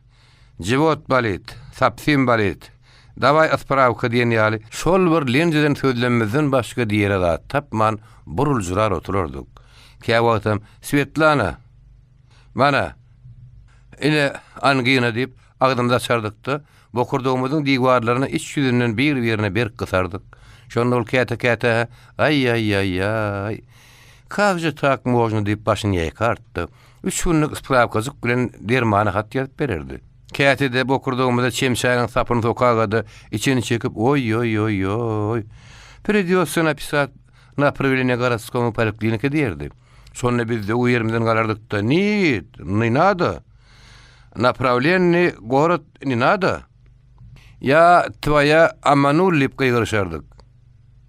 Žiwot bolit, sapsim bolit, dawaý ysprawka diýen ýaly şol bir lenjeden sözlemimizden başga diýere zat tapman buruljyrar oturardyk. Käwagtam Swetlana! Mana, ine, angina diýip, agzymyzy açardyk-da, bokurdagymyzyň diwarlaryny iç ýüzünden bir-birine berk gysardyk. Şonda ol käte-käte-hä, Aý-aý-aý-aý, kak že tak možno diýip başyny ýaýkardy-da, Üç günlük sprawkajyk bilen dermana hat ýazyp bererdi. Käte-de bokurdagymyza çemçäniň sapyny sokaga-da, içini çekip, Oý-oý-oý-oý, pridýotsya napisat naprawleniýe gorodskomu poliklinike diýerdi. Şonda biz zöwwe ýerimizden galardyk-da, Nit, ni nado. Naprawleniý gorod ni nado. Ýa twoýa ammanul diýip gygyryşardyk.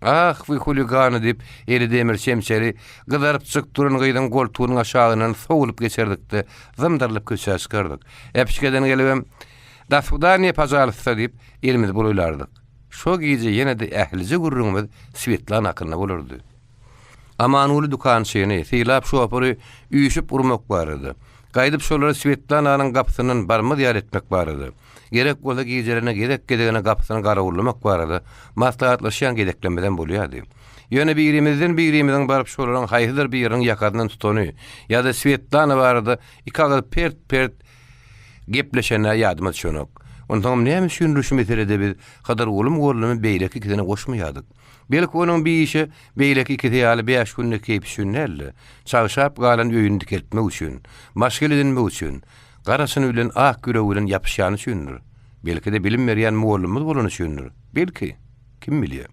Ah, we huligany diýip, eli demir çemçeli, gyzarypjyk duran gyzyň goltugynyň aşagyndan sowulyp geçerdik-de, zymdyrylyp köçä çykardyk. Äpişgeden gelibem, Daswidaniýe, pažalysta diýip, elimizi bulaýlardyk. Şo gije ýene-de ählije gürrüňimiz Swetlana hakynda bolardy. Amanguly dükançyny, Sylap şoföri üýşüp urmak barada, gaýdyp şolary Swetlananyň gapysyndan barmaz ýaly etmek barada, gerek bolsa gijelerine gezek-gezegine gapysyny garawullamak barada maslahatlaşýan gezeklerimizem bolýardy. Ýöne birimizden birimiziň baryp şolaryň haýsydyr biriniň ýakasyndan tutany ýa-da Swetlana barada iki agyz pert-pert gepleşeni ýadyma düşenok. Onsoňam näme üçindir şu meselede biz Hydyrguly mugallymy beýleki ikisine goşmaýardyk. Belki onuň bir işe beýleki ikisi ýaly bäş günlük keýp üçin däl-de, çagşap galan öýüni dikeltmek üçin, maşgala edinmek üçin, gara çyny bilen ak ýüregi bilen ýapyşýany üçindir. Belki-de bilim berýän mugallymymyz bolany üçindir. Belki. Kim bilýär.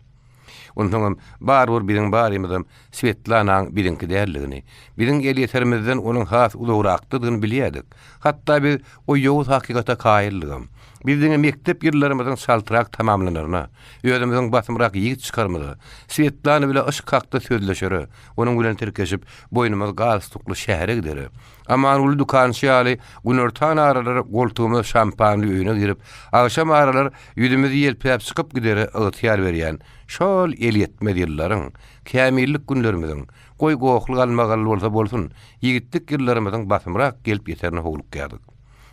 Onsoňam, barybir biziň barymyzam Swetlanaň biziňki däldigini, biziň elýeterimizden onuň has uzagrakdadygyny bilýärdik. Hatda biz o ýowuz hakykata kaýyldygam. Biz diňe mekdep ýyllarymyzyň çaltrak tamamlanaryna, özümiziň basymrak ýigit çykarymyza, Swetlana bile yşk hakda sözleşere, onuň bilen tirkeşip, boýnumyz galstukly şähere gidere, Amanguly dükançy ýaly günortan aralar goltugymyz şampanly öýüne girip, agşam aralar ýüzümizi ýelpäp çykyp gidere ygtyýar berýän şol elýetmez ýyllaryň, kämillik günlerimiziň, goý gohly-galmagally bolsa bolsun, ýigitlik ýyllarymyzyň basymrak gelip ýeterine howlukýardyk.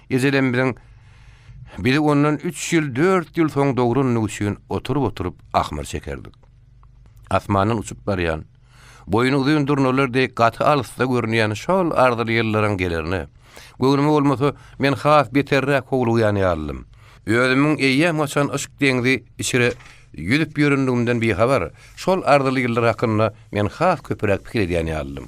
Ejelemmiziň bizi ondan üç ýyl, dört ýyl soň dograndygy üçin oturyp-oturyp ahmyr çekerdik. Asmandan uçup barýan, Boýny uzyn durnalar deý gaty alysda görünýän şol arzyly ýyllaryň gelerine, göwnüme bolmasa, men has beterräk howlugýan ýalydym. Özümiň eýýämhaçan yşk deňzi içre ýüzüp ýörenligimden bihabar, şol arzyly ýyllar hakynda men has köpräk pikir edýän ýalydym.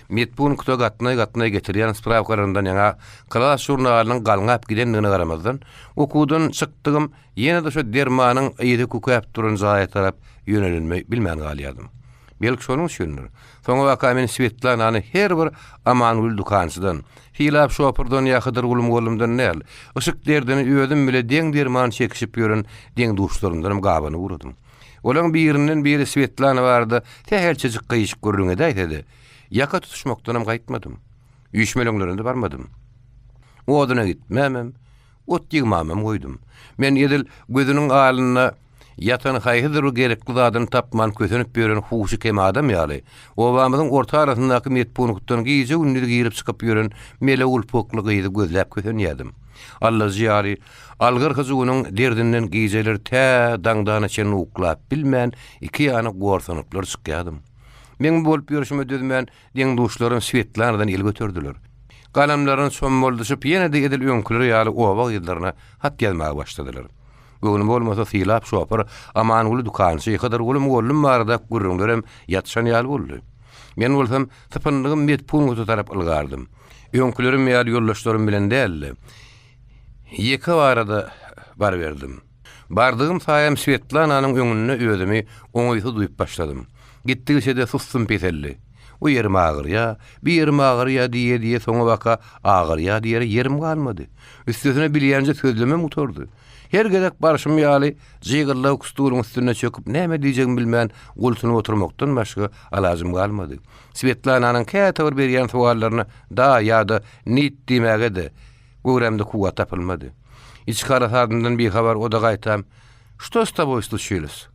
Medpunkta gatnaý-gatnaý getirýän sprawkalarymdan ýaňa klas žurnalynyň galňap gidendigine garamazdan, okuwdan çykdygym Ýene-de şo dermanyň yzy kükäp duran jaýa tarap ýönelenimi bilmän galýardym. Belki şonuň üçindir. Soňabaka men Swetlanany her bir Amangül dükançydan, Sylap şopurdan ýa Hydyrguly mugallymdan däl, yşyk derdini özüm bile deň derman çekişip ýören deň-duşlarymdanam gabanyp ugradym. Olaň birinden-biri Swetlana barada sähelçejik gyýyşyk gürrüň edäýse-de, ýaka tutuşmakdanam gaýtmadym. Üýşmeleňlerine-de barmadym. Oduna gitmämem, Ot ýygmamam goýdum. Men edil gözüniň alynda ýatan haýsydyr bir gerekli zadyny tapman kösenip ýören huşy kem adam ýaly, obamyzyň orta arasyndaky medpunktdan gije-gündiz girip-çykyp ýören mele gulpakly gyzy gözläp kösenýärdim. Allajy ýaly, algyr hyjuwynyň derdinden gijeler tä daňdana çenli uklap bilmän, iki ýana gorsanyplar çykýardym. Meň bu bolup ýörşüme dözmän, Deň-duşlarym Swetlanadan el göterdiler. Galamlaryny çommaldyşyp, ýene-de edil öňküleri ýaly oba gyzlaryna hat ýazmaga başladylar. Göwni bolmasa Sylap şopur, Amanguly dükançy, Hydyrguly mugallym barada gürrüňlerem ýatyşan ýaly boldy. Men bolsam sypyndygym medpunkta tarap ylgardym. Öňkülerim ýaly ýoldaşlarym bilen däl-de, ýeke barada baryberdim. Bardygym saýam Swetlananyň öňünde özümi oňaýsyz duýup başladym. Gitdigiçe-de sussum peseldi. O ýerim agyrýa, bi ýerim agyrýa diýe-diýe soňabaka agyrýa diýere ýerim galmady. Üstesine bilýänje sözlemem gutardy. Her gezek barşym ýaly jygyllawuk stuluň üstünde çöküp näme diýjegimi bilmän gultunyp oturmakdan başga alajym galmady. Swetlananyň käte bir berýän sowallaryna da ýa-da nit diýmäge-de göwrämde kuwwat tapylmady. Içki harasadymdan bihabar o-da gaýtam, Što s toboý sluçilos?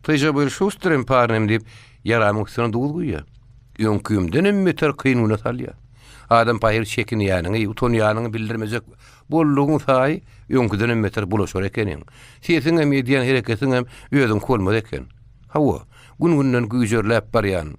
Ty že byl şustrym parnem diýip, ýaramyň üstüne duz guýýar. Öňkimdenem beter kyn güne salýar. Adam pahyr çekinýäniňi, utanýanyňy bildirmejek boldugyň saýy öňküdenem beter bulaşar ekeniň. Sesiňem, edýän hereketiňem özüňki bolmaz eken. Hawa, gün-günden güýjerläp barýan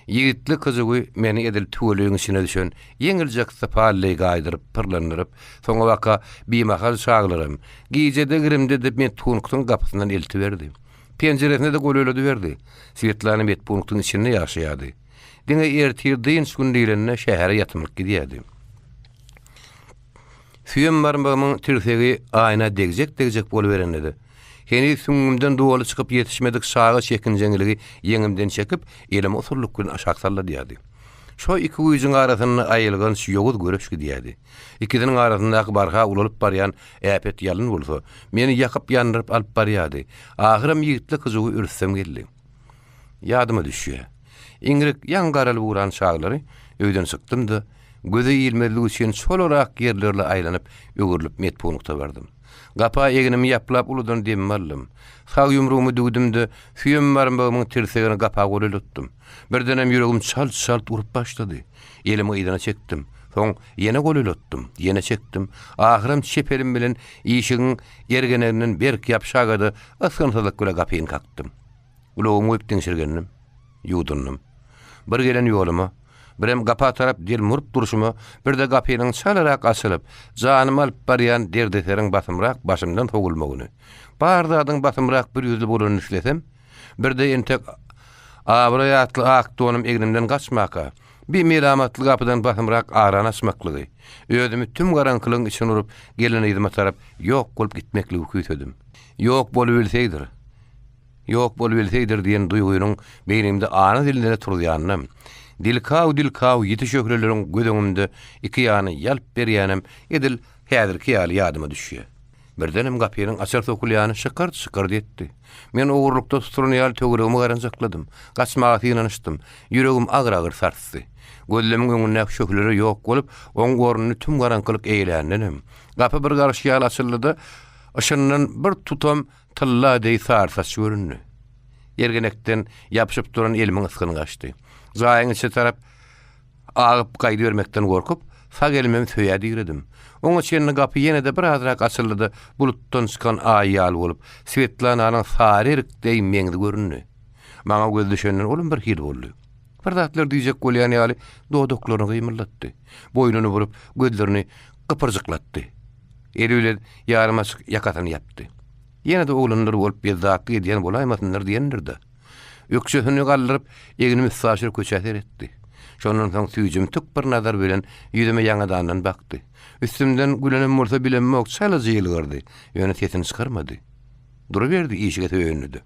ýigitlik hyjuwy meni edil tüweleýiň içine düşen ýeňiljek sypal deý gaýdyryp, pyrlandyryp, soňabaka bimahal çaglaram, gijede-girimde-de medpunktyň gapysyndan eltiberdi. Penjiresine-de golaýladyberdi. Swetlana medpunktyň içinde ýaşaýardy. Diňe ertir dynç gün diýlende şähere ýatymlyk gidýärdi. Süýem barmagymyň tirsegi aýna degjek-degjek boluberende-de, heniz süňňümden doly çykyp ýetişmedik çaga çekinjeňligi ýeňimden çekip, elimi usullyk bilen aşak salladýardy. Şo iki güýjüň arasynda aýylganç ýowuz göreş gidýärdi. Ikisiniň arasyndaky barha ulalyp barýan äpet ýalyn bolsa, meni ýakyp-ýandyryp alyp barýardy. Ahyram ýigitlik hyjuwy rüstem geldi. Ýadyma düşýär. Iňrik ýaňy garalyp ugran çaglary öýden çykdym-da, göze ilmezlik üçin çolarak ýerlerle aýlanyp, öwrülip medpunkta bardym. Gapa egnimi ýaplap uludan demimi aldym. Sag ýumrugymy düwdüm-de, süýem barmagymyň tirsegini gapa golaýlatdym. Birdenem ýüregim çalt-çalt urup başlady. Elimi yzyna çekdim. Soň ýene golaýlatdym, ýene çekdim. Ahyram çep elim bilen işigiň ergeneginden berk ýapyşaga-da ysgynsyzlyk bile gapyny kakdym. Gulagymy goýup diňşirgendim. Ýuwdundym. Bir gelen ýoluma, birem gapa tarap delmuryp durşuma, bir-de gapynyň çalarak açylyp, janymy alyp barýan derdeseriň basymrak başymdan sowulmagyny, bar zadyň basymrak bir ýüzli bolanyny islesem, bir-de entek abraý atly ak donum egnimden gaçmaka, bi melamatly gapydan basymrak arany açmaklygy, özümi tüm garaňkylygyň içine urup, gelen yzyma tarap ýok bolup gitmekligi küýsedim. Ýok bolubilseýdir. Ýok bolubilseýdir diýen duýgynyň beýnimde ana zilzile turuzýanynam, dilkaw-dilkaw ýiti şöhleleriň göz öňümde iki ýana ýalp berýänem edil häzirki ýaly ýadyma düşýär. Birdenem gapynyň açar sokulýany şykyrt-şykyrt etdi. Men ogurlykda tutulan ýaly töweregimi garanjakladym. Gaçmaga synanyşdym. Ýüregim agyr-agyr sarsdy. Gözlemiň öňündäki şöhleler ýok bolup, oň ornuny tüm garaňkylyk eýeländenem, gapy bir garyş ýaly açyldy-da, yşyndan bir tutam Tylla deý sary saç göründi. Ergenekden ýapyşyp duran elimiň ysgyny gaçdy. Jaýyň içi tarap agyp gaýdybermekden gorkup, sag elimem söýä diredim. Oňa çenli gapy ýene-de birazrak açyldy-da, bulutdan çykan aý ýaly bolup, Swetlananyň sary erik deý meňzi göründi. Maňa gözi düşenden olam birhili boldy. Bir zatlar diýjek bolýan ýaly dodaklaryny gymyldatdy. Boýnuny burup, gözlerini gypyrjyklatdy. Eli bilen ýarym açyk ýakasyny ýapdy. Ýene-de oglanlar bolup bezzatlyk edýän bolaýmasynlar diýendir-dä. Ökjesini galdyryp, egnim üstaşyr köçä seretdi. Şondan soň süýjümtik bir nazar bilen ýüzüme ýaňadandan bakdy. Üstümden gülenem bolsa bilemok, çalaja ýylgyrdy, ýöne sesini çykarmady. Duruberdi işige söýendi-de.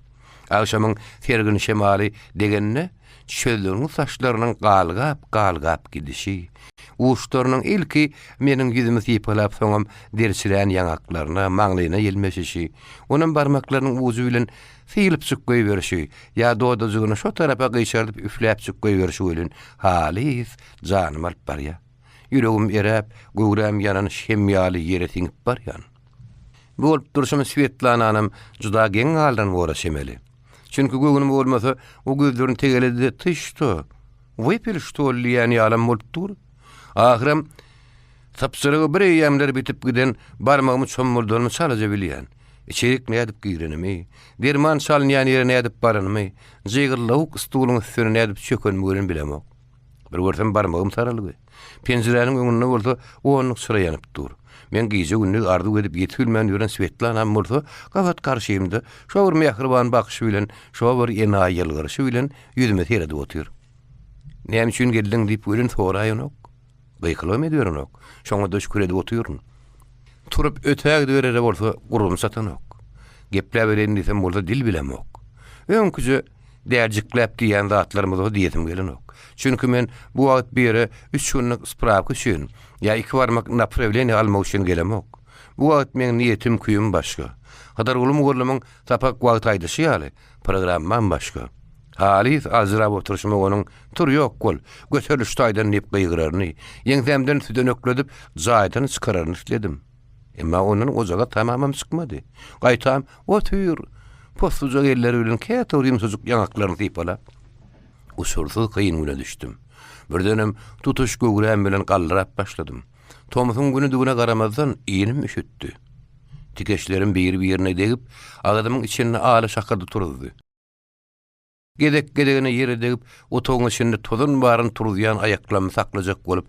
Agşamyň sergin şemaly degende, çözlügiň saçlarynyň galgap-galgap gidişi, uçlarynyň ilki meniň ýüzümi sypalap soňam derçirän ýaňaklaryna, maňlaýyna ýelmeşişi, onam barmaklarynyň ujy bilen sylypjyk goýberişi ýa dodajygyny şo tarapa gyşardyp üfläpjik goýberişi welin halys janymy alyp barýar. Ýüregim eräp, göwräm ýanan şem ýaly ýere siňip barýan. Bu bolup durşum Swetlananam juda geň galdyran bora çemeli. Çünki göwnüme bolmasa, o gözlerini tegeledi-de, Ty şto, wypil ştol diýýän ýalam bolup dur. Ahyram, sypjyrygy bir eýýämler bitip giden barmagymy çommuldanymy çalaja bilýän. Içerik nädip girenimi, derman çalynýan ýere nädip baranymy, jygyrlawuk stuluň üstüne nädip çökenimi welin bilemok. Bir görsem barmagym saralgy. Penjiräniň öňünde bolsa onluk çyra ýanyp dur. Men gije-gündiz arzuw edip ýetip bilmän ýören Swetlanam bolsa gabat garşymda şo bir mähriban bakyşy bilen, şo bir enaýy ýylgyryşy bilen ýüzüme seredip otyr. Näme üçin geldiň diýip welin soraýanok. Gykylygam ediberenok. Şoňa-da şükür edip otyryn. Turup ötägidiberere bolsa gurbum çatanok. Gepläbereýin diýsem bolsa dil bilemok. Öňküje. däljikläp diýýän zatlarymyz-a diýesim gelenok. Çünki men bu wagt bu ýere üç günlük sprawka üçin ýa iki barmak naprawleniýe almak üçin gelemok. Bu wagt meň niýetim, küýüm başga. Hydyrguly mugallymyň sapak wagty aýdyşy ýaly, programmam başga. Halys aljyrap oturyşyma onuň Tur ýok bol, göteril şu taýdan diýip gygyraryny, ýeňsämden südenekledip jaýdan çykararyny isledim. Emma ondan ojaga tamamam çykmady. Gaýtam, otyr, poslujak elleri bilen käte bir ýumşajyk ýaňaklaryny sypalap. Uçursyz kyn güne düşdüm. Birdenem tutuş göwräm bilen galdyrap başladym. Tomsuň günüdigine garamazdan, inim üşütdi. Tikeçlerim biri-birine degip, agzymyň içinde ala şakyrdy turuzdy. Gezek-gezegine ýere degip, otagyň içinde tozan baryny turuzýan aýaklarymy saklajak bolup,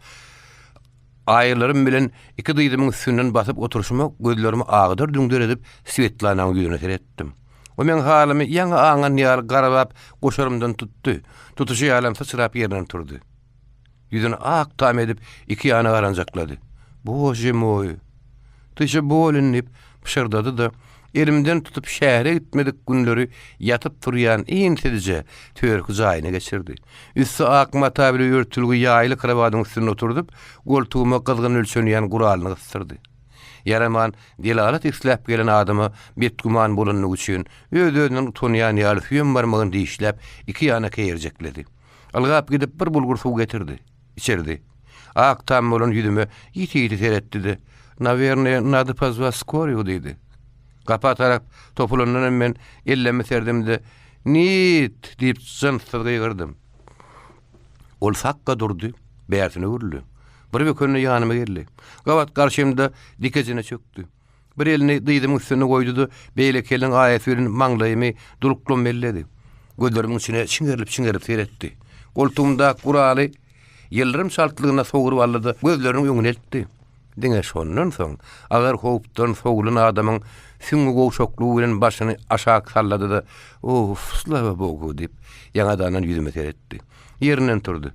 aýalarym bilen iki dyzymyň üstünden basyp oturyşyma gözlerimi agdar-düňder edip Swetlanaň ýüzüne seretdim. O meň halymy ýaňy aňan ýaly garabap goşarymdan tutdy. Tutuşy ýalam syçrap ýerinden turdy. Ýüzüni ak tam edip, iki ýana garanjaklady. Bože moý! Ty že bolin diýip, pyşyrdady-da, elimden tutup şähere gitmedik günleri ýatyp-turýan insizje törki jaýyna geçirdi. Üsti ak mata bile örtülgi ýaýly krowadyň üstünde oturdyp, goltugyma gyzgyn ölçenýän guralyny gysdyrdy. Ýaraman, delalat isläp gelen adama betgüman bolanlygy üçin, öz-özünden utanýan ýaly süýem barmagyny dişläp, iki ýana keýerjekledi. Ylgap gidip bir bulgur suw getirdi. Içirdi. Ak tam bolan ýüzüme ýiti-ýiti seretdi-de, Nawernoýe nado pozwat skorýu diýdi. Gapa tarap topulandanam men ellemi serdim-de, Nit! diýip jynssyz gygyrdym. Ol sakga durdy, bärsine öwrüldi. Bir bökende ýanyma geldi. Gabat garşymda dikejine çökdi. Bir elini dyzymyň üstünde goýdy-da, beýleki eliniň aýasy bilen maňlaýymy duluklam belledi. Gözlerimiň içine çiňerilip-çiňerilip seretdi. Goltugymdaky guraly ýyldyrym çaltlygynda sogrup aldy-da, gözleriniň öňüne eltdi. Diňe şondan soň, agyr howpdan sowlan adamyň süňňi gowşaklygy bilen başyny aşak sallady-da, Uf, slawa Bogu! diýip, ýaňadandan ýüzüme seretdi. Ýerinden turdy.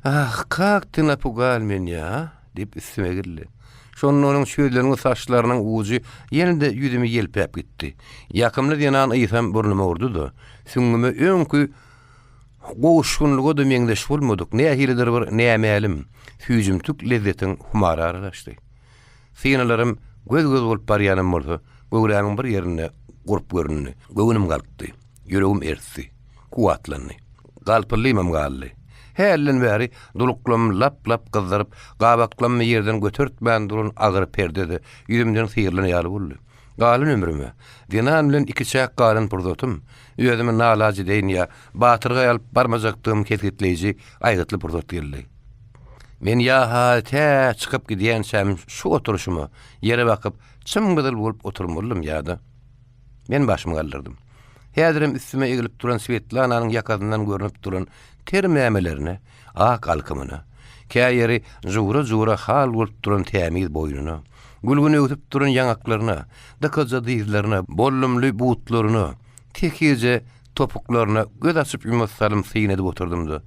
Ah, kak ty napugal menýa, a? Diýip, üstüme egildi. Şonda onuň çözlengi saçlarynyň ujy ýene-de ýüzümi ýelpäp gitdi. Ýakymly zenan ysam burnuma urdy-da, süňňüme öňki gowuşgynlyga-da meňzeş bolmadyk nähilidir bir nämälim, süýjümtik lezzetiň humary aralaşdy. Synalarym göz-göz bolup barýanam bolsa, göwrämiň bir ýerinde gurp göründi. Göwnüm galkdy. Ýüregim ersdi. Kuwwatlandy. Galpyldymam galdy. Hälden bäri duluklamy lap-lap gyzdyryp, gabaklamy ýerden götertmän duran agyr perde-de ýüzümden syrylan ýaly boldy. Galan ömrüme, zenan bilen ikiçäk galan pursatym, özümi nalaç edeýin ýa batyrgaý alyp barmajakdygymy kesgitleýji aýgytly pursat geldi. Men ýa-ha tä çykyp gidýänçäm şu oturyşyma, ýere bakyp, çym-gyzyl bolup oturmalydym ýa-da. Men başymy galdyrdym. Häzirem üstüme egilip duran Swetlananyň ýakasyndan görnüp duran ter mämelerine, ak alkymyna, kä ýeri jura-jura hal bolup duran tämiz boýnuna, gülgün öwsüp duran ýaňaklaryna, dykyzja dyzlaryna, bollumly butlaryna, tekizje topuklaryna göz açyp-ýumasy salym syn edip oturdym-da,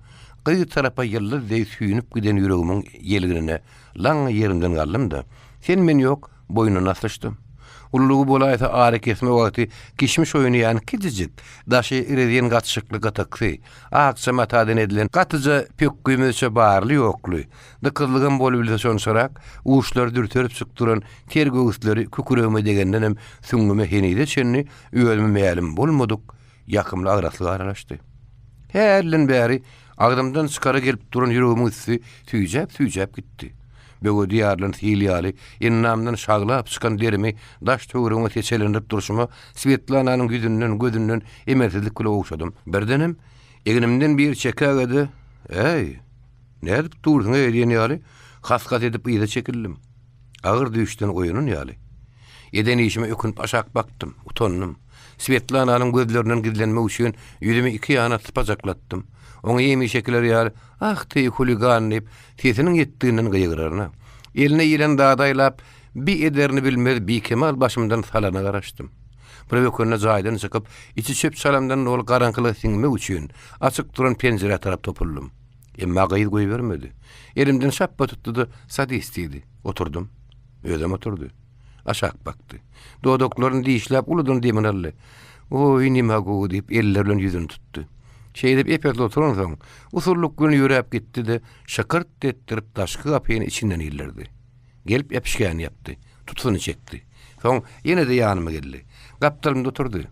gyz tarapa ýyldyz deý süýnüp giden ýüregimiň ýelginine laňňa ýerimden galdym-da, sen-men ýok, boýnuna aslyşdym. Ululygy bolaýsa arakesme wagty kişmiş oýnaýan kiçijik, daşy rezin gatyşykly gytyksy, akja matadan edilen gatyja pökgimizçe barly-ýokly, dykyzlygam bolubilse şonçarak, uçlary dürteripjik duran ter göwüsleri kükregime degendenem süňňüme henize çenli özüme mälim bolmadyk ýakymly agraslyk aralaşdy. Hälden bäri agzymdan çykara gelip duran ýüregimiň üsti süýjäp-süýjäp gitdi. Böwedi ýarylan sil ýaly, endamdan şaglap çykan derimi daş-töweregime seçelendirip durşuma Swetlananyň ýüzünden, gözünden emelsizlik bile ogşadym. Birdenem, egnimden biri çekäge-de, Äý, nädip dursuň-eý diýen ýaly, has-has edip yza çekildim. Agyr düýşden oýanan ýaly. Eden işime ökünip aşak bakdym, utandym. Swetlananyň gözlerinden gizlenmek üçin ýüzümi iki ýana sypajaklatdym. Oňa hemişekiler ýaly, Ah, ty huligan diýip, sesiniň ýetdiginden gygyraryna, eline ýelen zady aýlap, bi ederini bilmez bikemal başymdan salana garaşdym. Bir bökende jaýdan çykyp, içi çöp-çalamdan doly garaňkylyga siňmek üçin, açyk duran penjirä tarap topuldym. Emma gyz goýbermedi. Elimden şapba tutdy-da, Sadis diýdi. Oturdym. Özem oturdy. Aşak bakdy. Dodaklaryny dişläp uludan demini aldy. Oý, ne magu diýip, elleri bilen ýüzüni tutdy. Şeýdip ep-esli oturansoň, usullyk bilen ýöräp gitdi-de, şykyrt etdirip daşky gapyny içinden ildirdi. Gelip äpişgäni ýapdy. Tutusyny çekdi. Soň ýene-de ýanyma geldi. Gapdalymda oturdy.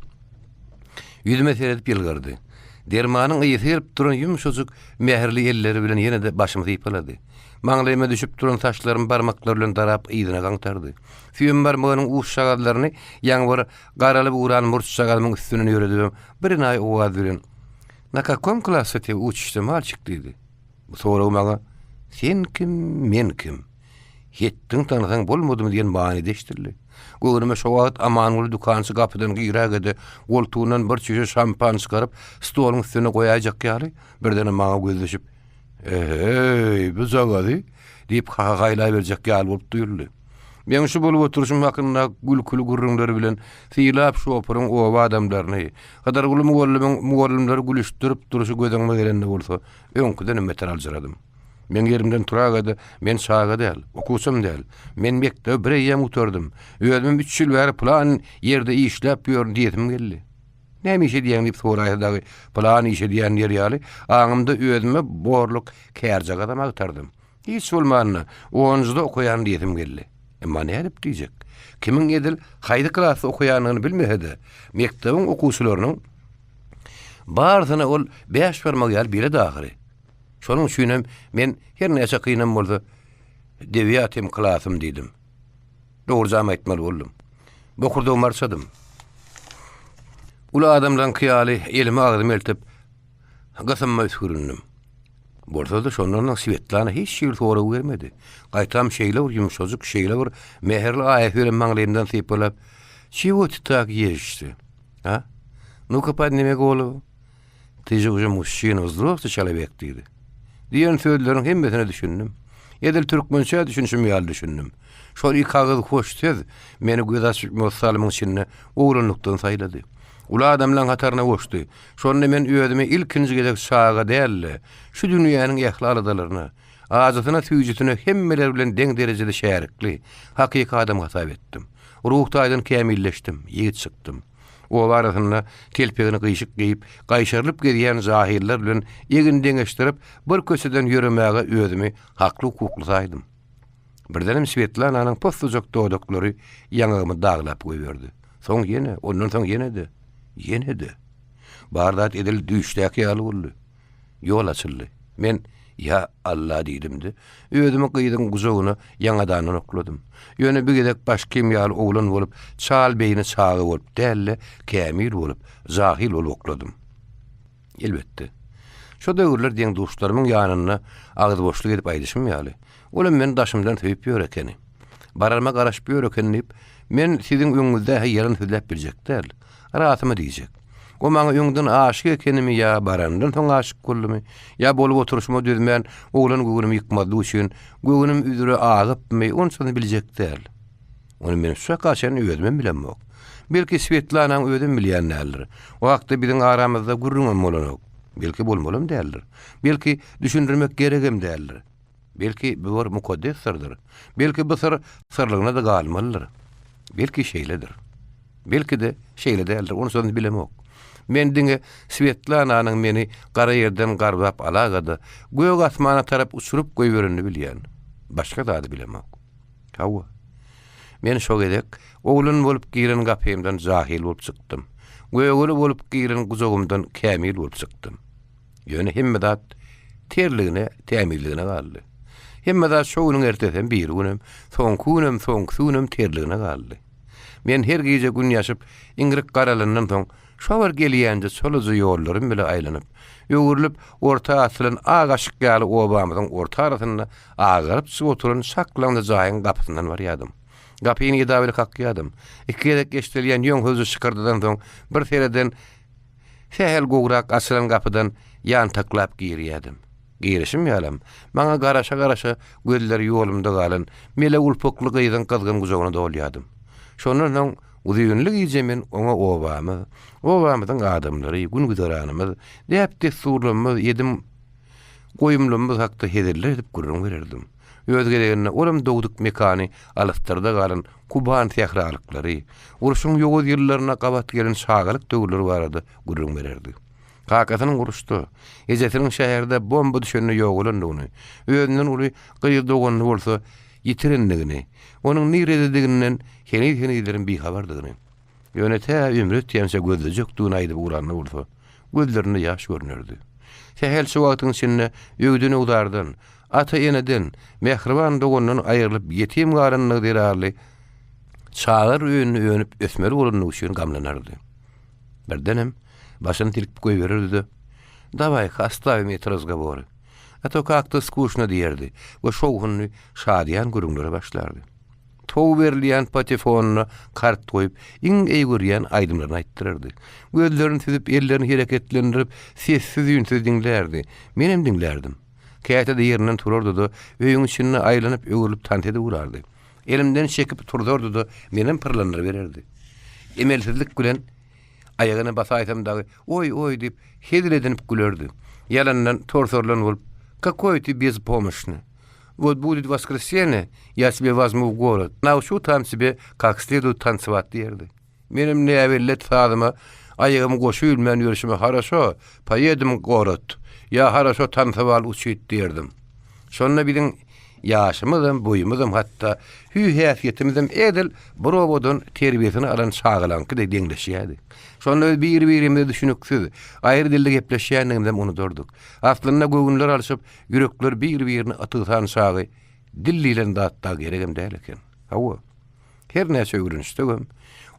Ýüzüme seredip ýylgyrdy. Dermanyň ysy gelip duran ýumşajyk, mähirli elleri bilen ýene-de başymy sypalady. Maňlaýyma düşüp duran saçlarymy barmaklary bilen darap yzyna gaňtardy. Süýem barmagynyň uçjagazlaryny ýaňy bir garalyp ugran murtjagazymyň üstünden ýöredibem birenaýy owaz bilen, Na kakom klasda te uçişse malçik diýdi. Bu sorag maňa Sen kim, men kim? Hetdiň tanasaň bolmadymy diýen manyda eşidildi. Göwnüme şo wagt Amanguly dükançy gapydan giräge-de, goltugyndan bir çüýşe şampan çykaryp, stoluň üstüne goýaýjak ýaly, birdenem maňa gözleşip, Eheý, bujagazy! diýip hahahaýlaberjek ýaly bolup duýuldy. Meň şu bolup oturyşym hakynda gülküli gürrüňleri bilen Sylap şopuryň oba adamlaryny, Hydyrguly mugallymyň mugallymlary gülüşdirip durşy göz öňüme gelende bolsa, öňküdenem beter aljyradym. Meň ýerimden turaga-da, men çaga däl, okuwçam däl. Men mekdebi bireýýäm gutardym. Özümem üç ýyl bäri pylan ýerde işläp ýörün diýesim geldi. Näme iş edýäň diýip soraýsa dagy, pylan iş edýän diýer ýaly, aňymda özüme borluk kärjagazam agtardym. Hiç bolmanda, onunjyda okaýan diýesim geldi. Emma nädip diýjek? Kimiň edil haýsy klasda okaýanyny bilmese-de, mekdebiň okuwçylarynyň barysyna ol bäş barmak ýaly belet ahyry. Şonuň üçinem men her näçe kynam bolsa, Dewiýatim klasym diýdim. Dogrujam aýtmaly boldum. Bokurdagymy arçadym. Uly adamlaryňky ýaly elimi agzyma eltip, gysymma üsgürindim. Bolsa-da şondan soň Swetlana hiç hili sorag bermedi. Gaýtam şeýle bir ýumşajyk, şeýle bir mähirli aýasy bilen maňlaýymdan sypalap, Çego ty tak ýežişdi? A? Nu-ka podnimi golowu. Ty že uje muşçina, wzroslyý çelowek diýdi. Diýen sözleriň hemmesine düşündim. Edil türkmençä düşünişim ýaly düşündim. Şol iki agyz hoş söz meni göz açyp-ýumasy salymyň içinde oglanlykdan saýlady. Uly adamlaň hataryna goşdy. Şonda men özümi ilkinji gezek çaga däl-de, şu dünýäniň ähli aladalaryna, ajysyna-süýjüsine hemmeler bilen deň derejede şärikli, hakyky adam hasap etdim. Ruh taýdan kämilleşdim, ýigit çykdym. Oba arasynda telpegini gyşyk geýip, gaýşarylyp gezýän jahyllar bilen egin deňeşdirip, bir köçeden ýöremäge özümi hakly-hukukly saýdym. Birdenem Swetlananyň possujak dodaklary ýaňagymy daglap goýberdi. Soň ýene, ondan soň ýene-de, ýene-de. Bar zat edil düýşdäki ýaly boldy. Ýol açyldy. Men, Ýa, Alla diýdim-de, özümi gyzyň gujagyna ýaňadandan okladym. Ýöne bir gezek başkim ýaly oglan bolup, çal beýni çaga bolup däl-de, kämil bolup, jahyl bolup okladym. Elbetde, şo döwürler deň-duşlarymyň ýanynda agyzboşluk edip aýdyşym ýaly, olam meni daşymdan söýüp ýör ekeni. Bararyma garaşyp ýör ekeni diýip, men siziň öňüňizde-hä ýalan sözläp biljek däl. Rasymy diýjek. O maňa öňden aşyk ekenimi ýa baranymdan soň aşyk boldumy, ýa bolup oturyşyma dözmän oglan göwnümi ýykmazlyk üçin göwnüm üzre agypmy, onçasyny biljek däl. Ony men şu çaka çenli özümem bilemok. Belki Swetlanaň özem bilýän däldir. O hakda biziň aramyzda gürrüňem bolanok. Belki bolmalam däldir. Belki düşündirmek geregem däldir. Belki bu bir mukaddes syrdyr. Belki bu syr syrlygyna-da galmalydyr. Belki şeýledir. Belki-de şeýle däldir. Ony bilemok. Men diňe Swetlananyň meni gara ýerden garbap alaga-da, gök asmana tarap uçuryp goýberenini bilýän. Başga zady bilemok. Hawa. Men şo gezek oglan bolup giren gapymdan jahyl bolup çykdym. Gögele bolup giren gujagymdan kämil bolup çykdym. Ýöne hemme zat terligine, tämizligine galdy. Hemme zat şo günüň ertesem, birigünem, soňky günem, soňkusy günem terligine galdy. Men her gije gün ýaşyp, iňrik garalandan soň, şo bir gelýänje çolaja ýollarym bile aýlanyp, öwrülip, orta atylan ak aşyk ýaly obamyzyň orta arasynda agaryp çykyp oturan şaklaňly jaýyň gapysyndan barýardym. Gapyny eda bile kakýardym. Iki gezek eşidilýän ýöňsüzje şykyrdydan soň, bir sereden Sähel gowrak açylan gapydan ýantaklap girýärdim. Girişim ýalam, maňa garaşa-garaşa gözleri ýolumda galan mele gulpakly gyzyň gyzgyn gujagyna dolýardym. Şondan soň uzynly gije men oňa obamyz, obamyzyň adamlary, gün-güzeranymyz, däp-dessurlarymyz, edim-goýumlarymyz hakda heziller edip gürrüň bererdim. Öz gezeginde olam dogduk mekany alyslarda galan Kuban sähralyklary, urşuň ýowuz ýyllaryna gabat gelen çagalyk döwürleri barada gürrüň bererdi. Kakasynyň uruşda, ejesiniň şäherde bomba düşende ýogalandygyny, özünden uly gyz doganyny bolsa ýitirendigini, onuň niredediginden heniz-henizlerem bihabardygyny, ýöne tä ömri ötýänçä gözlejekdigini aýdyp ugranda bolsa, gözlerinde ýaş görnerdi. Sähelçe wagtyň içinde öwden-öwzardan, ata-eneden, mähriban dogandan aýrylyp ýetim galandygy zerarly çagalar öýünde önüp-ösmeli bolandygy üçin gamlanardy. Birdenem başyny silkip goýbererdi-de, Dawaý-ka, ostavim eti razgovory. A to kak-to skuşno diýerdi we şowhunly, şadyýan gürrüňlere başlardy. Tow berilýän patefonyna kart goýup, iň eý görýän aýdymlaryny aýtdyrardy. Gözlerini süzüp, ellerini hereketlendirip, sessiz-üýnsüz diňlärdi. Menem diňlärdim. Käte-de ýerinden turardy-da, öýüň içinde aýlanyp-öwrülip tans edip ugrardy. Elimden çekip turzardy-da, menem pyrlandyrybererdi. Emelsizlik bilen aýagyna basaýsam dagy, Oý-oý diýip, hezil edinip gülerdi. Ýalandan torsarylan bolup, Kakoý ty bezpomoşnyý. Wot budet woskresenýe, ýa tebe wazmu w gorod, nauçu tam tebe kak sleduet tansowat diýerdi. Menem näbellet sazyma aýagymy goşubilmän ýörşüme haraşo, poýedem gorod, ýa haraşo tansowal uçit diýerdim. Şonda biziň ýaşymyzam, boýumyzam hatda hüý-häsiýetimizem edil bir obadan terbiýesini alan çagalaňky deý deňleşýärdi. Şonda biz bir-birimize düşüniksiz, aýry dilde gepleşýändigimizem unudardyk. Aslynda göwünler alşyp, Ýürekler bir-birini atygsan çagy dil diýlen zat dagy geregem däl eken. Hawa. Her näçe öwrenişsegem,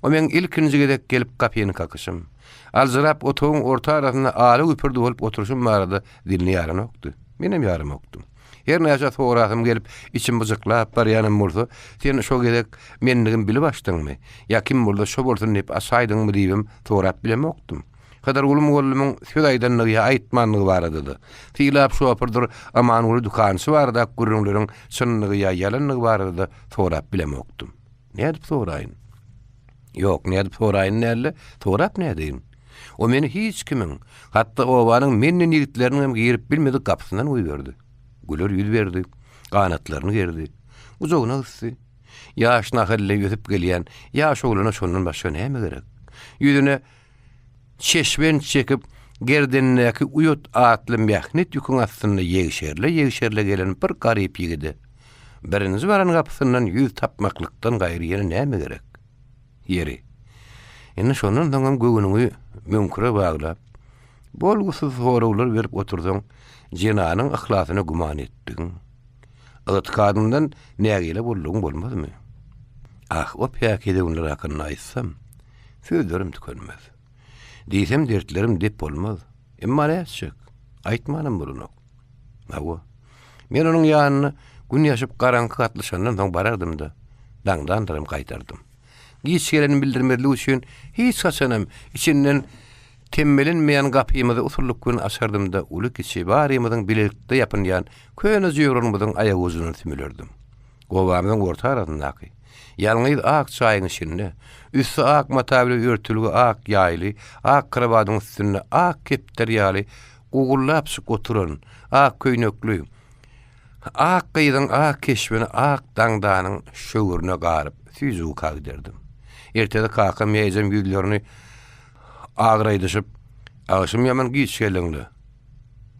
o meň ilkinji gezek gelip gapyny kakyşym, aljyrap otagyň orta arasynda ala-güpürdi bolup oturyşym barada dilini ýaranokdy. Menem ýaramokdym. Her näçe sorasym gelip, içim byjyklap barýanam bolsa, sen şo gezek mendigimi bilip açdyňmy, ýa kim bolsa şo bolsun diýip açaýdyňmy diýibem sorap bilemokdym. Hydyrguly mugallymyň söz aýdandygy ýa aýtmandygy barada-da, Sylap şopurdyr Amanguly dükançy baradaky gürrüňleriň çyndygy ýa ýalandygy barada-da sorap bilemokdym. Nädip soraýyn? Ýok, nädip soraýyn däl-de, sorap nädeýin? O meni hiç kimiň, hatda obanyň menden ýigitleriniňem girip bilmedik gapysyndan goýberdi. Güler ýüz berdi, ganatlaryny gerdi, gujagyna gysdy. Ýaş nahally ösüp gelýän ýaş oglana şondan başga näme gerek? Ýüzüne Çeşbent çekip, gerdenindäki uýat atly mähnet ýüküň astynda ýegşerle-ýegşerle gelen bir garyp ýigide birinji baran gapysyndan ýüz tapmaklykdan gaýry ýene näme gerek? Ýeri, indi şondan soňam göwnüňi müňküre baglap, bolgusyz soraglar berip otursaň, jenanyň yhlasyna güman etdigiň, ygtykadyňdan nägile boldugyň bolmazmy? Ah, o päkize günler hakynda aýtsam, Sözlerim tükenmez. Diýsem dertlerim dep bolmaz. Emma nätjek? Aýtmanam bolanok. Hawa. Men onuň ýanyna gün ýaşyp garaňky gatlyşandan soň barardym-da, daňdandyram gaýdardym. Giç gelenimi bildirmezlik üçin hiç haçanam içinden temmelenmeýän gapymyzy usullyk bilen açardym-da, uly-kiçi barymyzyň bilelikde ýapynýan köne jüýrügimiziň aýagujundan sümülerdim. Obamyzyň orta arasyndaky, ýalňyz ak çaýyň içinde, üsti ak mata bilen örtülgi ak ýaýly, ak krowadyň üstünde ak kepder ýaly gugullapjyk oturan, ak köýnekli, ak gyzyň ak keşbini ak daňdanyň şöwrüne garyp, süýji uka giderdim. Ertesi kakam ýa ejem ýüzlerini agraýdyşyp, Agşam ýaman giç geldiň-le.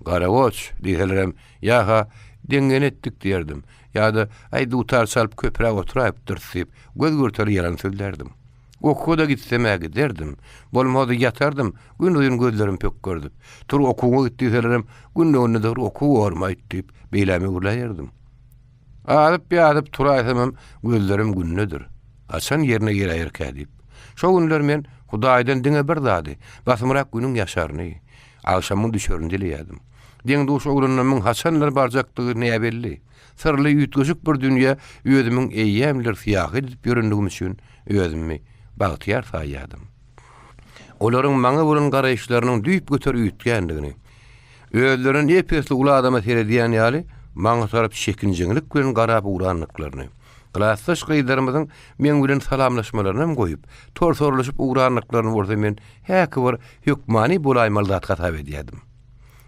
Garagoç, diýselerem, Ýa-ha, deňňeni etdik diýerdim. Ýa-da, Aý, dutar çalyp köpräk oturaýypdyrys diýip, göz-görtele ýalan sözlärdim. Okuwa-da gitsem-ä giderdim. Bolmasa-da ýatardym, günuzyn gözlerim pökgerdip. Tur, okuwyňa git diýselerem, günde-günde bir okuw bormaýt diýip, beýläme öwrüläýerdim. Azyp-ýazyp turaýsamam, gözlerim gündedir. Haçan ýerine geläýerkä diýip. Şo günler men Hudaýdan diňe bir zady, basymrak günüň ýaşaryny, agşamyň düşerini dileýärdim. Deň-duş oglanlarymyň haçanlar barjakdygy näbelli. Syrly, üýtgeşik bir dünýä özümiň eýýämler syýahat edip ýörendigim üçin özümi bagtyýar saýýardym. Olaryň maňa bolan garaýyşlarynyň düýpgöter üýtgändigini, özlerinden ep-esli uly adama seredýän ýaly, maňa tarap çekinjeňlik bilen garap ugrandyklaryny, klasdaş gyzlarymyzyň meň bilen salamlaşmalarynam goýup, torsorylyşyp ugrandyklaryny bolsa men häki bir hökmany bolaýmaly zat hasap edýärdim.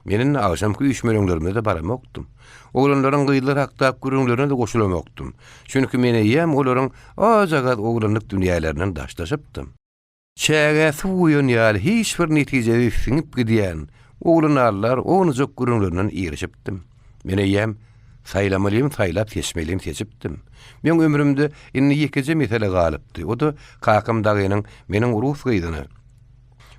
Men indi agşamky üýşmeleňlerimize-de baramokdym. Oglanlaryň gyzlar hakdaky gürrüňlerine-de goşulamokdym. Çünki men eýýäm olaryň azjagaz oglanlyk dünýälerinden daşlaşypdym. Çägä suw guýan ýaly hiç bir netijesiz siňip gidýän oglanallar ownujak gürrüňlerinden irişipdim. Men eýýäm saýlamalymy saýlap, seçmelimi seçipdim. Meň ömrümde indi ýekeje mesele galypdy, o-da kakam dagynyň meniň rus gyzyna,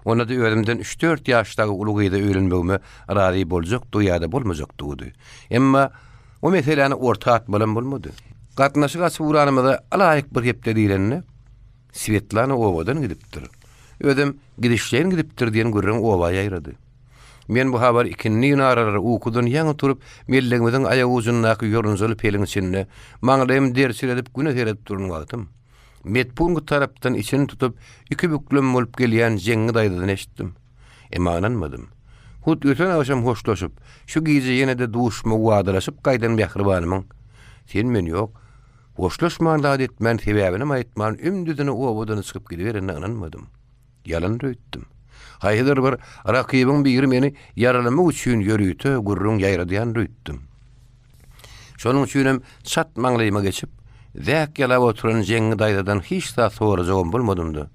onda-da özümden üç-dört ýaş dagy uly gyza öýlenmegime razy boljakdygy ýa-da bolmajakdygydy. Emma o meseläni orta atmalam bolmady. Gatnaşyk açyp ugranymyza ylaýyk bir hepde diýlende, Swetlana obadan gidipdir. Özem gidişleýin gidipdir diýen gürrüň oba ýaýrady. Men bu habary ikindin aralary ukudan ýaňy turup, mellegimiziň aýagujundaky ýorunjaly peliň içinde maňlaýymy derçiredip güne seredip duran wagtym, medpunkt tarapdan içini tutup, iki büklem bolup gelýän Jeňňi daýzadan eşitdim. Emma ynanmadym. Hut öten agşam hoşlaşyp, şu gije ýene-de duşmagy wadalaşyp gaýdan mähribanymyň, Sen-men ýok, Hoşlaşman zat etmän sebäbinem aýtman ümdüzine obadan çykyp gidiberenine ynanmadym. Ýalandyr öýtdüm. Haýsydyr bir rakybyň biri meni ýaralamak üçin ýörite gürrüň ýaýradýandyr öýtdüm. Şonuň üçinem çat maňlaýyma geçip, zäk ýalap oturan Jeňňi daýzadan hiç zat sorajagam bolmadym-da,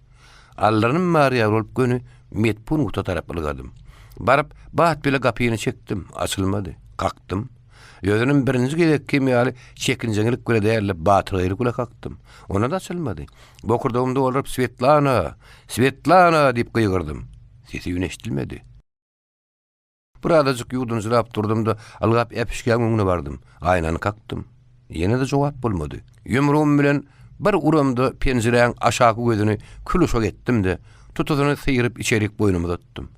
aldyrynym bar ýaly bolup göni medpunkuta tarap ylgadym. Baryp, bat bile gapyny çekdim, açylmady. Kakdym. Özünem birinji gezekkim ýaly çekinjeňlik bile däl-de, batyrgaýlyk bile kakdym. Onda-da açylmady. Bokurdagymy dolduryp, Swetlana! Swetlana! diýip gygyrdym. Sesi-üýni eşidilmedi. Birazajyk ýuwdunjyrap durdum-da, ylgap äpişgäň öňüne bardym. Aýnany kakdym. Ýene-de jogap bolmady. Ýumrugym bilen bir uramda penjiräň aşaky gözüni kül-uşak etdim-de, tutusyny syryp içerik boýnumy uzatdym.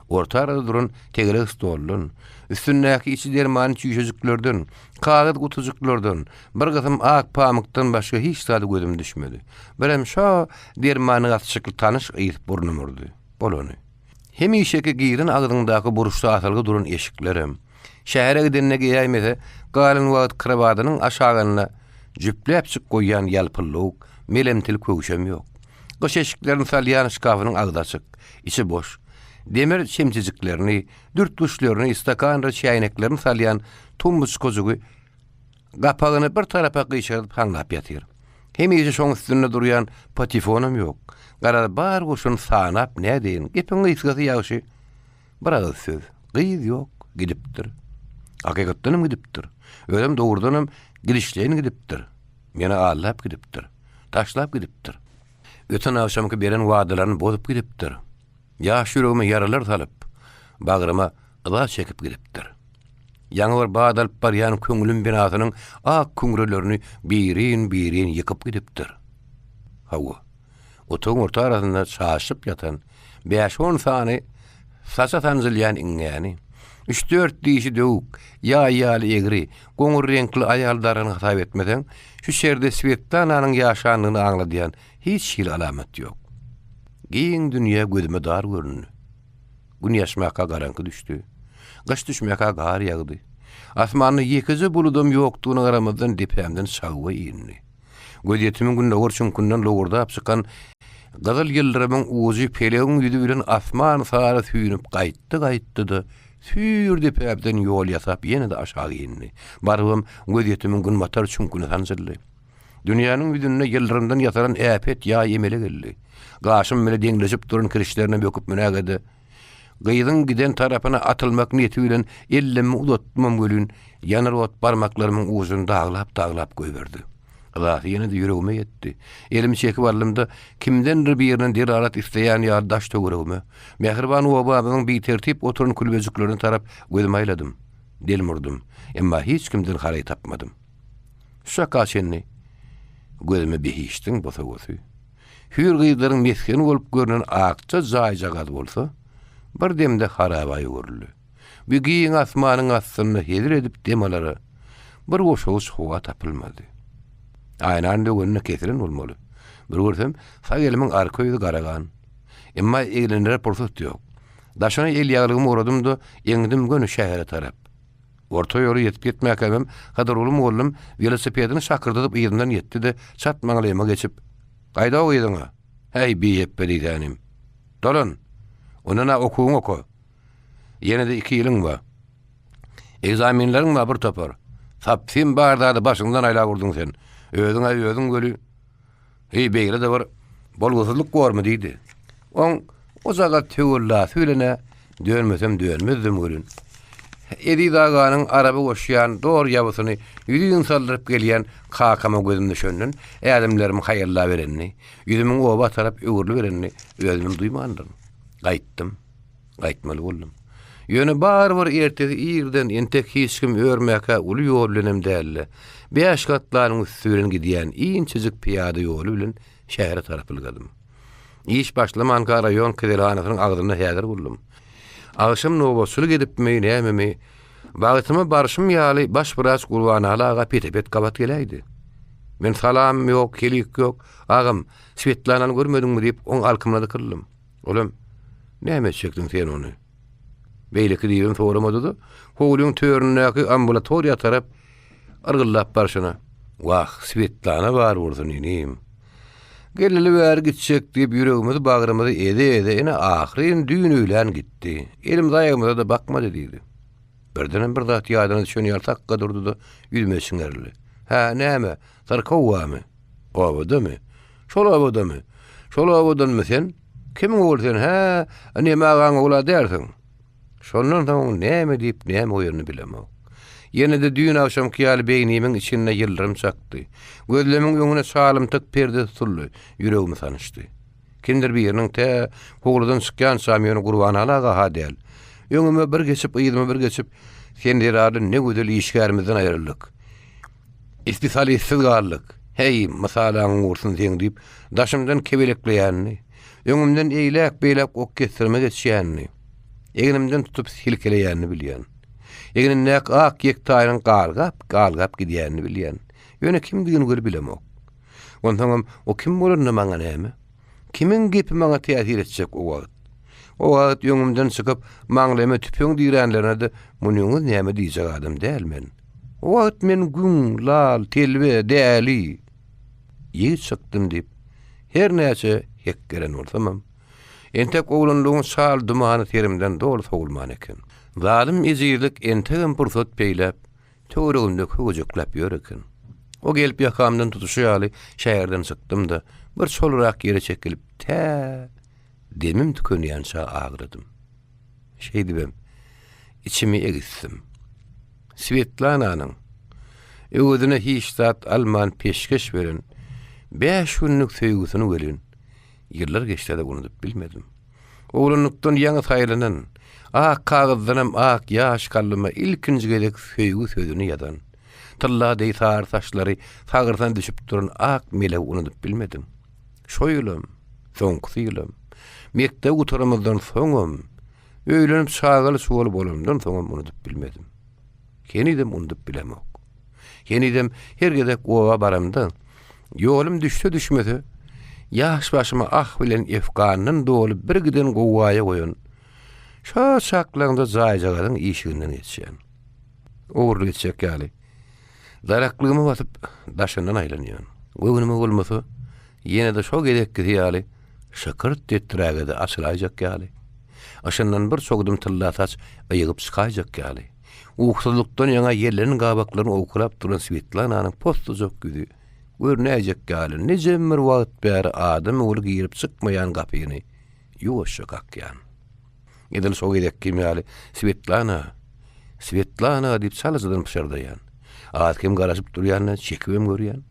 Orta arada duran tegelek stoldan, üstündäki içi dermanly çüýşejiklerden, kagyz gutujyklardan, bir gysym ak pamykdan başga hiç zada gözüm düşmedi. Birem şo dermany gatyşykly tanyş ys burnuma urdy. Bolany. Hemişeki giren agzyňdaky burçda asylgy duran eşiklerem, şähere gidende geýäýmese, galan wagt krowadynyň aşagynda jüpläpjik goýýan ýalpyllawuk, melemtil köwşem ýok. Gyş eşiklerini salýan şkafynyň agzy açyk, içi boş. Demir çemçejiklerini, dürtgüçlerini, stakandyr çäýneklerini salýan tumbuçkajygy gapagyny bir tarapa gyşardyp haňlap ýatyr. Hemişe şoň üstünde durýan patefonam ýok. Garaz, bar goşuny sanap nädeýin, gepiň gysgasy ýagşy. Bir agyz söz, gyz ýok, gidipdir. Hakykatdanam gidipdir. Özem dogrudanam gidişleýin gidipdir. Meni aldap gidipdir. Taşlap gidipdir. Öten agşamky beren wadalaryny bozup gidipdir. Ýaş ýüregime ýaralar salyp, bagryma yza çekip gidipdir. Ýaňy bir bat alyp barýan köňlüm binasynyň ak küňrelerini birin-birin ýykyp gidipdir. Hawa, otagyň orta arasynda çaşyp ýatan bäş-on sany saça sanjylýan iňňäni, üç-dört dişi döwük, ýaý ýaly egri, goňur reňkli aýal daryny hasap etmeseň, şu şerde Swetlananyň ýaşandygyny aňladýan hiç hili alamat ýok. Giň dünýä gözüme dar göründi. Gün ýaşmaka garaňky düşdi. Gyş düşmeka gar ýagdy. Asmanda ýekeje buludam ýokdugyna garamazdan depämden çagba indi. Gözýetimiň gündogar çüňkünden lowurdap çykan gyzyl ýyldyrymyň ujy pelegiň ýüzi bilen asman sary süýnüp gaýtdy-gaýtdy-da, süýr depämden ýol ýasap ýene-de aşak indi. Barybam gözýetimiň günbatar çüňküne sanjyldy. Dünýäniň ýüzünde ýyldyrymdan ýasalan äpet ýaý emele geldi. Gaşym bile deňleşip duran kirişlerine böküp münäge-de, gyzyň giden tarapyna atylmak niýeti bilen ellemmi uzatdymam welin, ýanar ot barmaklarymyň ujuny daglap-daglap goýberdi. Yzasy ýene-de ýüregime ýetdi. Elimi çekip aldym-da, kimdendir birinden delalat isleýän ýaly daş-töweregime, mähriban obamyzyň bitertip oturan külbejiklerine tarap gözümi aýladym. Delmurdym. Emma hiç kimden haraý tapmadym. Şu çaka çenli gözüme behişdiň bosagasy, hüýr gyzlaryň mesgeni bolup görnen akja jaýjagaz bolsa, bir demde haraba öwrüldi. Bu giň asmanyň astynda hezil edip dem alara bir goşawuç howa tapylmady. Aýnany döwende kesilen bolmaly. Bir görsem, sag elimiň arka ýüzi gara gan. Emma eglenere pursat ýok. Daşyna elýaglygymy oradym-da, eňdim göni şähere tarap. Orta ýola ýetip-ýetmäkämem Hydyrguly mugallym welosipedini şakyrdadyp yzyndan ýetdi-de, çat maňlaýyma geçip, Gaýda-ow yzyňa! Häý, bihepbe diýsänim. Dolan! Ondan-a okuwyňy oka. Ýene-de iki ýylyň bar. Ekzamenleriň bar bir topar. Sapsim bar zady başyňdan aýlap urduň sen. Özüň-ä özüň weli. Heý, beýle-de bir bolgusyzlyk bormy diýdi. Oň ojagaz töwellasy bilen-ä dönmesem dönmezdim welin. Eziz aganyň araba goşýan dor ýabysyny ýüzin saldyryp gelýän kakama gözüm düşenden ädimlerim haýallaberenini, ýüzümiň oba tarap öwrüliberenini özümem duýmandyryn. Gaýtdym. Gaýtmaly boldum. Ýöne barybir ertesi irden entek hiç kim örmäkä uly ýol bilenem däl-de, bäş gatlanyň üsti bilen gidýän inçejik pyýada ýoly bilen şähere tarap ylgadym. Iş başlamanka raýon keselhanasynyň agzynda häzir boldum. Agşam nobatçylyk edipmi, nämemi, bagtyma barşym ýaly baş wraç Gurbanaly aga pete-pet gabat geläýdi. Men salam ýok, helik ýok, agam, Swetlanany görmediňmi diýip, oň alkymyna dykyldym. Olam, Näme etjekdiň sen ony? Beýleki diýibem soramady-da, howlyň töründäki ambulatoriýa tarap yrgyldap barşyna, Wah, Swetlana bar bolsun, inim. Geleli bäri gitjek diýip ýüregimizi bagrymyzy eze-eze ine ahyryn düýn öýlän gitdi. Elimiz aýagymyza-da bakmady diýdi. Birdenem bir zat ýadyna düşen ýaly sakga durdy-da, ýüzüme çiňerildi. Hä, näme, syrkaw barmy? Obadamy? Şol obadamy? Şol obadanmy sen? Kimiň ogly sen, hä? Neme agaň ogla dälsiň? Şondan soň näme diýip, näme goýanyny bilemok. Ýene-de düýn agşamky ýaly beýnimiň içinde ýyldyrym çakdy. Gözlemiň öňüne çalymtyk perde tutuldy, ýüregim sanyşdy. Kimdir biriniň tä howludan çykýançam ýöne Gurbanaly aga-ha däl. Öňüme bir geçip, yzyma bir geçip, sen zerarly ne gözel işgärimizden aýryldyk. Ispisialissiz galdyk. Heý, mysalaň gursun seň diýip, daşymdan kebelekleýänini, öňümden eýläk-beýläk ok kesdirme geçýänini, egnimden tutup silkeleýänini bilýän. Egnindäki ak ýektaýynyň galgap-galgap gidýänini bilýän. Ýöne kimdigini weli bilemok. Onsoňam o kim bolanda maňa näme? Kimiň gepi maňa täsir etjek o wagt? O wagt öňümden çykyp, maňlaýyma tüpeň diränlerine-de munyňyz näme diýjek adam däl men. O wagt men güň, lal, telbe, däli. Ýigit çykdym diýip, her näçe hekgeren bolsamam, entek oglanlygyň çal dumany serimden doly sowulman eken. Zalym ejizlik entegem pursat peýläp, Töweregimde köwejekläp ýör eken. O gelip ýakamdan tutuşy ýaly şäherden çykdym-da, bir çolrak ýere çekilip, tä demim tükenýänçä agladym. Şeýdibem, içimi egisdim. Swetlananyň öwezine hiç zat alman peşgeş beren bäş günlük söýgüsini welin, ýyllar geçse-de unudyp bilmedim. Oglanlykdan ýaňy saýlanan, ak kagyzdanam ak ýaş kalbyma ilkinji gezek söýgi sözüni ýazan, tylla deý sary saçlary sagyrsyna düşüp duran ak melegi unudyp bilmedim. Şo ýylam, soňkusy ýylam, mekdebi gutaramyzdan soňam, öýlenip çagaly-çugaly bolanymdan soňam unudyp bilmedim. Henizem unudyp bilemok. Henizem her gezek oba baramda, ýolum düşse-düşmese, ýaş başymy ah bilen efgandan doly bir giden gowgaýa goýan, şo çaklaňda jaýjagazyň işiginden geçýän. Ogurlyk etjek ýaly, daraklygymy basyp, daşyndan aýlanýan. Göwnüme bolmasa, ýene-de şo gezekkisi ýaly şykyrt etdiräge-de açylaýjak ýaly. Yşyndan bir çogdum tylla saç ygyp çykaýjak ýaly. Ukusyzlykdan ýaňa ýellenen gabaklaryny owkalap duran Swetlananyň possujak ýüzi görünäýjek ýaly nijeme bir wagt bäri adam ogly girip çykmaýan gapyny ýuwaşja kakýan. Edil şo gezekkim ýaly Swetlana! Swetlana! diýip çalajadan pyşyrdaýan. Az-kem garaşyp durýan-da, çekibem görýän.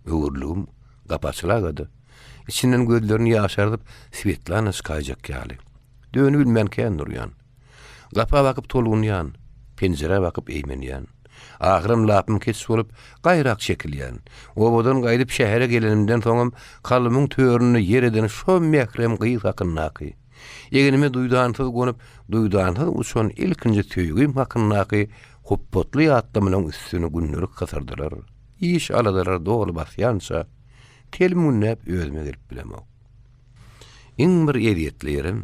Öwrüligim gapy açylaga-da, içinden gözlerini ýaşardyp Swetlana çykaýjak ýaly. Dönübilmän kän durýan. Gapa bakyp tolgunýan, penjirä bakyp eýmenýän. Ahyram lapym keç bolup, gaýrak çekilýän. Obadan gaýdyp şähere gelenimden soňam kalbymyň töründe ýer eden şo mährem gyz hakyndaky, egnime duýdansyz gonup, duýdansyz uçan ilkinji söýgim hakyndaky hupbatly ýatlamalaryň üstüni gündelik hysyrdylar, iş-aladalar doly basýança, telim günläp özüme gelip bilemok. Iň bir ezýetli ýerem,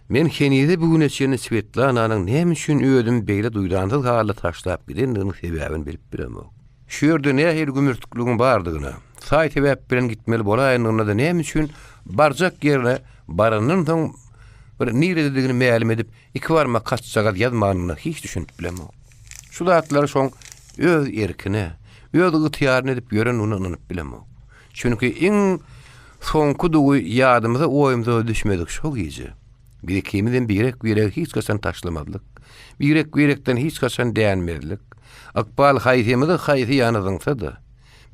men henize-bu güne çenli Swetlananyň näme üçin özümi beýle duýdansyz halda taşlap gidendiginiň sebäbini bilip bilemok. Şu ýerde nähili gümürtikligiň bardygyna, saý-sebäp bilen gitmeli bolaýandygyna-da näme üçin barjak ýerine barandan soň. bir nirededigini mälim edip, iki barmak hatjagaz ýazmanyna hiç düşünip bilemok. Şu zatlary şoň öz erkine, öz ygtyýaryna edip ýörendigine ynanyp bilemok. Çünki iň soňky dugy ýadymyza, oýumyza düşmedik şo gije. Biz ikimizem birek-biregi hiç haçan taşlamazlyk, birek-birekden hiç haçan dänmezlik, ykbal haýsymyzy haýsy ýana zyňsa-da,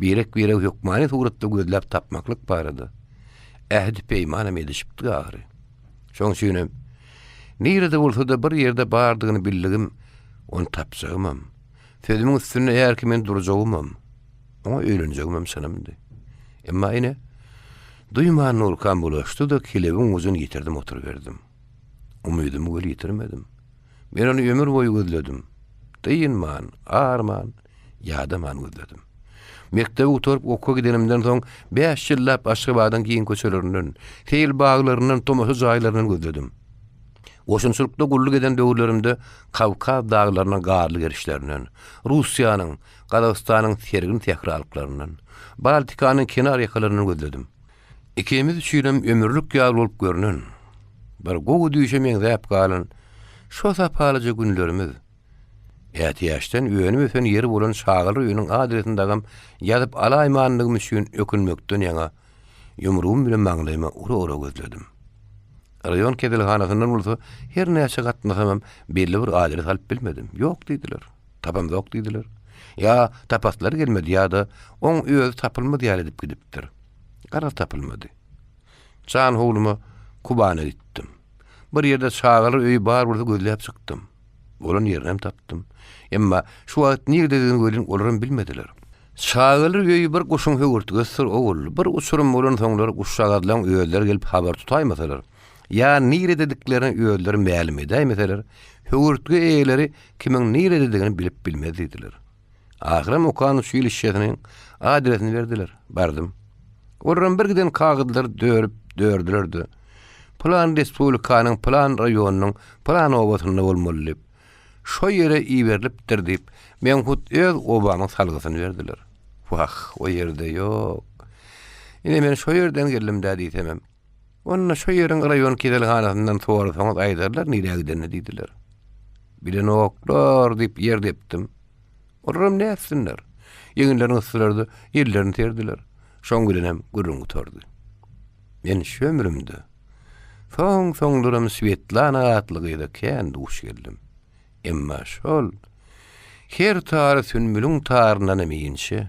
birek-biregi hökmany suratda gözläp tapmaklyk barada ähdi-peýmanam edişipdik ahyry. Şoň üçinem, nirede bolsa-da bir ýerde bardygyny bildigim, ony tapjagymam, sözümiň üstünde erki men durjagymam, oňa öýlenjegimem çynymdy. Emma ine, duýman nurkam bulaşdy-da, kelebiň ujuny ýitirdim oturyberdim. Umydymy weli ýitirmedim. Men ony ömür boýy gözledim. Dynman, arman, ýadaman gözledim. Mekdebi gutaryp okuwa gidenimden soň bäş ýyllap Aşgabadyň giň köçelerinden, seýil baglaryndan, tomaşa jaýlaryndan gözledim. Goşunçylykda gulluk eden döwürlerimde Kawkaz daglarynyň garly gerişlerinden, Russiýanyň, Gazagystanyň sergin sähralyklaryndan, Baltikanyň kenar ýakalaryndan gözledim. Ikimiz üçinem ömürlik ýaly bolup görnen, bir gowy düýşe meňzäp galan şo sapalyja günlerimiz, ätiýaçdan önüp-ösen ýeri bolan çagalar öýüniň adresini dagam ýazyp alaýmanlygym üçin ökünmekden ýaňa ýumrugym bilen maňlaýyma ura-ura gözledim. Raýon keselhanasyndan bolsa her näçe gatnasamam belli bir adres alyp bilmedim. Ýok diýdiler. Tapamzok diýdiler. Ýa tapaslary gelmedi ýa-da oň özi tapylmaz ýaly edip gidipdir. Garaz tapylmady. Jan howluma Kubana gitdim. Bir ýerde çagalar öýi bar bolsa gözläp çykdym. Bolan ýerinem tapdym. Emma şu wagt nirededigini welin olaram bilmediler. Çagalar öýi bir guşuň höwürtgesidir ogul. Bir uçurym bolansoňlar guşjagazlaň özleri gelip habar tutaýmasalar, ýa niredediklerini özleri mälim edäýmeseler, höwürtge eýeleri kimiň nirededigini bilip bilmez diýdiler. Ahyram okan uçilişşesiniň adresini berdiler. Bardym. Olaram birgiden kagyzlary dörüp, dördüler-de, pylan respublikanyň pylan raýonynyň pylan obasynda bolmaly diýip, şo ýere iberilipdir diýip, meň hut öz obamyň salgysyny berdiler. Wah, o ýerde ýok. Ine, men şo ýerden geldim-dä diýsemem, Onda şo ýeriň raýon keselhanasyndan sorasaňyz aýdarlar nirä gidenini diýdiler. Bilenoklar diýip ýer depdim. Olaram nätsinler? Eginlerini gysdylar-da, ellerini serdiler. Şoň bilenem gürrüň gutardy. Men şu ömrümde soň-soňlaram Swetlana atly gyza kän duş geldim. Emma şol her tary sünbüliň taryndanam inçe,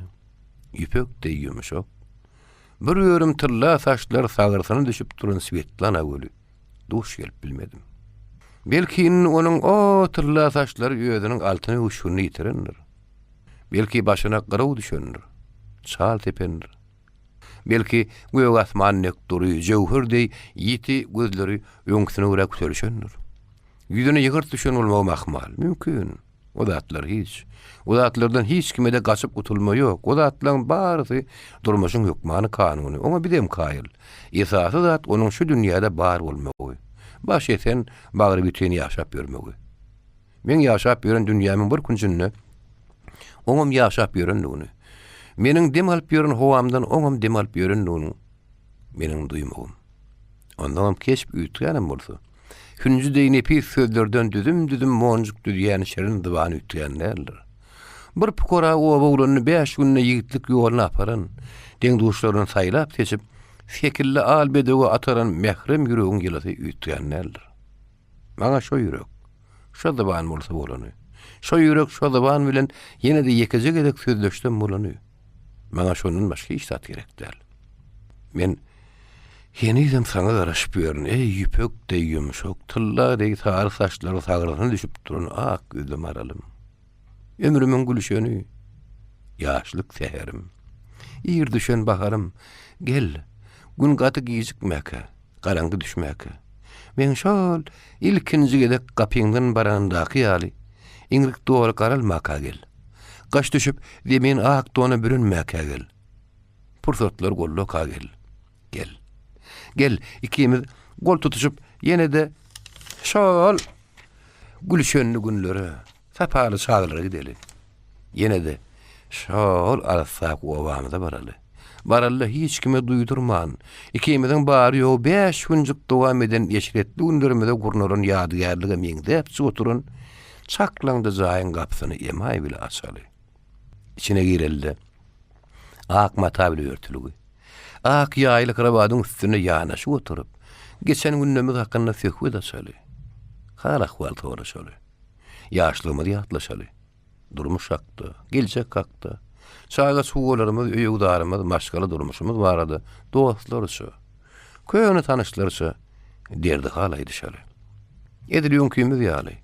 ýüpek deý ýumşak, Bir örüm tylla saçlary sagyrsyna düşüp duran Swetlana göli duş gelip bilmedim. Belki indi onuň o tylla saçlary özüniň altyn öwüşginini ýitirendir. Belki başyna gyraw düşendir, çal sependir. Belki gök asman dek dury, jöwher deý ýiti gözleri öňküsine görä kütelişendir. Ýüzüne ýygyrt düşen bolmagam ahmal, mümkin. O zatlar hiç. O zatlardan hiç kime-de gaçyp gutulma ýok. O zatlaryň barysy durmuşyň hökmany kanuny. Oňa bizem kaýyl. Esasy zat onuň şu dünýäde bar bolmagy. Baş esen, bagry bütin ýaşap ýörmegi. Meň ýaşap ýören dünýämiň bir künjünde oňam ýaşap ýörendigini, meniň dem alyp ýören howamdan oňam dem alyp ýörendigini meniň duýmagym. Onsoňam keşp üýtgänem bolsa, hünji deý nepis sözlerden düzüm-düzüm monjuk düzýän şirin zybany üýtgän däldir. Bir pukara oba oglanyny bäş günde ýigitlik ýoluna aparan, deň-duşlaryndan saýlap-seçip, sekilli al bedewe ataran mährem ýüregiň ýylysy üýtgän däldir. Maňa şo ýürek, şo zyban bolsa bolany. Şo ýürek, şo zyban bilen ýene-de ýekeje gezek sözleşsem bolany. Maňa şondan başga hiç zat gerek däl. Men henizem saňa garaşyp ýörün, eý, ýüpek deý ýumşak, tylla deý sary saçlary sagrysyna düşüp duran ak ýüzli maralym. Ömrümiň gülşeni, ýaşlyk säherim, ir düşen baharym, gel, gün gaty gijikmäkä, garaňky düşmäkä, meň şol ilkinji gezek gapyňdan baranymdaky ýaly, iňrik doly garalmaka gel. Gaş düşüp, zemin ak dona bürünmäkä gel. Pursatlar gollaka gel. Gel. Gel, ikimiz gol tutuşyp, ýene-de şol gülşenli günlere, sapaly çaglara gideli. Ýene-de şol arassaky obamyza baraly. Baralda hiç kime duýdurman, ikimiziň bary-ýogy bäş günjük dowam eden eşretli günlerimize gurnalan ýadygärlige meňzäpjik oturan çaklaňja jaýyň gapysyny emaý bile açaly. Içine girelde, ak mata bile örtülgi, ak ýaýly krowadyň üstünde ýanaşyk oturyp, geçen günlerimiz hakynda söhbet açaly. Hal-ahwal soraşaly. Ýaşlygymyzy ýatlaşaly. Durmuş hakda, geljek hakda, çaga-çugalarymyz, öý-öwzarymyz, maşgala durmuşymyz barada dostlarça, köne tanyşlarça derdi-hal aýdyşaly. Edil öňkimiz ýaly,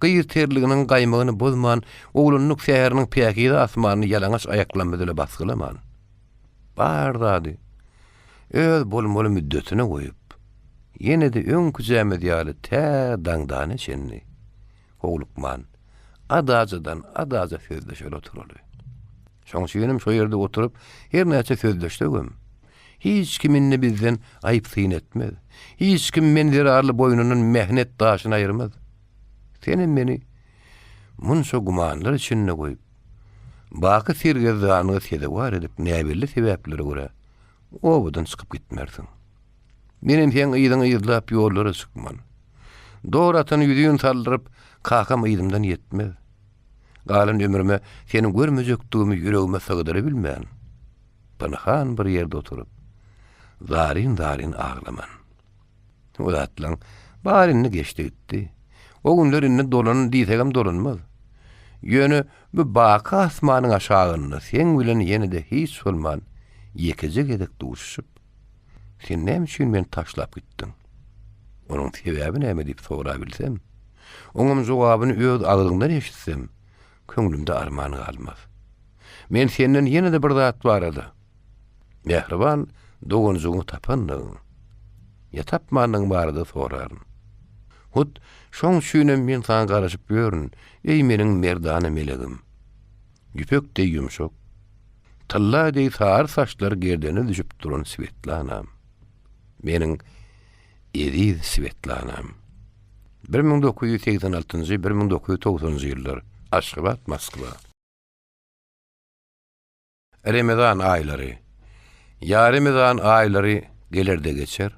gyz terliginiň gaýmagyny bozman, oglanlyk säheriniň päkize asmanyny ýalaňaç aýaklarymyz bile basgylaman, bar zady öz bolmaly müddetine goýup, ýene-de öňküjämiz ýaly tä daňdana çenli howlukman, adajadan adaja sözleşeli oturaly. Şoň üçinem şo ýerde oturyp, her näçe sözleşsegem, hiç kim indi bizden aýyp syn etmez. Hiç kim men zerarly boýnundan mähnet daşyny aýyrmaz. Senem meni munça gümanlar içinde goýup, baky sergezdanlyga sezewar edip näbelli sebäplere görä obadan çykyp gitmersiň. Menem seň yzyňy yzlap ýollara çykman. Dor atany ýüzin saldyryp, kakam yzymdan ýetmez. Galan ömrüme seni görmejekdigimi ýüregime sygdyrybilmän, pynhan bir ýerde oturyp, zaryn-zaryn aglaman. O zatlaň bary indi geçdi gitdi. O günler indi dolan diýsegem dolanmaz. Ýöne bu baky asmanyň aşagynda seň bilen ýene-de hiç bolman ýekeje gezek duşuşyp, Sen näme üçin meni taşlap gitdiň? Onuň sebäbi näme diýip sorabilsem, oňam jogabyny öz agzyňdan eşitsem, köňlümde arman galmaz. Men senden ýene-de bir zat barada, mähriban doganjygyňy tapandygyň ýa tapmandygyň barada soraryn. Hut şoň üçinem men saňa garaşyp ýörün, eý meniň merdana melegim! Ýüpek deý ýumşak, tylla deý sary saçlary gerdene düşüp duran Swetlanam. Meniň eziz Swetlanam. 1986-njy, 1990-njy ýyllar. Aşgabat, Moskwa. Remezan aýlary. Ýa Remezan aýlary geler-de geçer.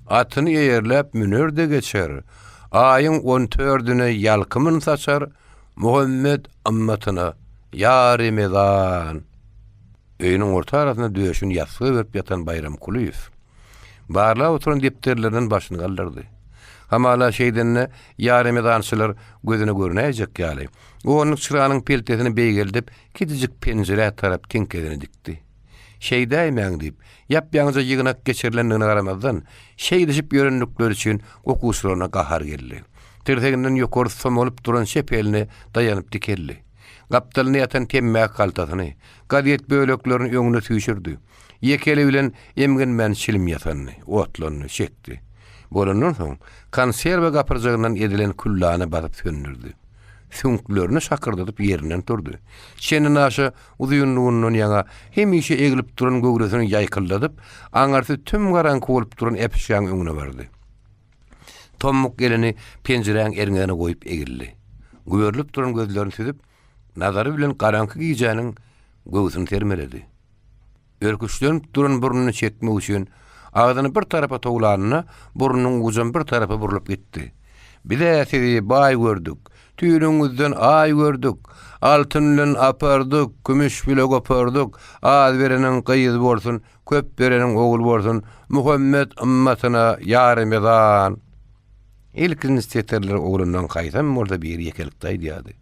Atyny eýerläp müner-de geçer. Aýyň on dördüne ýalkymyn saçar, Muhammet ymmatyna, Ýa Remezan! Öýüniň orta arasynda döşüni ýassyga berip ýatan Baýram Kulyýew, barlap oturan depderlerinden başyny galdyrdy. Hamala şeýdende ýa remezançylar gözüne görünäýjek ýaly, onluk çyranyň peltesini beýgeldip, kiçijik penjirä tarap tiňkesini dikdi. Şeýdäýmäň diýip, ýap-ýaňyja ýygnak geçirilendigine garamazdan, şeýdişip ýörendikleri üçin okuwçylaryna gahar geldi. Tirseginden ýokary somalyp duran çep eline daýanyp dikeldi. Gapdalynda ýatan temmäki haltasyny, gazet böleklerini öňüne süýşürdi. Ýeke eli bilen emgenmän çilim ýasandy, otlandy, çekdi. Bolandan soň, konserwa gapyrjagyndan edilen küllany basyp söndürdi. Süňklerini şakyrdadyp ýerinden turdy. Çendenaşa uzynlygyndan ýaňa hemişe eglip duran göwresini ýaýkyldadyp, aňyrsy tüm garaňky bolup duran äpişgäň öňüne bardy. Tommuk elini penjiräň erňegine goýup egildi. Güberilip duran gözlerini süzüp, nazary bilen garaňky gijäniň göwsüni sermeledi. Örküçlenip duran burnuny çekmek üçin agzyny bir tarapa towlanda, burnunyň ujam bir tarapa burlup gitdi. Biz-ä sizi baý gördük, tüýnügiňizden aý gördük, altyn bilen apardyk, kümüş bile gopardyk, az bereniň gyz bolsun, köp bereniň ogul bolsun, Muhammet ymmatyna ýa Remezan! Ilkinji setirleri oglanlaryň haýsam bolsa biri ýekelikde aýdýardy.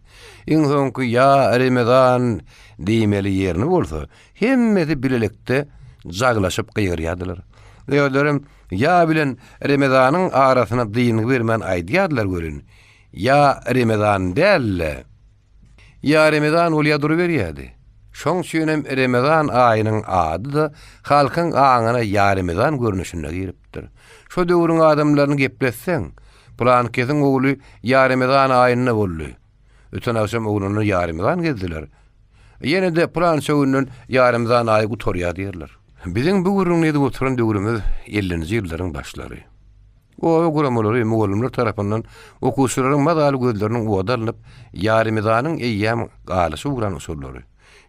Iň soňky Ýa Remezan diýmeli ýerini bolsa, hemmesi bilelikde jaglaşyp gygyrýardylar. Özlerem Ýa bilen Remezanyň arasyna dyngy bermän aýdýardylar welin, Ýa Remezan däl-de, Ýa Remezan bolýa duruberýärdi. Şoň üçinem Remezan aýynyň ady-da halkyň aňyna Ýaremezan görnüşinde giripdir. Şo döwrüň adamlaryny gepletseň, Pylankesiň ogly Ýaremezan aýynda boldy. Öten agşam oglanlar Ýaremezan gezdiler. Ýene-de pylança günden Ýaremezan aýy gutarýar diýerler. Biziň bu gürrüňini edip oturan döwrümiz ellinji ýyllaryň başlary. Oba guramalary, mugallymlar tarapyndan okuwçylaryň mazaly gözleriniň ody alnyp, ýaremezanyň eýýäm galyşyp ugran usullary.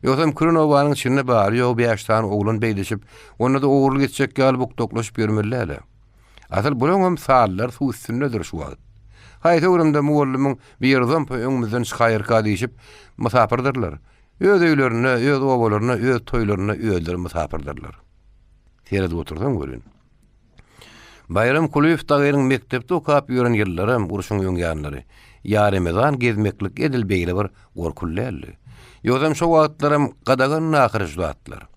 Ýogsam küren obanyň içinde bary-ýogy bäş sany oglan beýleşip, onda-da ogurlyk etjek ýaly bukdaklaşyp ýörmeli däl-ä. Asyl bulaňam sallary suw üstündedir şu wagt. Haýsy öwrümde mugallymyň biri zompa öňümizden çykaýarka diýşip, mysapyrdyrlar. Öz öýlerinde, öz obalarynda, öz toýlarynda özleri mysapyrdyrlar. Seredip otursaň welin. Baýram Kulyýew dagynyň mekdepde okap ýören ýyllaram, urşuň öň ýanlary, ýaremezan gezmeklik edil beýle bir gorkuly däldi. Ýogsam şo wagtlaram gadagandy ahyry şu zatlar.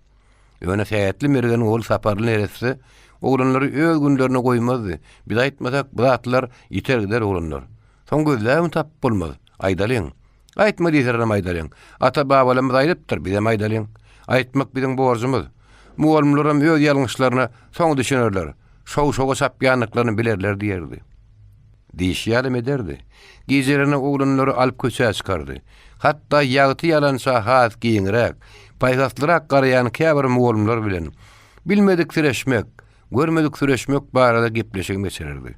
Ýöne Sähetli mergeniň ogly Saparly neresse oglanlary öz günlerine goýmazdy. Biz aýtmasak, bu zatlar ýiter gider oglanlar. Soň gözläbem tapyp bolmaz. Aýdalyň. Aýtma diýselerem aýdalyň. Ata-babalarymyz aýdypdyr, bizem aýdalyň. Aýtmak biziň borjumyz. Mugallymlaram öz ýalňyşlaryna soň düşünerler, şow-şowa çapýandyklaryny bilerler diýerdi. Diýşi ýalam ederdi. Gijelerine oglanlary alyp köçä çykardy. Hatda ýagty ýalança has giňräk, paýhaslyrak garaýan käbir mugallymlar bilen bilmediksireşmek, görmedik süreşmek barada gepleşigem geçirerdi.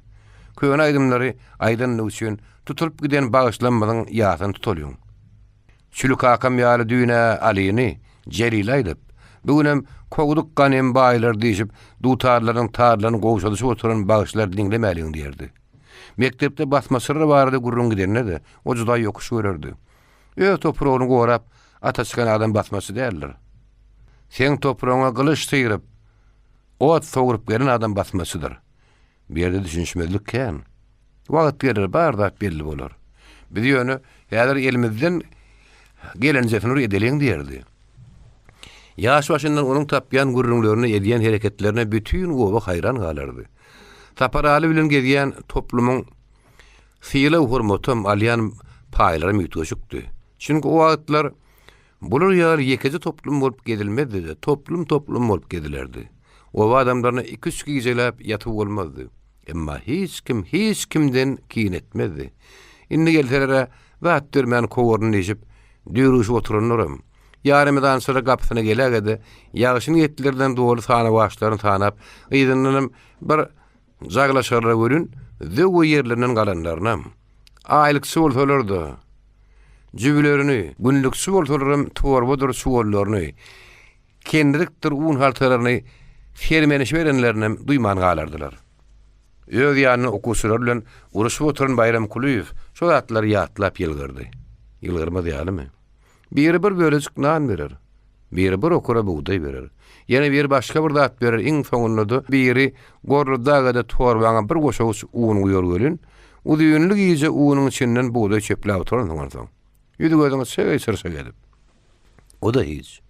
Köne aýdymlary aýdanlygy üçin tutulyp giden bagyşlanmazyň ýasyny tutalyň. Çüli kakam ýaly düýn-ä Alyny, Jelili aýdyp, bu günem kowduk ganym baýlary diýşip, dutarlarynyň tarlaryny gowşadyşyp oturan bagşylary diňlemäliň diýerdi. Mekdepde basmaçylar barada gürrüň gidende-de, o juda ýokuş görerdi. Öz topragyny gorap, ata çykan adam basmaçy däldir. Seň topragyňa gylyç syryp, Ot sowrup gelen adam basmaçydyr. Bu ýerde düşünişmezlik kän. Wagt geler, bar zat belli bolar. Biz ýöne häzir elimizden gelenjesini bir edeliň diýerdi. Ýaş başyndan onuň tapýan gürrüňlerine, edýän hereketlerine bütin oba haýran galardy. Saparaly bilen gezýän toplumyň sylag-hormatam, alýan paýlaram üýtgeşikdi. Çünki o wagtlar Bular ýaly ýekeje toplum bolup gezilmezdi-de, toplum-toplum bolup gezilerdi. Oba adamlaryna iki-üç gijeläp ýatyp bolmazdy. Emma hiç kim hiç kimden kine etmezdi. Indi gelseler-ä, zat bermän kowaryn diýşip, düýrügişip oturanlaram, ýaremezançylar gapysyna geläge-de, ýagşy niýetlerden doly sanawaçlaryny sanap, yzyndanam bir Jaglaşarlar welin, zöwwe ýerlerinden galanlarynam, aýlykçy bolsalar-da, jübülerini, günlükçi bolsalaram torbadyr çuwallaryny, kendirikdir un haltalaryny sermenişiberenlerinem duýman galardylar. Öz ýanynda okuwçylar bilen uruşyp oturan Baýram Kulyýew şo zatlary ýatlap ýylgyrdy. Ýylgyrmaz ýalymy? Biri bir bölejik nan berer. Biri bir okura bugdaý berer. Ýene biri başga bir zat berer, iň soňunda-da biri gorludaga-da torbaňa bir goşawuç un guýar welin, uzynly gije unuň içinden bugdaý çöpläp oturansyň onsoň. Ýüzi-gözüňi çyg-çyrşak edip. O-da hiç.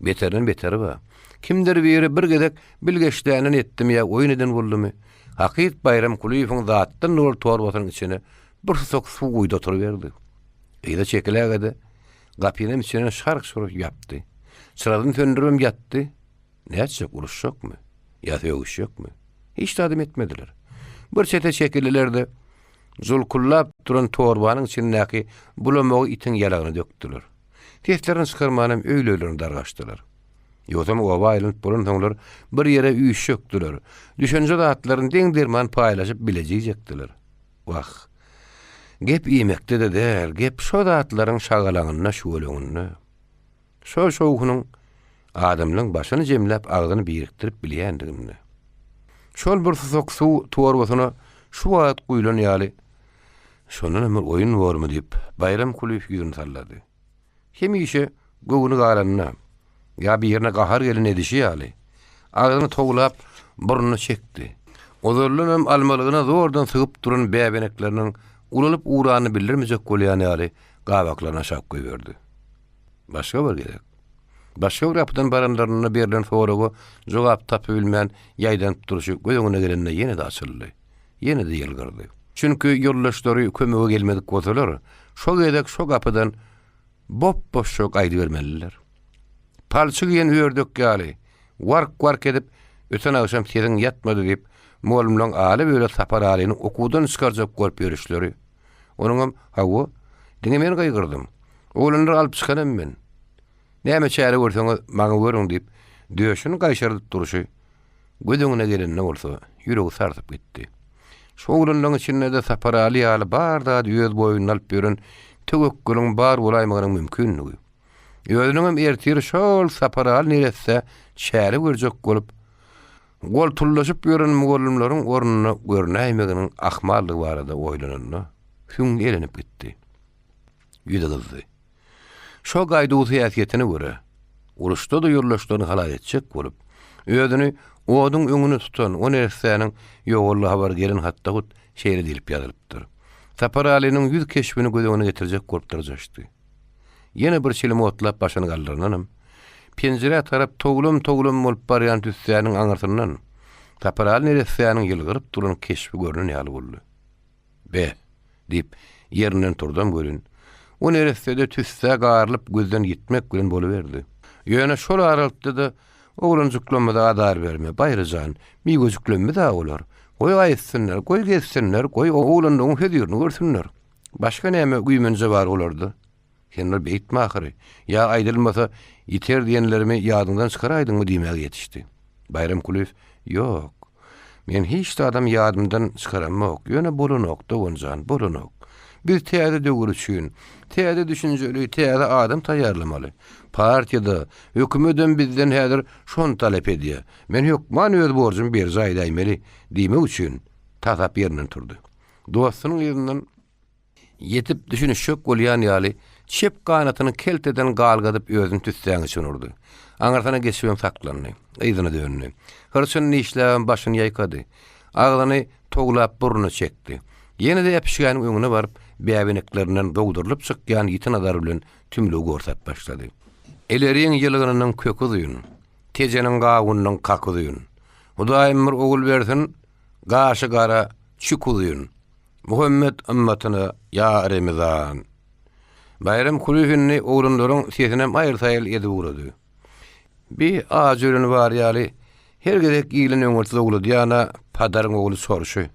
Beterinden beteri bar. Kimdir biri bir gezek bilgeşländen etdimi ýa oýun eden boldumy, hakyt Baýram Kulyýewiň zatdan doly torbasynyň içine bir susak suw guýdy oturyberdi. Yza çekiläge-de, gapynam içinden şark-şurk ýapdy. Çyrasyny söndüribem ýatdy. Nätjek, uruşjakmy? Ýa sögüşjekmi? Hiç zadam etmediler. Bir çete çekildiler-de, julkullap duran torbanyň içindäki bulamagy itiň ýalagyna dökdüler. Seslerini çykarmanam öýli-öýlerine dargaşdylar. Ýogsam oba aýlanyp bolansoňlar bir ýere üýşjekdiler. Düşünje zatlaryny deň-derman paýlaşyp bilejijekdiler. Wah, gep iýmekde-de däl, gep şo zatlaryň şagalaňynda, şüweleňinde. Şo şowhunyň adamlaň başyny jemläp, agzyny birikdirip bilýändiginde. Şol bir susak suw torbasyna şu wagt guýlan ýaly, şondanam bir oýun bormy diýip, Baýram Kulyýew ýüzüni sallady. Hemişe göwni galanda, ýa birine gahar gelen edişi ýaly, agzyny towlap, burnuny çekdi. Ozaldanam almalygyna zordan sygyp duran bäbenekleriniň ulalyp ugranyny bildirmejek bolýan ýaly, gabaklaryny aşak goýberdi. Başga bir gezek. Başga bir gapydan baranlarynda berlen soraga jogap tapybilmän ýaýdanyp durşy göz öňüne gelende ýene-de açyldy. Ýene-de ýylgyrdy. Çünki ýoldaşlary kömege gelmedik bolsalar, şo gezek şo gapydan bop-boşja gaýdybermelidiler. Palçyk iýen ördek ýaly, wark-wark edip, öten agşam sesiň ýatmady diýip, mugallymlaryň ala-böle Sapar Alyny okuwdan çykarjak bolup ýörüşleri. Onuňam, Hawa, diňe men gygyrdym. Oglanlary alyp çykanam men. Näme çäre görseňiz, maňa görüň diýip, döşüni gaýşardyp durşy göz öňüne gelende bolsa, ýüregi sarsyp gitdi. Şu oglanlaryň içinde-de Saparaly ýaly bar zady öz boýnuna alyp ýören töwekgeliň bar bolaýmagynyň mümkinligi. Özüniňem ertir şol Saparaly neressä çäre görjek bolup, goltullaşyp ýören mugallymlaryň ornunda görnäýmeginiň ahmaldygy barada oýlananda, süňňi elenip gitdi. Ýüzi gyzdy. Şo gaýduwsyz häsiýetine görä, uruşda-da ýoldaşlaryny halas etjek bolup, özüni oduň öňünde tutan o neressäniň ýogaldy habary gelen hatda hut şeýle diýlip ýazylypdyr. Saparalynyň ýüz keşbini göz öňüne getirjek bolup dyrjaşdy. Ýene bir çilim otlap başyny galdyrandanam, penjirä tarap towlam-towlam bolup barýan tüssäniň aňyrsyndan Saparaly neressäniň ýylgyryp duran keşbi görnen ýaly boldy. Be! diýip, ýerinden turdam welin, o neresse-de tüssä garylyp gözden ýitmek bilen boluberdi. Ýöne şol aralykda-da oglanjyklarymyza azar berme, Baýry jan, miwejiklerimiz-ä olar. Goý gaýtsynlar, goý gezsinler, goý oglanlygyň hözirini görsünler. Başga näme güýmenje bar olarda? Sen bir beýtme ahyry. Ýa aýdylmasa, ýiter diýenlerimi ýadyňdan çykaraýdyňmy diýmäge ýetişdi. Baýram Kulyýew, Ýok. Men hiç zadam ýadymdan çykaramok. Ýöne bolanok, dogan jan, bolanok. Biz täze döwür üçin, täze düşünjeli, täze adam taýýarlamaly. Partiýa-da, hökümetem bizden häzir şony talap edýär. Men hökman öz borjumy berjaý edäýmeli diýmek üçin tasap ýerinden turdy. Dostunyň yzyndan Ýetip düşünişjek bolýan ýaly, çep ganatyny kelteden galgadyp özüni tüssäň içine urdy. Aňyrsyna geçibem saklandy. Yzyna döndi. Hyrçyny dişläbem başyny ýaýkady. Agzyny towlap burnuna çekdi. Ýene-de äpişgäniň öňüne baryp, bäbeneklerinden zogdurylyp çykýan ýiti nazar bilen tümlügi gorsap başlady. Ileriň ýylgynynyň köki uzyn, Tejeniň gawunynyň kaky uzyn. Hudaýym bir ogul bersin, gaşy gara, çüki uzyn. Muhammet ymmatyna ýa Remezan. Baýram Kulyýew indi oglanlaryň sesinem aýyl-saýyl edip ugrady. Bi ajy öleni bar ýaly, her gezek ýylan öňürti zowladýan-a padaryň ogly Çorşy.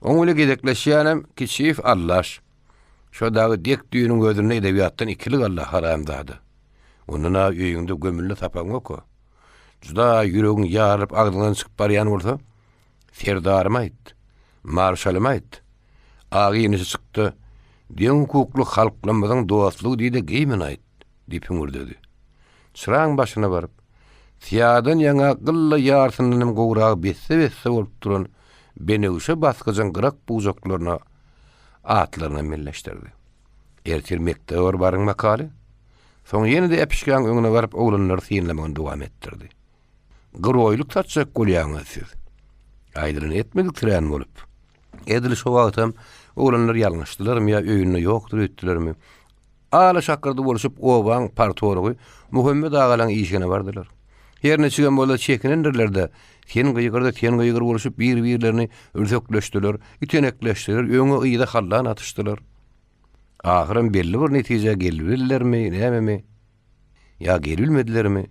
Oň bile gezekleşýänem Kiçiýew Allaş. Şo dagy dek düýnüň özünde edebiýatdan ikilik aldy haramzada. Ondan-a öýüňde gömülli sapagyňy oka. Juda ýüregiň ýarylyp agzyňdan çykyp barýan bolsa, Serdaryma aýt, marşalyma aýt. Agy-inisi çykdy, Deň hukukly halklarymyzyň dostlugy diý-de geýmän aýt, diýip hüňürdedi. Çyraň başyna baryp, syýadan ýaňa gylla ýarsyndanam gowragy besse-besse bolup duran benewşe basgyjyň gyrak-bujaklaryna atlaryny melleşdirdi. Ertir mekdebe bir baryň makaly. Soň ýene-de äpişgäň öňüne baryp oglanlary synlamagyny dowam etdirdi. Gyroýlyk satjak bolýaňyz siz. Aýdylany etmediksirän bolup. Edil şo wagtam oglanlar ýalňyşdylarmy ýa öýünde ýokdur öýtdülermi? Ala şakyrdy bolşup obaň partorgy Muhammet agalaň işigine bardylar. Her niçigem bolsa çekinendirler-de, sen gygyr-da sen gygyr bolşup bir-birlerini ürsekleşdiler, itenekleşdiler, öňe-yza hallan atyşdylar. Ahyram belli bir netijä gelibildilermi, nämemi? Ýa gelibilmedilermi?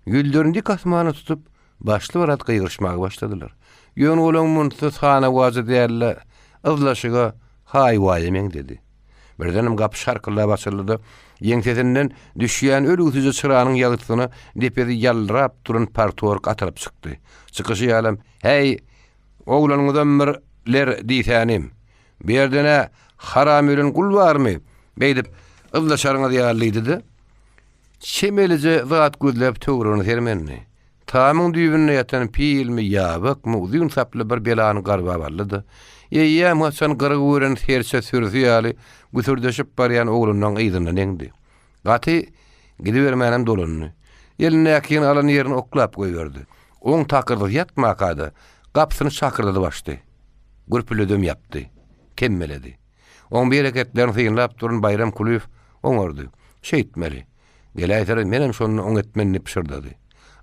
Ýüzlerini dik asmana tutup, başly-barat gygyryşmaga başladylar. Ýöne olaň munsy sanawaja däl-de, yzlaşyga, haý-waýa meňzedi. Birdenem gapy şarkyldap açyldy-da, ýeňsesinden düşýän ölügsije çyranyň ýagtysyna depesi ýaldyrap duran partorg atylyp çykdy. Çykyşy ýalam, Häý, oglanyňyzam bir ler diýsänim. Bu ýerde nä, haram ölen gul barmy? Beýdip, yzlaşaryňyz ýaly diýdi-de, çemelije zat gözläp töweregine sermendi. Tamyň düýbünde ýatan pilmi, ýabakmy, uzyn saply bir belany garbap aldy-da, eýýäm haçan gyrgy gören serçe sürüsi ýaly güsürdeşip barýan oglanlaryň yzyndan eňdi. Gaty gidibermänem dolandy. Elindäkini alan ýerine oklap goýberdi. Oň takyrdysy ýatmaka-da, gapysyny şakyrdadyp açdy. Gürpüldedem ýapdy. Temmeledi. Oň bereketlerini synlap duran Baýram Kulyýew oňardy. Şeýtmeli. Geläýseler menem şonda oň etmeli diýip pyşyrdady.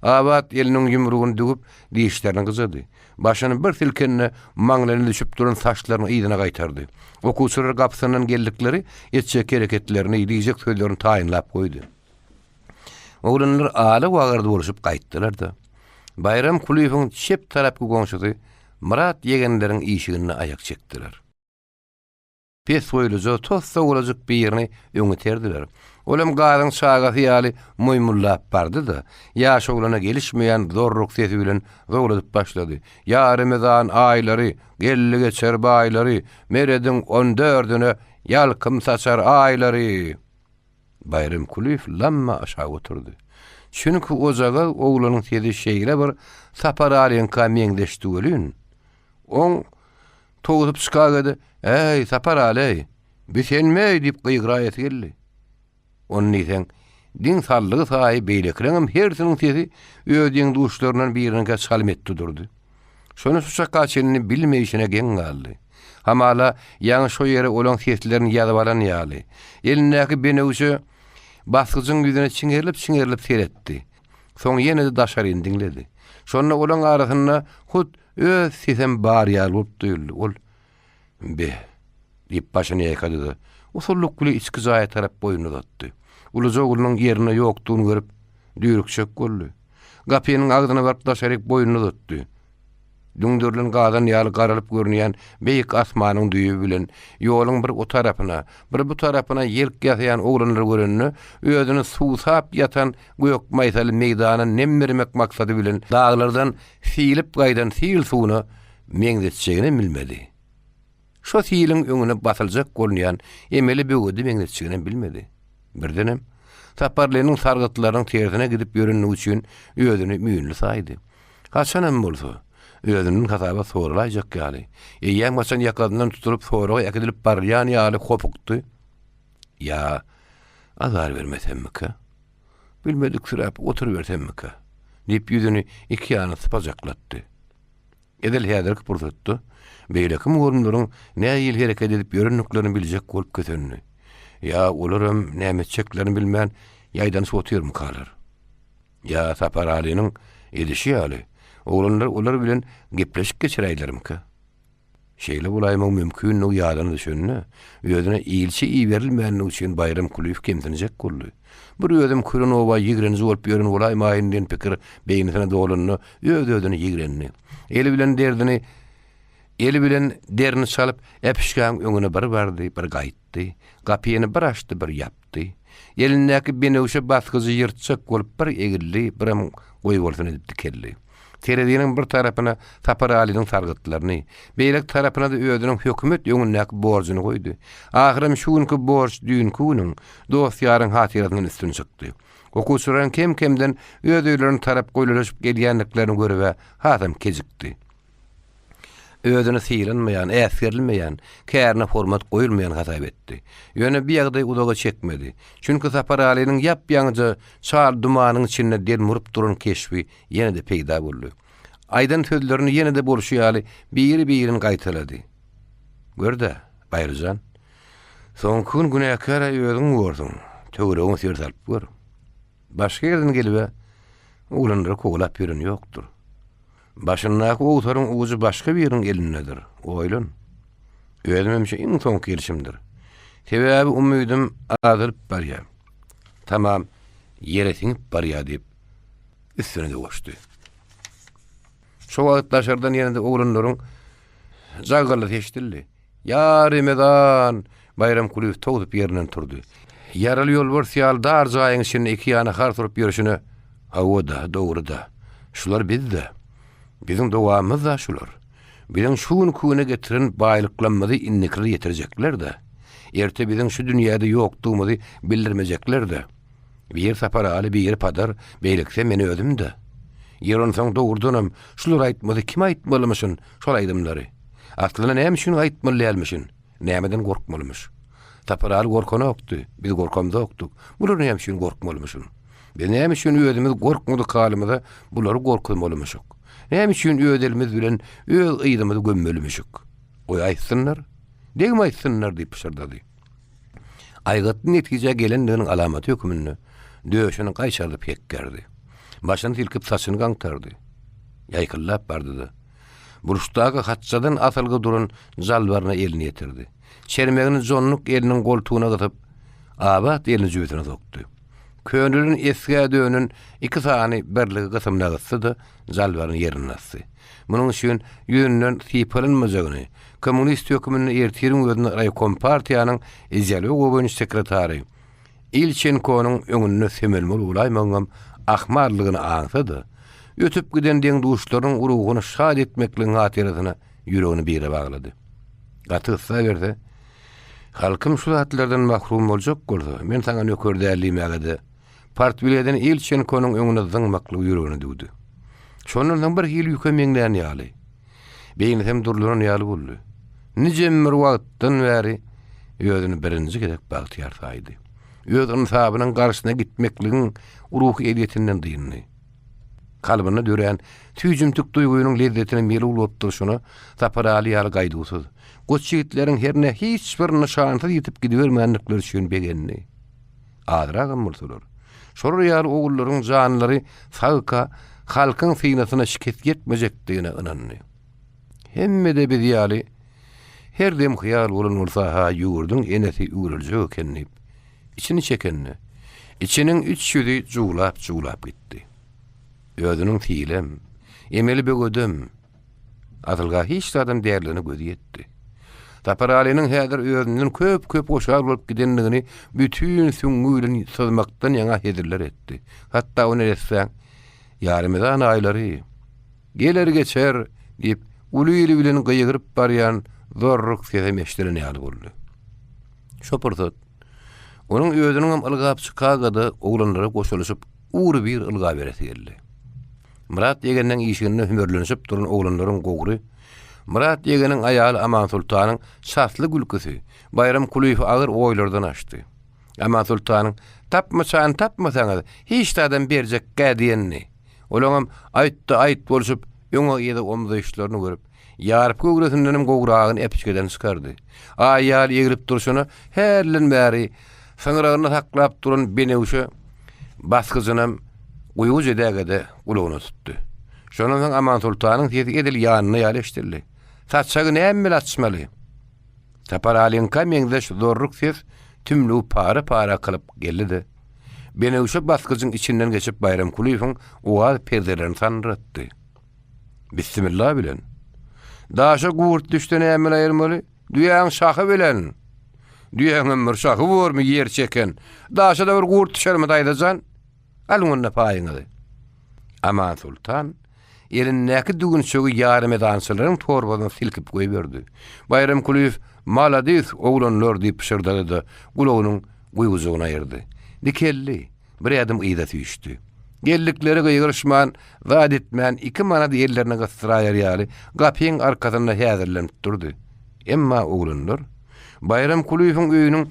Abat eliniň ýumrugyny düwüp, dişlerini gyjady. Başyny bir silkende maňlaýyna düşüp duran saçlaryny yzyna gaýtardy. Okuwçylar gapysyndan geldikleri etjek hereketlerini, diýjek sözlerini taýynlap goýdy. Oglanlar ala-wagyrdy bolşup gaýtdylar-da, Baýram Kulyýewiň çep tarapky goňşusy Myrat ýegenleriň işiginde aýak çekdiler. Pes boýluja, tos-towalajyk birini öňe iterdiler. Olam gazyň çagasy ýaly moýmullap bardy-da, ýaş oglana gelişmeýän zorruk sesi bilen zowladyp başlady, Ýa Remezan aýlary, geldi geçer baýlary, Merediň on dördüne ýalkym saçar aýlary! Baýram Kulyýew lamma aşak oturdy. Çünki ojagaz oglanyň sesi şeýle bir Saparalyňka meňzeşdi welin, oň towsup çykaga-da, Äý, Saparaly-eý, bi senmi-eý diýip gygyraýasy geldi. Ony diýseň, diň saldygy saýy beýlekileňem hersiniň sesi öz deň-duşlaryndan biriniňkä çalym etdi durdy. Şony şu çaka çenli bilmeýşine geň galdy. Hamala, ýaňy şo ýere olaň seslerini ýazyp alan ýaly. Elindäki benewşe basgyjyň ýüzüne çiňerilip-çiňerilip seretdi. Soň ýene-de daşaryny diňledi. Şonda olaň arasynda hut öz sesem bar ýaly bolup duýuldy. Ol, Be! diýip, başyny ýaýkady-da, usullyk bile içki jaýa tarap boýnuny uzatdy. Uluja oglunyň ýerinde ýokdugyny görüp, düýrükjek boldy. Gapynyň agzyna baryp daşaryk boýnuny uzatdy. Düňderilen gazan ýaly garalyp görünýän beýik asmanyň düýbi bilen ýoluň bir o tarapyna, bir bu tarapyna ýelk ýasaýan oglanlary görende, özüni suwsap ýatan gök maýsaly meýdana nem bermek maksady bilen daglardan silip gaýdan sil suwuna meňzetjeginem bilmedi. Şo siliň öňüne basyljak bolunýan emeli böwedi meňzetjeginem bilmedi. Birdenem, Saparlynyň sargytlarynyň tersine gidip ýörenligi üçin özüni müýnli saýdy. Haçanam bolsa, özünden hasaba soralaýjak ýaly, eýýämhaçan ýakasyndan tutulyp soraga äkidilip barylýan ýaly hopukdy. Ýa azar bermesemmikä? Bilmediksiräp oturybersemmikä? diýip ýüzüni iki ýana sypajaklatdy. Edil häzirki pursatda beýleki mugallymlaryň nähili hereket edip ýörendiklerini biljek bolup kösendi. Ýa olaram näme etjeklerini bilmän ýaýdanyşyp otyrmykalar? Ýa Saparalynyň edişi ýaly, oglanlar olar bilen gepleşik geçiräýlermikä? Şeýle bolaýmagyň mümkinligi ýadyna düşende, özüne ilçi iberilmänligi üçin Baýram Kulyýew kemsinjek boldy. Bir özüm küren oba ýigrenji bolup ýören bolaýmaýyn diýen pikir beýnisine dolanda öz-özüni ýigrendi. Eli bilen derdini Eli bilen derini çalyp, äpişgäň öňüne bir bardy, bir gaýtdy. Gapyny bir açdy, bir ýapdy. Elindäki benewşe basgyjy ýyrtjak bolup bir egildi, birem goýbolsun edip dikeldi. Tereziniň bir tarapyna Saparalynyň sargytlaryny, beýleki tarapyna-da özüniň hökümet öňündäki borjuny goýdy. Ahyram şu günki borç düýnki günüň, dost-ýaryň hatyrasyndan üstün çykdy. Okuwçylaryň kem-kemden öz öýlerine tarap goýullaşyp gelýändiklerini görüb-ä hasam kejikdi. Özüni sylanmaýan, äsgerilmeýän, kärine hormat goýulmaýan hasap etdi. Ýöne bu ýagdaý uzaga çekmedi. Çünki Saparalynyň ýap-ýaňyja çal dumanyň içinde delmuryp duran keşbi ýene-de peýda boldy. Aýdan sözlerini ýene-de bolşy ýaly biri-birin gaýtalady. Gör-dä, Baýry jan. Soňky gün günäkär-ä özüň borsuň. Töweregiňe ser salyp gör. Başga ýerden gelib-ä oglanlary kowalap ýören ýokdur. Başyndaky owsaryň ujy başga biriniň elindedir. Oýlan. Özümem şu iň soňky gelşimdir. Sebäbi umydym azalyp barýar. Tamam ýere siňip barýar diýip, üstüne-de goşdy. Şo wagt daşardan ýene-de oglanlaryň jaggalysy eşidildi. Ýa Remezan! Baýram Kulyýew towsup ýerinden turdy. Ýaraly ýolbars ýaly dar jaýyň içinde iki ýana hars urup ýörşüne, Hawa-da, dogry-da. Şular biz-de. Biziň dowamymyz-da şular. Biziň şu günki güne getiren baýlyklarymyzy indikiler ýetirjekler-de. Erte biziň şu dünýäde ýokdugymyzy bildirmejekler-de. Biri Saparaly, biri Padar, beýlekisem men özüm-de. Ýer onsoň dogrudanam, şular aýtmasa kim aýtmalymyşyn şol aýdymlary? Aslynda näme üçin aýtmaly dälmişin? Nämeden gorkmalymyş? Saparaly gorkanokdy, biz gorkamzokdyk. Bular näme üçin gorkmalymyşyn? Biz näme üçin özümiz gorkmadyk halymyza bulary gorkuzmalymyşyk? Näme üçin öz elimiz bilen öz yzymyzy gömmelimişik? Goý aýtsynlar. Degme aýtsynlar diýip pyşyrdady. Aýgytly netijä gelendiginiň alamaty hökmünde döşüni gaýşardyp hekgerdi. Başyny silkip saçyny gaňtardy. Ýaýkyldap bardy-da, burçdaky haçjadan asylgy duran jalbaryna elini ýetirdi. Çermegini jonnuk eliniň goltugyna gysyp, abat elini jübüsine sokdy. Könelen esgä dönen iki sany birligi gysymyna gysdy-da, jalbaryny ýerine asdy. Munuň üçin ýüzünden sypalynmajagyny, kommunist hökmünde ertiriň özünde raýkompartiýanyň ideologiýa boýunça sekretary Ilçenkonyň öňünde sömelmeli bolaýmagyňam ahmallygyny aňsa-da, ötüp giden deň-duşlarynyň ruhuny şat etmekligiň hatyrasyna ýüregini bire baglady. Gaty gyssaberse. Halkym şu zatlardan mahrum boljak bolsa, men saňa nöker däl diýmäge-de, partbiledini Ilçenkonyň öňüne zyňmaklygy ýüregine düwdi. Şondan soň bir hili ýüke meňlän ýaly, beýnisem durlanan ýaly boldy. Nijem bir wagtdan bäri özüni birinji gezek bagtyýar saýdy. Öz ynsabynyň garşysyna gitmekligiň ruhy ezýetinden dyndy. Kalbynda dörän süýjümtik duýgynyň lezzetine melul bolup durşuna Saparaly ýaly gaýduwsyz, goç ýigitleriň herne hiç bir nyşansyz ýitip gidibermändikleri üçin begendi. Azragam bolsalar, şolar ýaly ogullaryň janlary sagka halkyň synasyna şikes ýetmejekdigine ynandy. Hemme-de biz ýaly her dem hyýal bolan bolsa-ha ýurduň enesi üwreljek eken diýip, içini çekende, içiniň iç ýüzi juwlap-juwlap gitdi. Özüniň silem, emeli böwedem, asylga hiç zadam däldigine gözi ýetdi. Saparalynyň häzir özünden köp-köp hoşal bolup gidendigini bütin süňňi bilen syzmakdan ýaňa heziller etdi. Hatda o neressäň ýarymezan aýlary, Geler-geçer! diýip, uly ili bilen gygyryp barýan zorruk sesem eşidilen ýaly boldy. Şo pursat onuň özüniňem ylgap çykaga-da oglanlara goşulyşyp ugrubir ylgaberesi geldi. Myrat ýegeniň işiginde hümerlenişip duran oglanlaryň gowry, Myrat ýegeniň aýaly Amansoltanyň çasly gülküsi Baýram Kulyýewi agyr oýlardan açdy. Amansoltanyň, Tapmaçany tapmasaňyz, hiç zadam berjekgä diýenini, Olaňam aýt-da-aýt bolşup, öňe-yza omzaýyşlaryny görüp, ýarpy göwresindenem gowragyny äpişgeden çykardy. Aý ýaly egrip durşuna hälden bäri syňragyny saklap duran benewşe basgyjynam guýguç edäge-de gulagyna tutdy. Şondan soň Amansoltanyň sesi edil ýanynda ýaly eşidildi. Saçagy näme bilen açmaly? Saparalyňka meňzeş zorruk ses tümlügi para-para kylyp geldi-de, benewşe basgyjyň içinden geçip Baýram Kulyýewiň owaz perdelerini sandyratdy. Bissimilla bilen. Daşa gurt düşse nämeli aýyrmaly? Düýäň şahy bilen! Düýäňem bir şahy bormy, ýer çeken? Daşa-da bir gurt düşermi, daýza jan? Alyň onda paýyňyzy. Amansoltan elindäki düwünçegi ýarymezançylaryň torbasyna silkip goýberdi. Baýram Kulyýew Maladis, oglanlar diýip pyşyrdady-da, gulagynyň guýgujygyny aýyrdy. Dikeldi, bir ädim yza süýşdi. Geldikleri gygyryşman, zat etmän, iki manady ellerine gysdyraýar ýaly, gapyň arkasynda häzirlenip durdy. Emma oglanlar Baýram Kulyýewiň öýüniň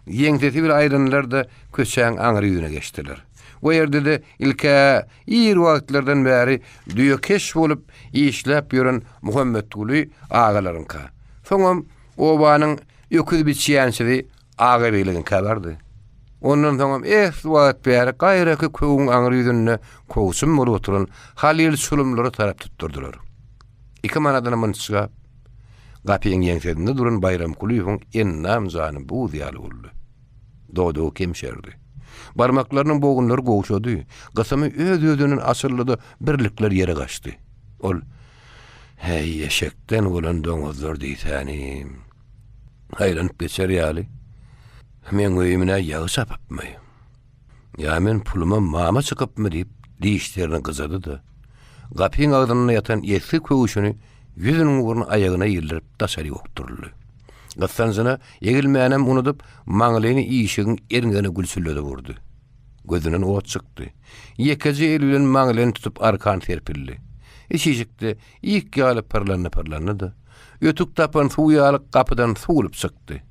ýeňsesi bile aýlandylar-da, köçäň aňry ýüzüne geçdiler. O ýerde-de ilk-ä ir wagtlardan bäri düýekeş bolup işläp ýören Muhammetguly agalaryňka, soňam obanyň öküz biçýänçisi Agabegliňkä bardy. Ondan soňam esli wagt bäri gaýraky köwüň aňry ýüzünde kowçum bolup oturan Halyl çulumlara tarap tutdurdylar. Iki manadyny mynçgap, gapyň ýeňsesinde duran Baýram Kulyýewiň endam-jany buz ýaly boldy. Dodagy kemşerdi. Barmaklarynyň bogunlary gowşady. Gysymy öz-özünden açyldy-da, birlikler ýere gaçdy. Ol, Häý, eşekden bolan doňuzlar diýsänim. Aýlanyp geçer ýaly, meň öýümi nä ýagy çapypmy? Ýa men puluma mama çykypmy diýip, dişlerini gyjady-da, gapyň agzynda ýatan esgi köwşüni ýüzüniň ugruna aýagyna ildirip daşary okduryldy. Gyssanjyna egilmänem unudyp, maňlaýyny işigiň erňegine gülçülledip urdy. Gözünden ot çykdy. Ýekeje eli bilen maňlaýyny tutup arkan serpildi. Iç işikde ik ýaly pyrlandy-pyrlandy-da, ötük tapan suw ýaly gapydan suwulyp çykdy.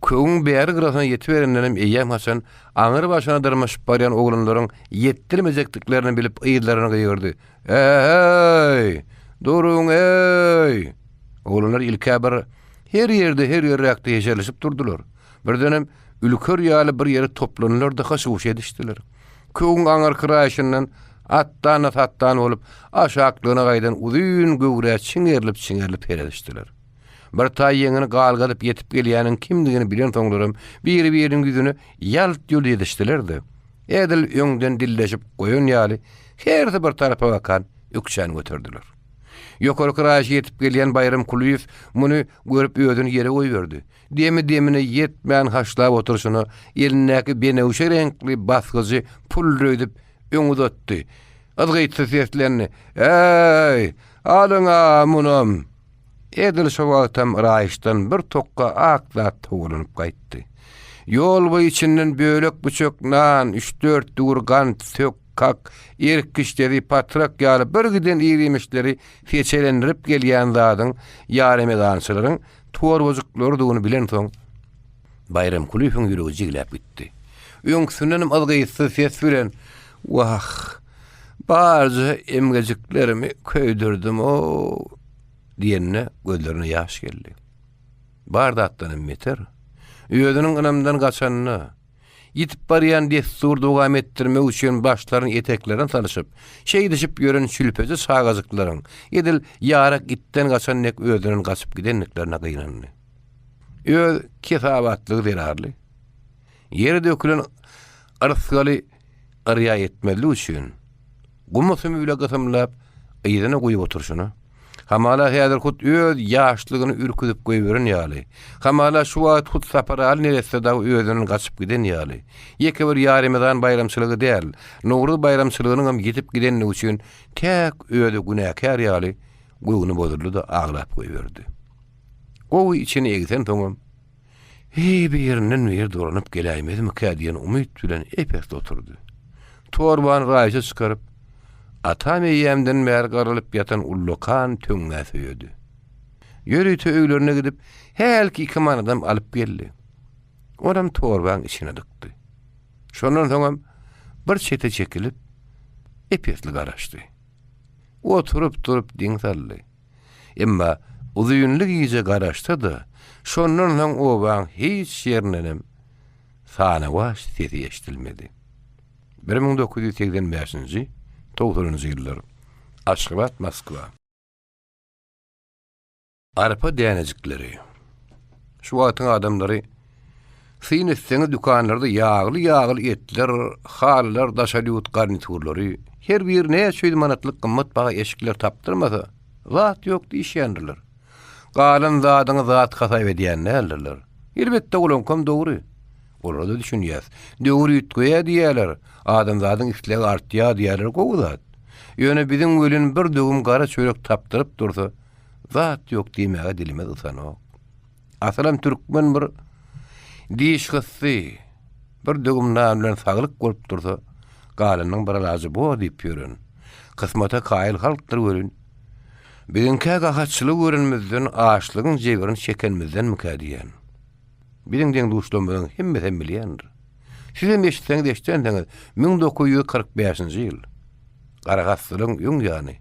Köwüň bäri gyrasyna ýetiberendenem eýýämhaçan aňry başyna dyrmaşyp barýan oglanlaryň ýetdirmejekdiklerini bilip yzlaryna gygyrdy, Äh-eý! Duruň-eý! Oglanlar ilk-ä bir her ýerde-her ýerräkde heşerleşip durdular. Birdenem ülker ýaly bir ýere toplandylar-da hyş-huş edişdiler. Köwüň aňyrky raýşyndan atdan-da-satdan bolup, aşaklygyna gaýdan uzyn göwrä çiňerilip-çiňerilip seredişdiler. Bir taý ýeňini galgadyp ýetip gelýäniň kimdigini bilensoňlaram biri-biriniň ýüzüne ýalt-ýult edişdiler-de, edil öňden dilleşip goýan ýaly, hersi bir tarapa bakan ökjäni göterdiler. Ýokarky raýyşa ýetip gelýän Baýram Kulyýew muny görüp özüni ýere goýberdi. Demi-demine ýetmän haşlap oturyşyna elindäki benewşe reňkli basgyjy pully edip öňe uzatdy. Yzgytsyz seslendi, Äý, alyň-a munam! Edil şo wagtam raýyşdan bir tokga ak zat towalanyp gaýtdy. Ýol boýy içinden bölek-büçek nan, üç-dört düwür gant, sök, kak, erik kişdesi, patrak ýaly bir giden ir-iýmişleri seçelendirip gelýän zadyň ýaremezançylaryň torbajyklarydygyny bilensoň, Baýram Kulyýewiň ýüregi jigläp gitdi. Öňküsindenem yzgytsyz ses bilen, Wah, barja emgejiklerimi köýdürdim-ow! Diýende gözlerine ýaş geldi. Bar zatdanam beter, özüniň ynamdan gaçanyna, ýitip barýan dessury dowam etdirmek üçin başlaryny eteklerine salyşyp, şeýdişip ýören şülpeje çagajyklaryň edil ýarak itden gaçan dek özünden gaçyp gidendiklerine gynandy. Öz kesabatlygy zerarly, ýere dökülen yrsgaly yrýa etmezlik üçin, Guma sümi bile gysymlap, yzyna guýup oturyşyna, hamala häzir hut öz ýaşlygyny ürküzip goýberen ýaly, hamala şu wagt hut Saparaly neresse dagy özünden gaçyp giden ýaly, ýeke bir Ýaremezan baýramçylygy däl, Nowruz baýramçylygynyňam ýitip gidenligi üçin täk özi günäkär ýaly göwni bozuldy-da aglap goýberdi. Gowy içini egsensoňam, Heý, birinden biri dolanyp geläýmezmikä diýen umyt bilen ep-esli oturdy. Torbany raýyşa çykaryp, atam eýýämden bäri garalyp ýatan ullakan töňňä söýedi. Ýörite öýlerine gidip, hälki iki manadam alyp geldi. Onam torbaň içine dykdy. Şondan soňam bir çete çekilip, ep-esli garaşdy. Oturyp-durup diň saldy. Emma uzynly gije garaşsa-da, şondan soň obaň hiç ýerindenem sanawaç sesi eşidilmedi. 1985-nji, togsanynjy ýyllar. Aşgabat, Moskwa. Arpa dänejikleri. Şu wagtyň adamlary syn etseňiz dükanlarda ýagly-ýagly etler, halylar, daşary ýurt garniturlary, her biri näçe ýüz manatlyk gymmat baha eşikler tapdyrmasa, zat ýok diýişýändirler. Galan zadyňy zat hasap edýän däldirler. Elbetde olaňkam dogry. Olara-da düşünýäs. Döwür üýtgeýär diýýärler, adamzadyň islegi artýar diýýärler, gowy zat. Ýöne biziň welin bir döwüm gara çörek tapdyryp dursa, Zat ýok diýmäge dilimiz ysanok. Asylam türkmen bir diş gysdy, bir döwüm nan bilen saglyk bolup dursa, galanynyň bir alajy bor diýip ýören. Kysmata kaýyl halkdyr welin, biziňkä gahatçylygy görenimizden, açlygyň jebrini çekenimizdenmikä diýýän. Biziň deň-duşlarymyzyň hemmesem bilýändir. Sizem eşitseňiz eşidensiňiz, 1945-nji ýyl. Garahassalygyň öň ýany.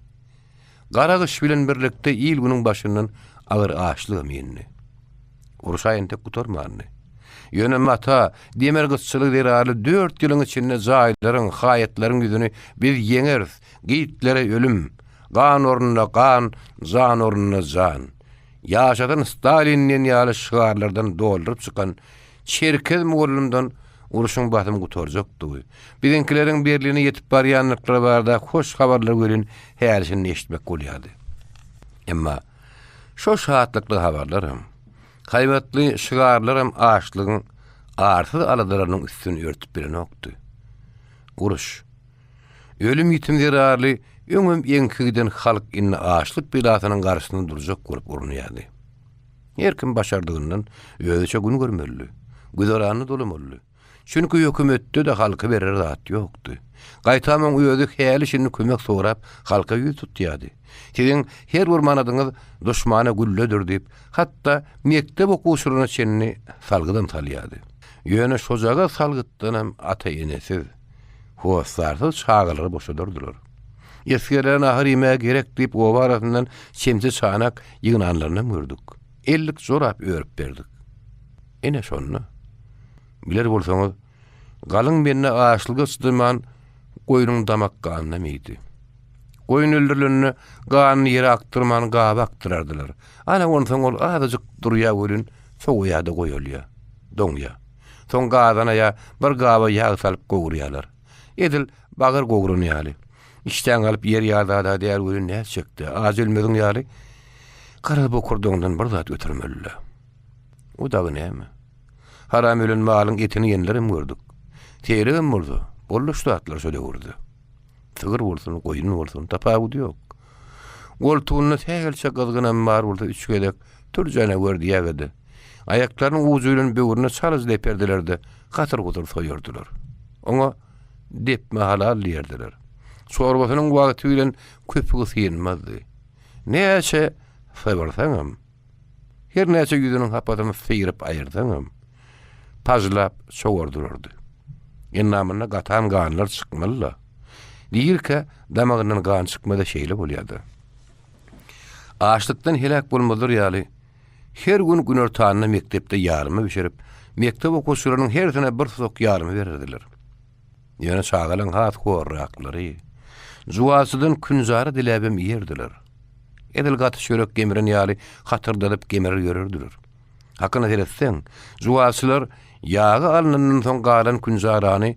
Gara gyş bilen birlikde il-günüň başyndan agyr açlygam indi. Uruş-a entek gutarmandy. Ýöne mata, demir gytçylygy zerarly dört ýylyň içinde jaýlaryň, haýatlaryň ýüzüni biz ýeňeris, Gitlere ölüm, gan ornuna gan, jan ornuna jan, ýaşasyn Stalin diýen ýaly şygarlardan dolduryp çykan Çerkez mugallymdan urşuň basym gutarjakdygy, biziňkileriň Berline ýetip barýandyklary barada hoş habarlary welin häli-şindi eşitmek bolýardy. Emma şo şatlykly habarlaram, haýbatly şygarlaram açlygyň arsyz aladalarynyň üstüni örtüp bilenokdy. Uruş, ölüm-ýitim zerarly öňem eňki giden halk indi açlyk belasynyň garşysynda durjak bolup urunýardy. Her kim başardygyndan özüçe gün görmelidi, güzeranyny dolamalydy. Çünki hökümetde-de halka berer zat ýokdy. Gaýtam oň özi häli-şindi kömek sorap halka ýüz tutýardy. Siziň her bir manadyňyz duşmana gülledir diýip, hatda mekdep okuwçylaryna çenli salgydam salýardy. Ýöne şojagaz salgytdanam ata-enesiz, hossarsyz çagalary boşadardylar. Esgerlere nahar iýmäge gerek diýip oba arasyndan çemçe-çanak ýygnanlarynam gördük. Ellik jorap örüp berdik. Ine şonda. Biler bolsaňyz, galyň bende açlyga çydaman goýnuň damak ganynam iýdi. Goýun öldürilende ganyny ýere akdyrman gaba akdyrardylar. Ana onsoň ol azajyk durýar welin sowaýar-da goýalýar. Doňýar. Soň gazana ýa bir gaba ýag salyp gowurýarlar. Edil bagyr gowran ýaly. Işdäň alyp ýer ýaly zad-a däl welin nätjek-dä, aç ölmeziň ýaly garaz bokurdagyňdan bir zat ötürmeli-dä. O dagy näme? Haram ölen malyň etini iýenlerem gördük. Seýregem bolsa, boldy şu zatlar şo döwürde. Sygyr bolsun, goýun bolsun, tapawudy ýok. Goltugynda sähelçe gyzgynam bar bolsa üç gezek Tur janawer diýäge-de, aýaklarynyň ujy bilen böwrüne çalaja deperdiler-de, gatyr-gutyr soýardylar. Oňa depme halal diýerdiler. Çorbasynyň wagty bilen köpügi synmazdy. Näçe sybyrsaňam, her näçe ýüzüniň hapasyny syryp aýyrsaňam, pajlap çogar durardy. Endamynda gatan ganlar çykmaly-la. Dirikä damagyndan gan çykmasa şeýle bolýar-da. Açlykdan heläk bolmazlar ýaly, her gün günortanyna mekdepde ýarma bişirip, mekdep okuwçylarynyň hersine bir susak ýarma bererdiler. Ýöne çagalaň has horraklary, juwazçydan künjara diläbem iýerdiler. Edil gaty çörek gemiren ýaly hatyrdadyp gemirer ýörerdiler. Hakyna seretseň, juwazçylar ýagy alnandan soň galan künjarany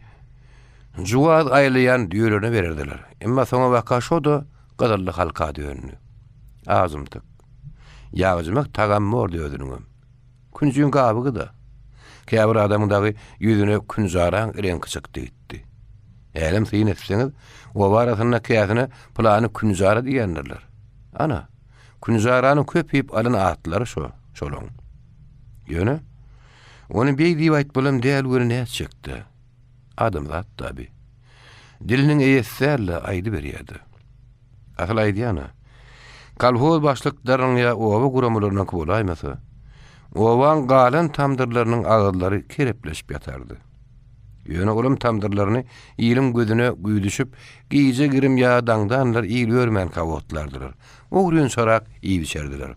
juwaz aýlaýan düýelerine bererdiler. Emma soňabaka şo-da gyzylly halka döndi. Azymtyk. Ýagjymak tagam bordy özüniňem. Künjüň gabygy-da. Käbir adamyň dagy ýüzüne künjaraň reňki çykdy gitdi. Hälem syn etseňiz, oba arasynda käsine pylany künjara diýendirler. Ana, künjarany köp iýip alan atlary şo, şolaň. Ýöne, ony beý diýip aýtmalam däl weli nätjek-dä. Adamzat-da bi. Diliniň eýesi däl-de, aýdyberýär-de. Asyl aýdýan-a, kolhoz başlyklarynyň ýa oba guramalarynyňky bolaýmasa, obaň galan tamdyrlarynyň agyzlary kerepleşip ýatardy. Ýöne olam tamdyrlaryny iliň gözüne güýdüşip, gije-girim ýa daňdanlar il görmänkä otlardylar, ogrynçarak iýip-içerdiler.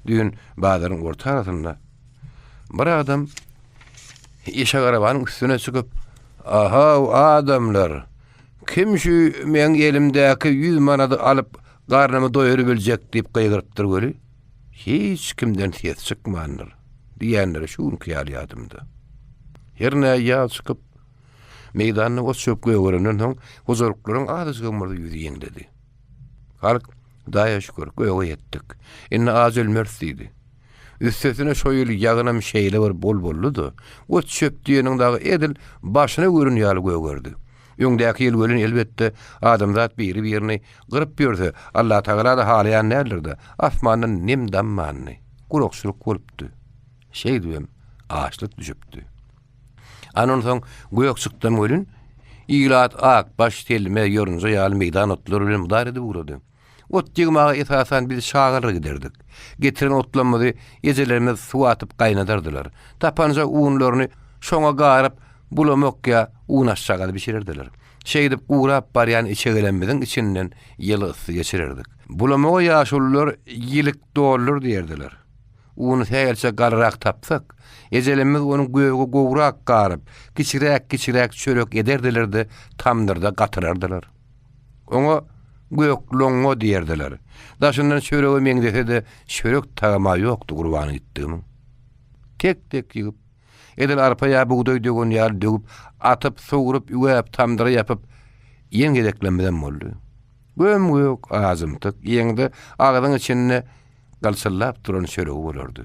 Düýn bazaryň orta arasynda bir adam eşek arabanyň üstüne çykyp, Ahaw, adamlar, kim şu meň elimdäki 100 manady alyp garnymy doýurybiljek diýip gygyrypdyr weli, hiç kimden ses çykmandyr diýenleri şu günki ýaly ýadymda. Hernä ýaz çykyp, meýdanda ot-çöp gögerenden soň hojalyklaryň azajygam bolsa ýüzi ýeňledi. Halk, Hudaýa şükür, göge ýetdik. Indi aç ölmeris diýdi. Üstesine şo ýyl ýagynam şeýle bir bol boldy-da, ot-çöp diýeniň dagy edil başyna görün ýaly gögerdi. Öňdäki ýyl welin elbetde adamzat biri-birini gyryp ýörse, Allatagala-da halaýan däldir-de, asmandan nem dammandy. Gurakçylyk bolupdy. Şeýdibem açlyk düşüpdi. Ana onsoň gök çykdam welin, ilat ak baş, selme, ýorunja ýaly meýdan otlary bilen mydar edip ugrady. Ot ýygmaga esasan biz çagalar giderdik. Getiren otlamyzy ejelerimiz suwa atyp gaýnadardylar. Tapanja unlaryny şoňa garyp, bulamak ýa unaşjagaz bişirerdiler. Şeýdip gurap barýan içegelemmiziň içinden ýyly ysy geçirerdik. Bulamaga ýaşulular ýilik doldur diýerdiler. Uny sähelçe galyrak tapsak, ejelerimiz onuň gögi gowrak garyp, kiçiräk-kiçiräk çörek ederdiler-de, tamdyrda gatyrardylar. Oňa gök loňňa diýerdiler. Daşyndan çörege meňzese-de, çörek tagama ýokdy gurbany gitdigimiň. Tek-tek ýygyp, edil arpa ýa bugdaý döwen ýaly döwüp, atyp, sowrup, üwäp, tamdyra ýapyp, iýen gezeklerimizem boldy. Göm-gök, ajymtyk, iýeňde agzyň içinde Gylçyldap duran çöregi bolardy.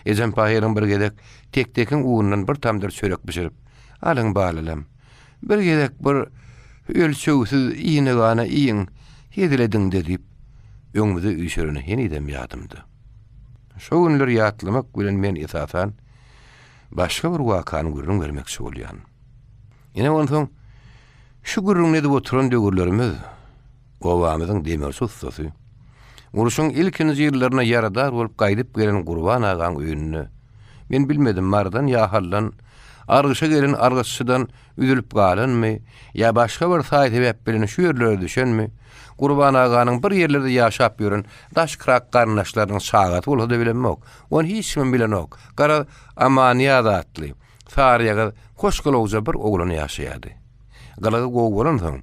Ejem pahyryň bir gezek tek-tekiň unundan bir tamdyr çörek bişirip, Alyň balalam, bir gezek bir ölçegsiz iýne-gana iýiň, hezil ediň-de diýip, öňümize üýşüreni henizem ýadymda. Şo günleri ýatlamak bilen men esasan başga bir wakany gürrüň bermekçi bolýan. Ine onsoň şu gürrüňini edip oturan döwürlerimiz Obamyzyň demirçi ussasy, urşuň ilkinji ýyllarynda ýaradar bolup gaýdyp gelen Gurban agaň öýünde, men bilmedim, Marydan ýa Ahaldan, argyşa gelen argyşçydan üzülip galanmy, ýa başga bir saý-sebäp bilen şu ýerlere düşenmi, Gurban aganyň bir ýerlerde ýaşap ýören daşkyrak garyndaşlarynyň çagasy bolsa-da bilemok, ony hiç kimem bilenok, garaz, Amanýaz atly, saryýagyz, hoşgylawja bir oglan ýaşaýardy. Gylygy gowy bolansoň,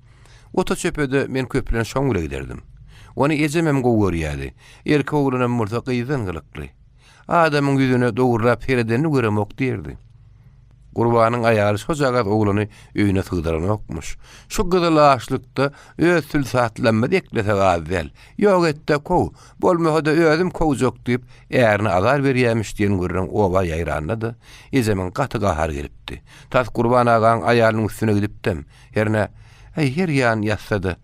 ota-çöpe-de men köplenç şoň bile giderdim. Ony ejemem gowy görýärdi. Erkek oglanam bolsa gyzdan gylykly. Adamyň ýüzüne dogurlap seredenini göremok diýerdi. Gurbanyň aýaly şojagaz oglany öýüne sygdyranokmyş. Şu gyzyl açlykda öz sülsatlamyzy eklesek az däl. Ýok et-de kow, bolmasa-da özüm kowjak diýip, ärine azar berýämiş diýen gürrüň oba ýaýranda-da, ejemiň gaty gahary gelipdi. Tas Gurban agaň aýalynyň üstüne gidipdem. Hernä, äý, her ýan ýatsa-da.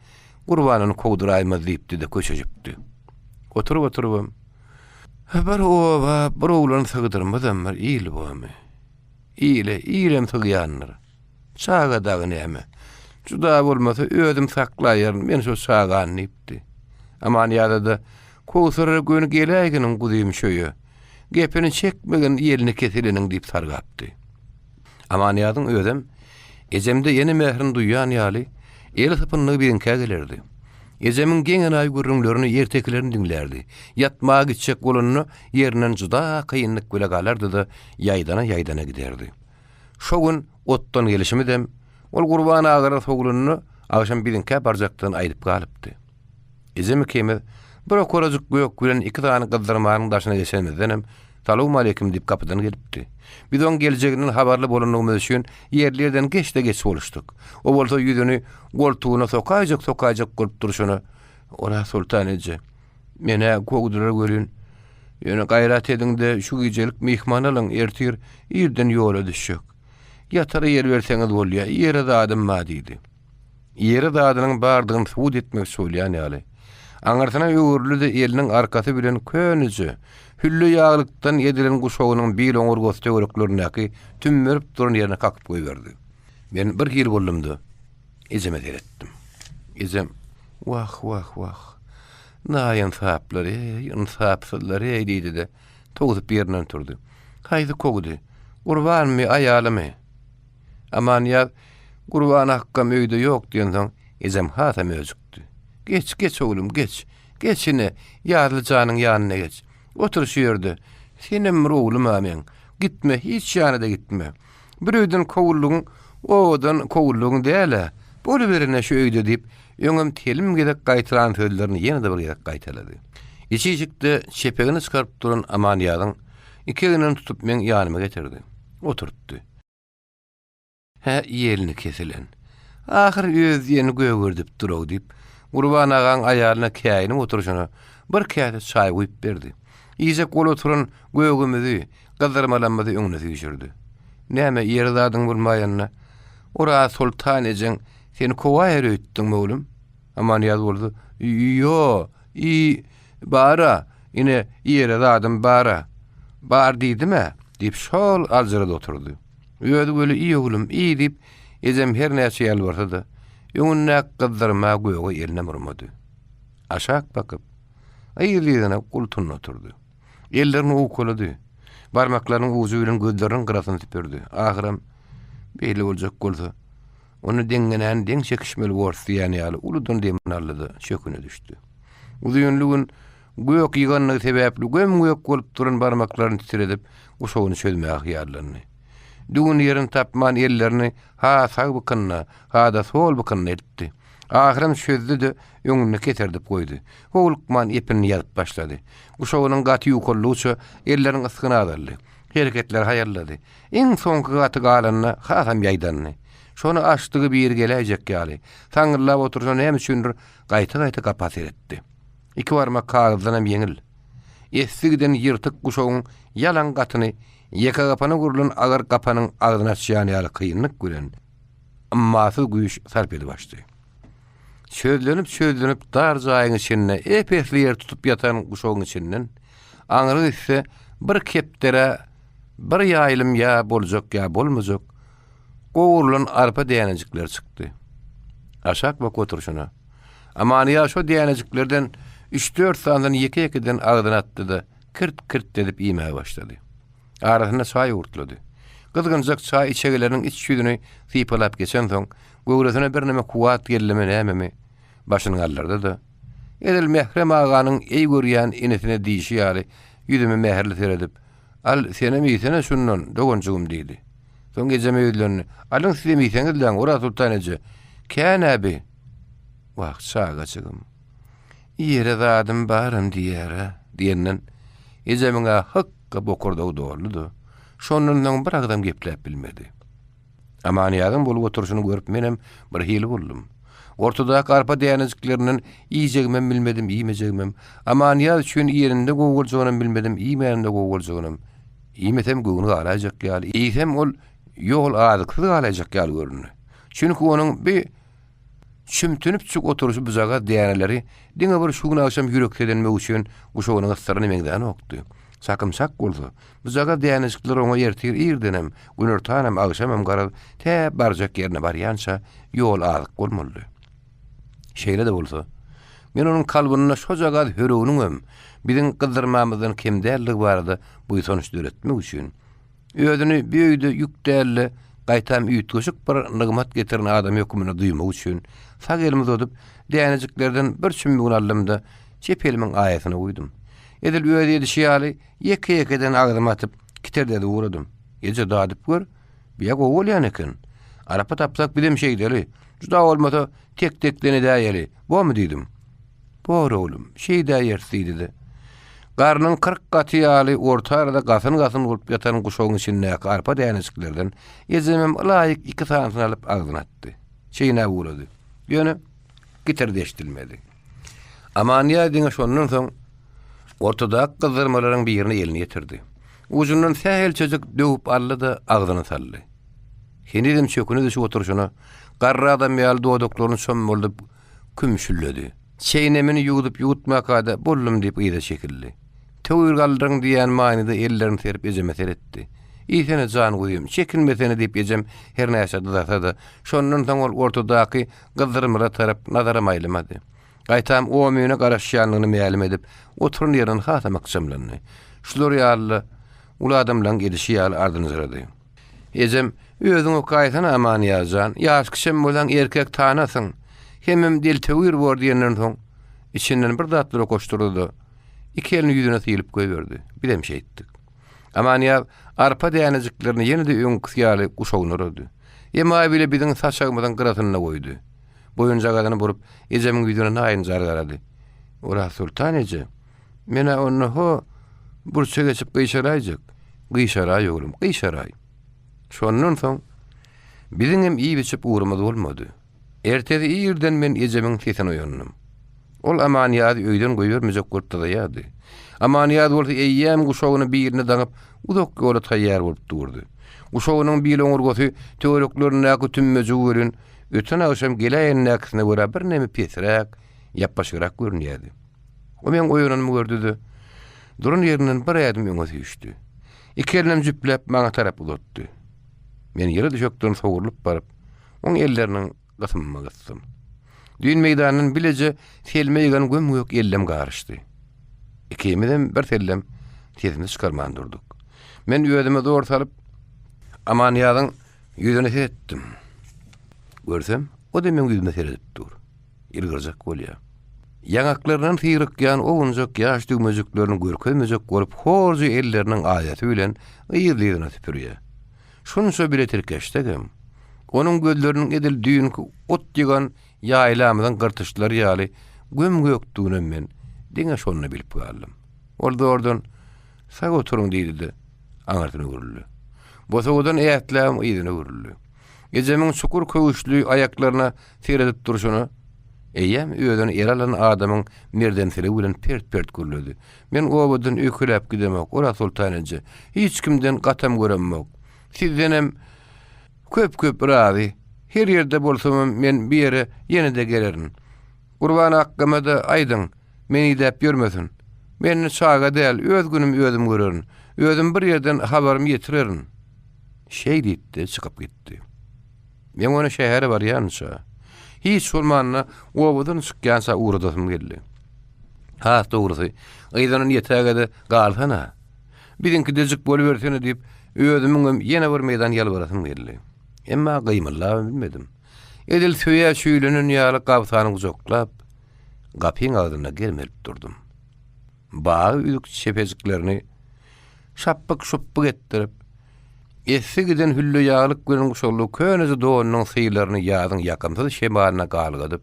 Gurban ony kowduraýmaz diýipdi-de köşeşipdi. Oturyp-oturybam, Bir oba bir oglan sygdyrmazam bir il bormy? Ile ilem sygýandyr. Çaga dagy näme? Juda bolmasa özüm saklaýaryn men şo çagany diýipdi. Amanýaza-da, Kowsara göni geläýginiň guzym şöýe. Gepini çekmegin ýelini kesileniň diýip sargapdy. Amanýazyň özem ejemde ene mährini duýýan ýaly, eli sypyndygy biziňkä gelerdi. Ejemiň geň-enaýy gürrüňlerini, ertekilerini diňlärdi. Ýatmaga gitjek bolanda ýerinden juda kynlyk bile galardy-da, ýaýdana-ýaýdana giderdi. Şo gün otdan gelişimizem, ol Gurban agalar sowlanda agşam biziňkä barjakdygyny aýdyp galypdy. Ejem ikimiz bir okarajyk gök bilen iki sany gyzdyrmanyň daşyna geçenimizdenem Salowmaleýkim diýip gapydan gelipdi. Biz oň geljeginden habarly bolandygymyz üçin ýerli-ýerden geç-de geç boluşdyk. O bolsa ýüzüni goltugyna sokaýjak-sokaýjak bolup durşuna, Orazsoltan eje, men-ä kowdular welin, ýöne gaýrat ediň-de, şu gijelik myhman alyň, ertir irden ýola düşjek. Ýatara ýer berseňiz bolýa, ýere zadym bar diýdi. Ýere zadynyň bardygyny subut etmekçi bolýan ýaly, aňyrsyna öwrüldi-de eliniň arkasy bilen köneje, hülle ýaglykdan edilen guşagynyň bil oňurgasy töwereklerindäki tümmerip duran ýerine kakyp goýberdi. Men bir hili boldum-da, ejeme seretdim. Ejem, Wah, wah, wah, naýynsaplar-eý, ynsapsyzlar-eý diýdi-de, towsup ýerinden turdy. Haýsy kowdy? Gurbanmy, aýalymy? Amanýaz, Gurban akgam öýde ýok diýensoň, ejem hasam öjükdi. Geç, geç oglum, geç. Geç ine, Ýazly janyň ýanyna geç. Otur şu ýerde. Senem bir oglum-a meň. Gitme, hiç ýana-da gitme. Bir öýden kowuldygyň, obadan kowuldygyň däl-ä. Boluber ine şu öýde diýip, öňem telim gezek gaýtalan sözlerini ýene-de bir gezek gaýtalady. Içi işikde çepegini çykaryp duran Amanýazyň iki egninden tutup meň ýanyma getirdi. Oturtdy. Hä, ýelini kesilen. Ahyr öz diýenini gögerdip dur-ow diýip, Gurban agaň aýalyna käýinip oturyşyna bir käse çaý guýup berdi. Iýjek bolup oturan gögümizi, gyzdyrmalamyzy öňüne süýşürdi. Näme, ýeri zadyň bolmaýanda, Orazsoltan ejeň seni kowaýar öýtdüňmi, oglum? Amanýaz bolsa, Ýo, i, bar-a, ine, ýere zadym bar-a. Bar diýdim-ä, diýip, şol aljyrady oturdy. Özi weli iý oglum, iý diýip, ejem her näçe ýalbarsa-da, öňündäki gyzdyrma göge elinem urmady. Aşak bakyp, yzly-yzyna gultundy oturdy. Ellerini owkalady. Barmaklarynyň ujy bilen gözleriniň gyrasyny süpürdi. Ahyram, Beýle boljak bolsa, Onda deňňenäni deň çekişmeli borus diýýän ýaly uludan demini aldy-da, çöküne düşdi. Uzynly gün gök ýyganlygy sebäpli göm-gök bolup duran barmaklaryny titredip, guşagyny çözmäge hyýallandy. Düwün ýerini tapman ellerini ha sag bykynyna, ha-da sol bykynyna eltdi. Ahyram çözdi-de, öňünde keserdip goýdy. Howlukman epinini ýazyp başlady. Guşagynyň gaty ýukaldygyça elleriniň ysgyny azaldy. Hereketleri haýallady. Iň soňky gaty galanda hasam ýaýdandy. Şony açdygy biri geläýjek ýaly, saňňyldap oturyşyna näme üçindir gaýta-gaýta gapa seretdi. Iki barmak kagyzdanam ýeňil. Essi giden ýyrtyk guşagyň ýalaň gatyny ýekegapana gurlan agyr gapanyň agzyny açýan ýaly kynlyk bilen, ymmasyz güýç sarp edip açdy. Çözlenip-çözlenip dar jaýyň içinde ep-esli ýer tutup ýatan guşagyň içinden aňry gitse bir kepderä bir ýaýlym ýa boljak ýa bolmajak gowrulan arpa dänejikleri çykdy. Aşak bakyp oturyşyna, Amanyýaz şo dänejiklerden üç-dört sanysyny ýeke-ýekeden agzyna atdy-da, kirt-kirt edip iýmäge başlady. Arasynda çaý owurtlady. Gyzgynjak çaý içegeleriniň iç ýüzüni sypalap geçensoň, göwresine birneme kuwwat geldimi nämemi, başyny galdyrdy-da, edil Mährem aganyň eý görýän inisine diýşi ýaly, ýüzüme mähirli seredip, Al, senem iýsene şundan, doganjygym diýdi. Soň ejeme ýüzlendi, Alyň sizem iýseňizläň, Orazsoltan eje. Kän-ä bi. Wah, çagajygym. Iýere zadym baram diýýär-ä, diýenden, ejemiň-ä hykga bokurdagy doldy-da, şondan soň bir agzam gepläp bilmedi. Amanýazyň bolup oturyşyny görüp menem birhili boldum. Ortadaky arpa dänejiklerinden iýjegimem bilmedim, iýmejegimem. Amanýaz üçin iýenimde gowy boljagynam bilmedim, iýmänimde gowy boljagynam. Iýmesem göwni galaýjak ýaly, iýsem ol ýol azyksyz galaýjak ýaly göründi. Çünki onuň bi. Çümtünipjik oturyşy bujagaz däneleri diňe bir şu gün agşam ýürekselenmek üçin guşagyna gysdyrana meňzänokdy. Çakym çak bolsa, bujagaz dänejikler oňa ertir irdenem, günortanam, agşamam garaz, tä barjak ýerine barýança ýol azyk bolmalydy. Şeýle-de bolsa, men onuň kalbynda şojagaz höreginiňem biziň gyzdyrmamyzdan kem däldigi barada buýsanç döretmek üçin, Özüni bu öýde ýük däl-de, gaýtam üýtgeşik bir nygmat getiren adam hökmünde duýmak üçin, sag elimi uzadyp, dänejiklerden bir çümmügini aldym-da, çep elimiň aýasyna guýdum. Edil özi edişi ýaly, ýeke-ýekeden agzyma atyp, kitirdedip ugradym. Eje, dadyp gör, bi-ä gowy bolýan eken. Arapa tapsak bizem şeýdeli. Juda bolmasa, tek-tekden edäýeli. Bormy diýdim. Bor oglum, şeýdäýeris diýdi-de, garnyň 40 gaty ýaly orta arada gasyn-gasyn bolup ýatan guşagyň içindäki arpa dänejiklerden ejemem ylaýyk iki sanysyny alyp agzyna atdy. Çeýnäp ugrady. Ýöne gitirdi eşidilmedi. Amanýaz diňe şondan soň ortadaky gyzdyrmalaryň birine elini ýetirdi. Ujundan sähelçejik döwüp aldy-da agzyna saldy. Henizem çöküne düşüp oturyşyna, garry adam ýaly dodaklaryny çommaldyp, kümşülledi. Çeýnemini ýuwdup-ýuwutmaka-da, boldum diýip yza çekildi. Töwir galdyryň diýýän manyda ellerini serip ejeme seretdi. Iýsene, jan guzym, çekinmesene diýip ejem hernäçe dyzasa-da, şondan soň ol ortadaky gyzdyrmyra tarap nazaram aýlamady. Gaýtam omyna garaşýanlygyny mälim edip, oturan ýerinden hasam ykjamlandy. Şular ýaly-da uly adamlaryň edişi ýaly ardynjyrady. Ejem, Özüň okaýsana Amanýaz jan, ýaş kişem bolsaň erkek tanasyň, hemem deltewir bor diýenden soň, içinden bir zatlar okaşdyrdy-da, iki elini ýüzüne sylyp goýberdi. Bizem şeýtdik. Amanýaz arpa dänejiklerini ýene-de öňküsi ýaly guşagyna orady. Emaý bile biziň saçagymyzyň gyrasynda goýdy. Boýunjagazyny burup, ejemiň ýüzüne naýynjar garady. Orazsoltan eje, Men-ä onda ho, burça geçip gyşaraýjak. Gyşaraý oglum, gyşaraý. Şondan soň biziňem iýip-içip ugrumyz bolmady. Ertesi irden men ejemiň sesine oýandym. Ol Amanýazy öýden goýbermejek bolup dyzaýardy. Amanýaz bolsa eýýäm guşagyny birine daňyp, uzak ýola taýýar bolup durdy. Guşagynyň bil oňurgasy töwereklerindäki tümmejigi welin, öten agşam geläýendäkisine görä birneme pesräk, ýapbaşygrak görünýärdi. O meň oýananymy gördi-de, duran ýerinden bir ädim öňe süýşdi. Iki elinem jüpläp maňa tarap uzatdy. Men ýyly düşekden sowrulyp baryp, oň elleriniň gysymyma gysdym. Düýn meýdandan bileje selme ýygan göm-gök ellem garyşdy. Ikimizem birsellem sesimizi çykarman durduk. Men özüme zor salyp, Amanýazyň ýüzüne seretdim. Görsem, o-da meň ýüzüme seredip dur. Ýylgyrjak bolýar. Ýaňaklaryndan syrykýan owunjak ýaş düwmejiklerini görkezmejek bolup horja elleriniň aýasy bilen yzly-yzyna süpürýär. Şunça bile tirkeşsegem, onuň gözleriniň edil düýnki ot ýygan ýaýlamyzyň gyrtyçlary ýaly göm-gökdüginem men diňe şonda bilip galdym. Ol zordan, Sag oturyň diýdi-de, aňyrsyna öwrüldi. Bosagadan ätläbem yzyna öwrüldi. Ejemiň çukur köwüşli aýaklaryna seredip durşuna, eýýäm özüni ele alan adamyň merdemsiligi bilen pert-pert gürledi. Men obadan öýkeläp gidemok, Orazsoltan eje. Hiç kimden gatam göremok. Sizdenem köp-köp razy. Her ýerde bolsamam men bu ýere ýene-de gelerin. Gurban akgama-da aýdyň, meni idäp ýörmesin. Men indi çaga däl, öz günümi özüm görerin. Özüm bir ýerden habarymy ýetirerin. Şeý diýip-de çykyp gitdi. Men ony şähere barýança, hiç bolmanda obadan çykýança ugradasym geldi. Has dogrusy, yzyndan ýetäge-de galsana, biziňkidejik bolubersene diýip, özümiňem ýene bir meýdan ýalbarasym geldi. Emma gymyldabam bilmedim. Edil söýä çüýlenen ýaly gabsany gujaklap, gapyň agzynda germelip durdum. Bagy üzük çepejiklerini şapbyk-şupbyk etdirip, essi giden hülle ýaglyk bilen guşakly köneje donunyň syýlaryny ýazyň ýakymsyz şemalyna galgadyp,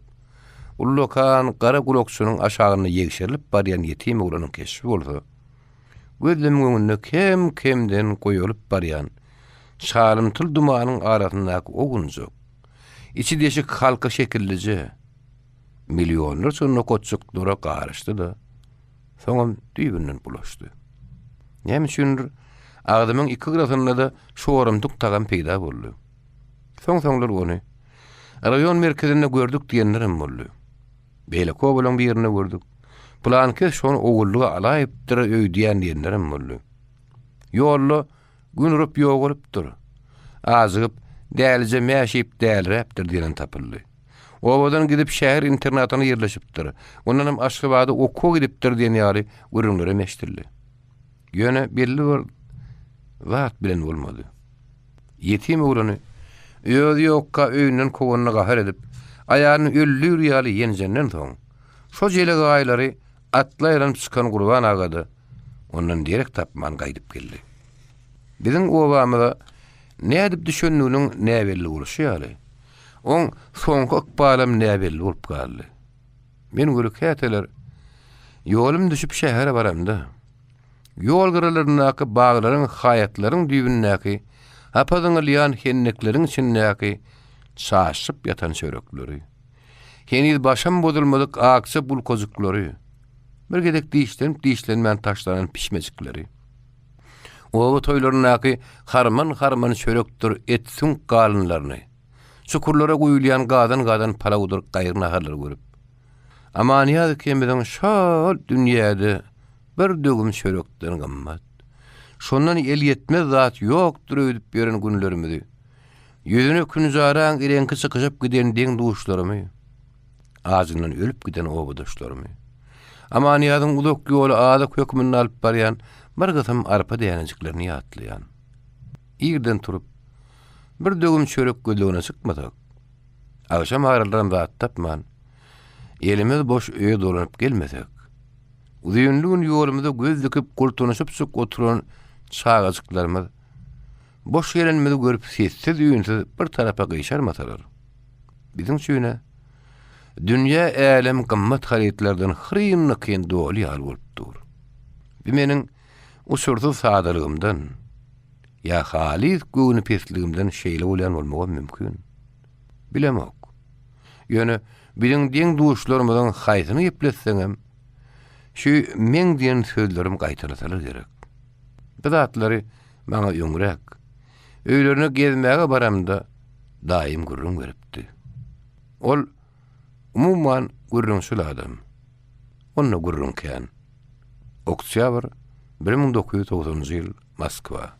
ullakan gara gulakçynyň aşagynda ýegşerilip barýan ýetim oglanyň keşbi bolsa, gözlemiň öňünde kem-kemden goýalyp barýan çalymtyl dumanyň arasyndaky owunjak, içi deşik halka şekillije, millionlarça nokatjyklara garyşdy-da, soňam düýbünden bulaşdy. Näme üçindir, agzymyň iki gyrasynda-da şorumtyk tagam peýda boldy. Soň-soňlar ony. Raýon merkezinde gördük diýenlerem boldy. Beýleki obalaň birinde gördük. Pylankes şony ogullyga alaýypdyr öýdýän diýenlerem boldy. Ýolda gün urup ýogalypdyr. Ajygyp, dälije mäş iýip däliräpdir diýenem tapyldy. Obadan gidip şäher internatyna ýerleşipdir. Ondanam Aşgabada okuwa gidipdir diýen ýaly gürrüňlerem eşidildi. Ýöne belli bir zat bilen bolmady. Ýetim oglany özi ýokka öýünden kowanyna gahar edip, aýalyny öldür ýaly ýenjenden soň, şo jelegaýlary atly aýlanyp çykan Gurban aga-da ondan derek tapman gaýdyp geldi. Biziň obamyza nädip düşendiginiň näbelli bolşy ýaly, oň soňky ykbalam näbelli bolup galdy. Men weli käteler ýolum düşüp şähere baramda, ýol gyralaryndaky baglaryň, haýatlaryň düýbündäki hapa zyňylýan hennekleriň içindäki çaşyp ýatan çörekleri, heniz başam bozulmadyk akja bulkajyklary, bir gezek dişlenip-dişlenmän taşlanan pişmejikleri, oba toýlaryndaky harman-harman çörekdir et-süňk galynlaryny, çukurlara guýulýan gazan-gazan palawdyr gaýry naharlary görüp, Amanýaz ikimiziň şol dünýäde bir döwüm çörekden gymmat, şondan elýetmez zat ýokdur öýdüp ýören günlerimizi, ýüzüne künjaraň reňki çykyşyp giden deň-duşlarymy, ajyndan ölüp giden obadaşlarymy, Amanýazyň uzak ýoly azyk hökmünde alyp barýan bir gysym arpa dänejiklerini ýatlaýan. Irden turup, bir döwüm çörek gözlegine çykmasak, agşam aralyram zat tapman, elimiz boş öýe dolanyp gelmesek, uzynly gün ýolumyza göz dikip gultunyşypjyk oturan çagajyklarymyz boş gelenimizi görüp sessiz-üýnsüz bir tarapa gyşarmasalar, biziň üçin-ä dünýä älem gymmat harytlardan hyryn-dykyn doly ýaly bolup dur. Bu meniň uçursyz sadalygymdan ýa halys göwnüpesligimden şeýle bolýan bolmagam mümkin. Bilemok. Ýöne biziň deň-duşlarymyzyň haýsyny gepletseňem, şu meň diýen sözlerim gaýtalasalar gerek. Bu zatlary maňa öňräk, öýlerine gezmäge baramda daýym gürrüň beripdi. Ol, umuman, gürrüňçil adam. Onda gürrüň kän. Oktýabr, 1990-njy ýyl, Moskwa.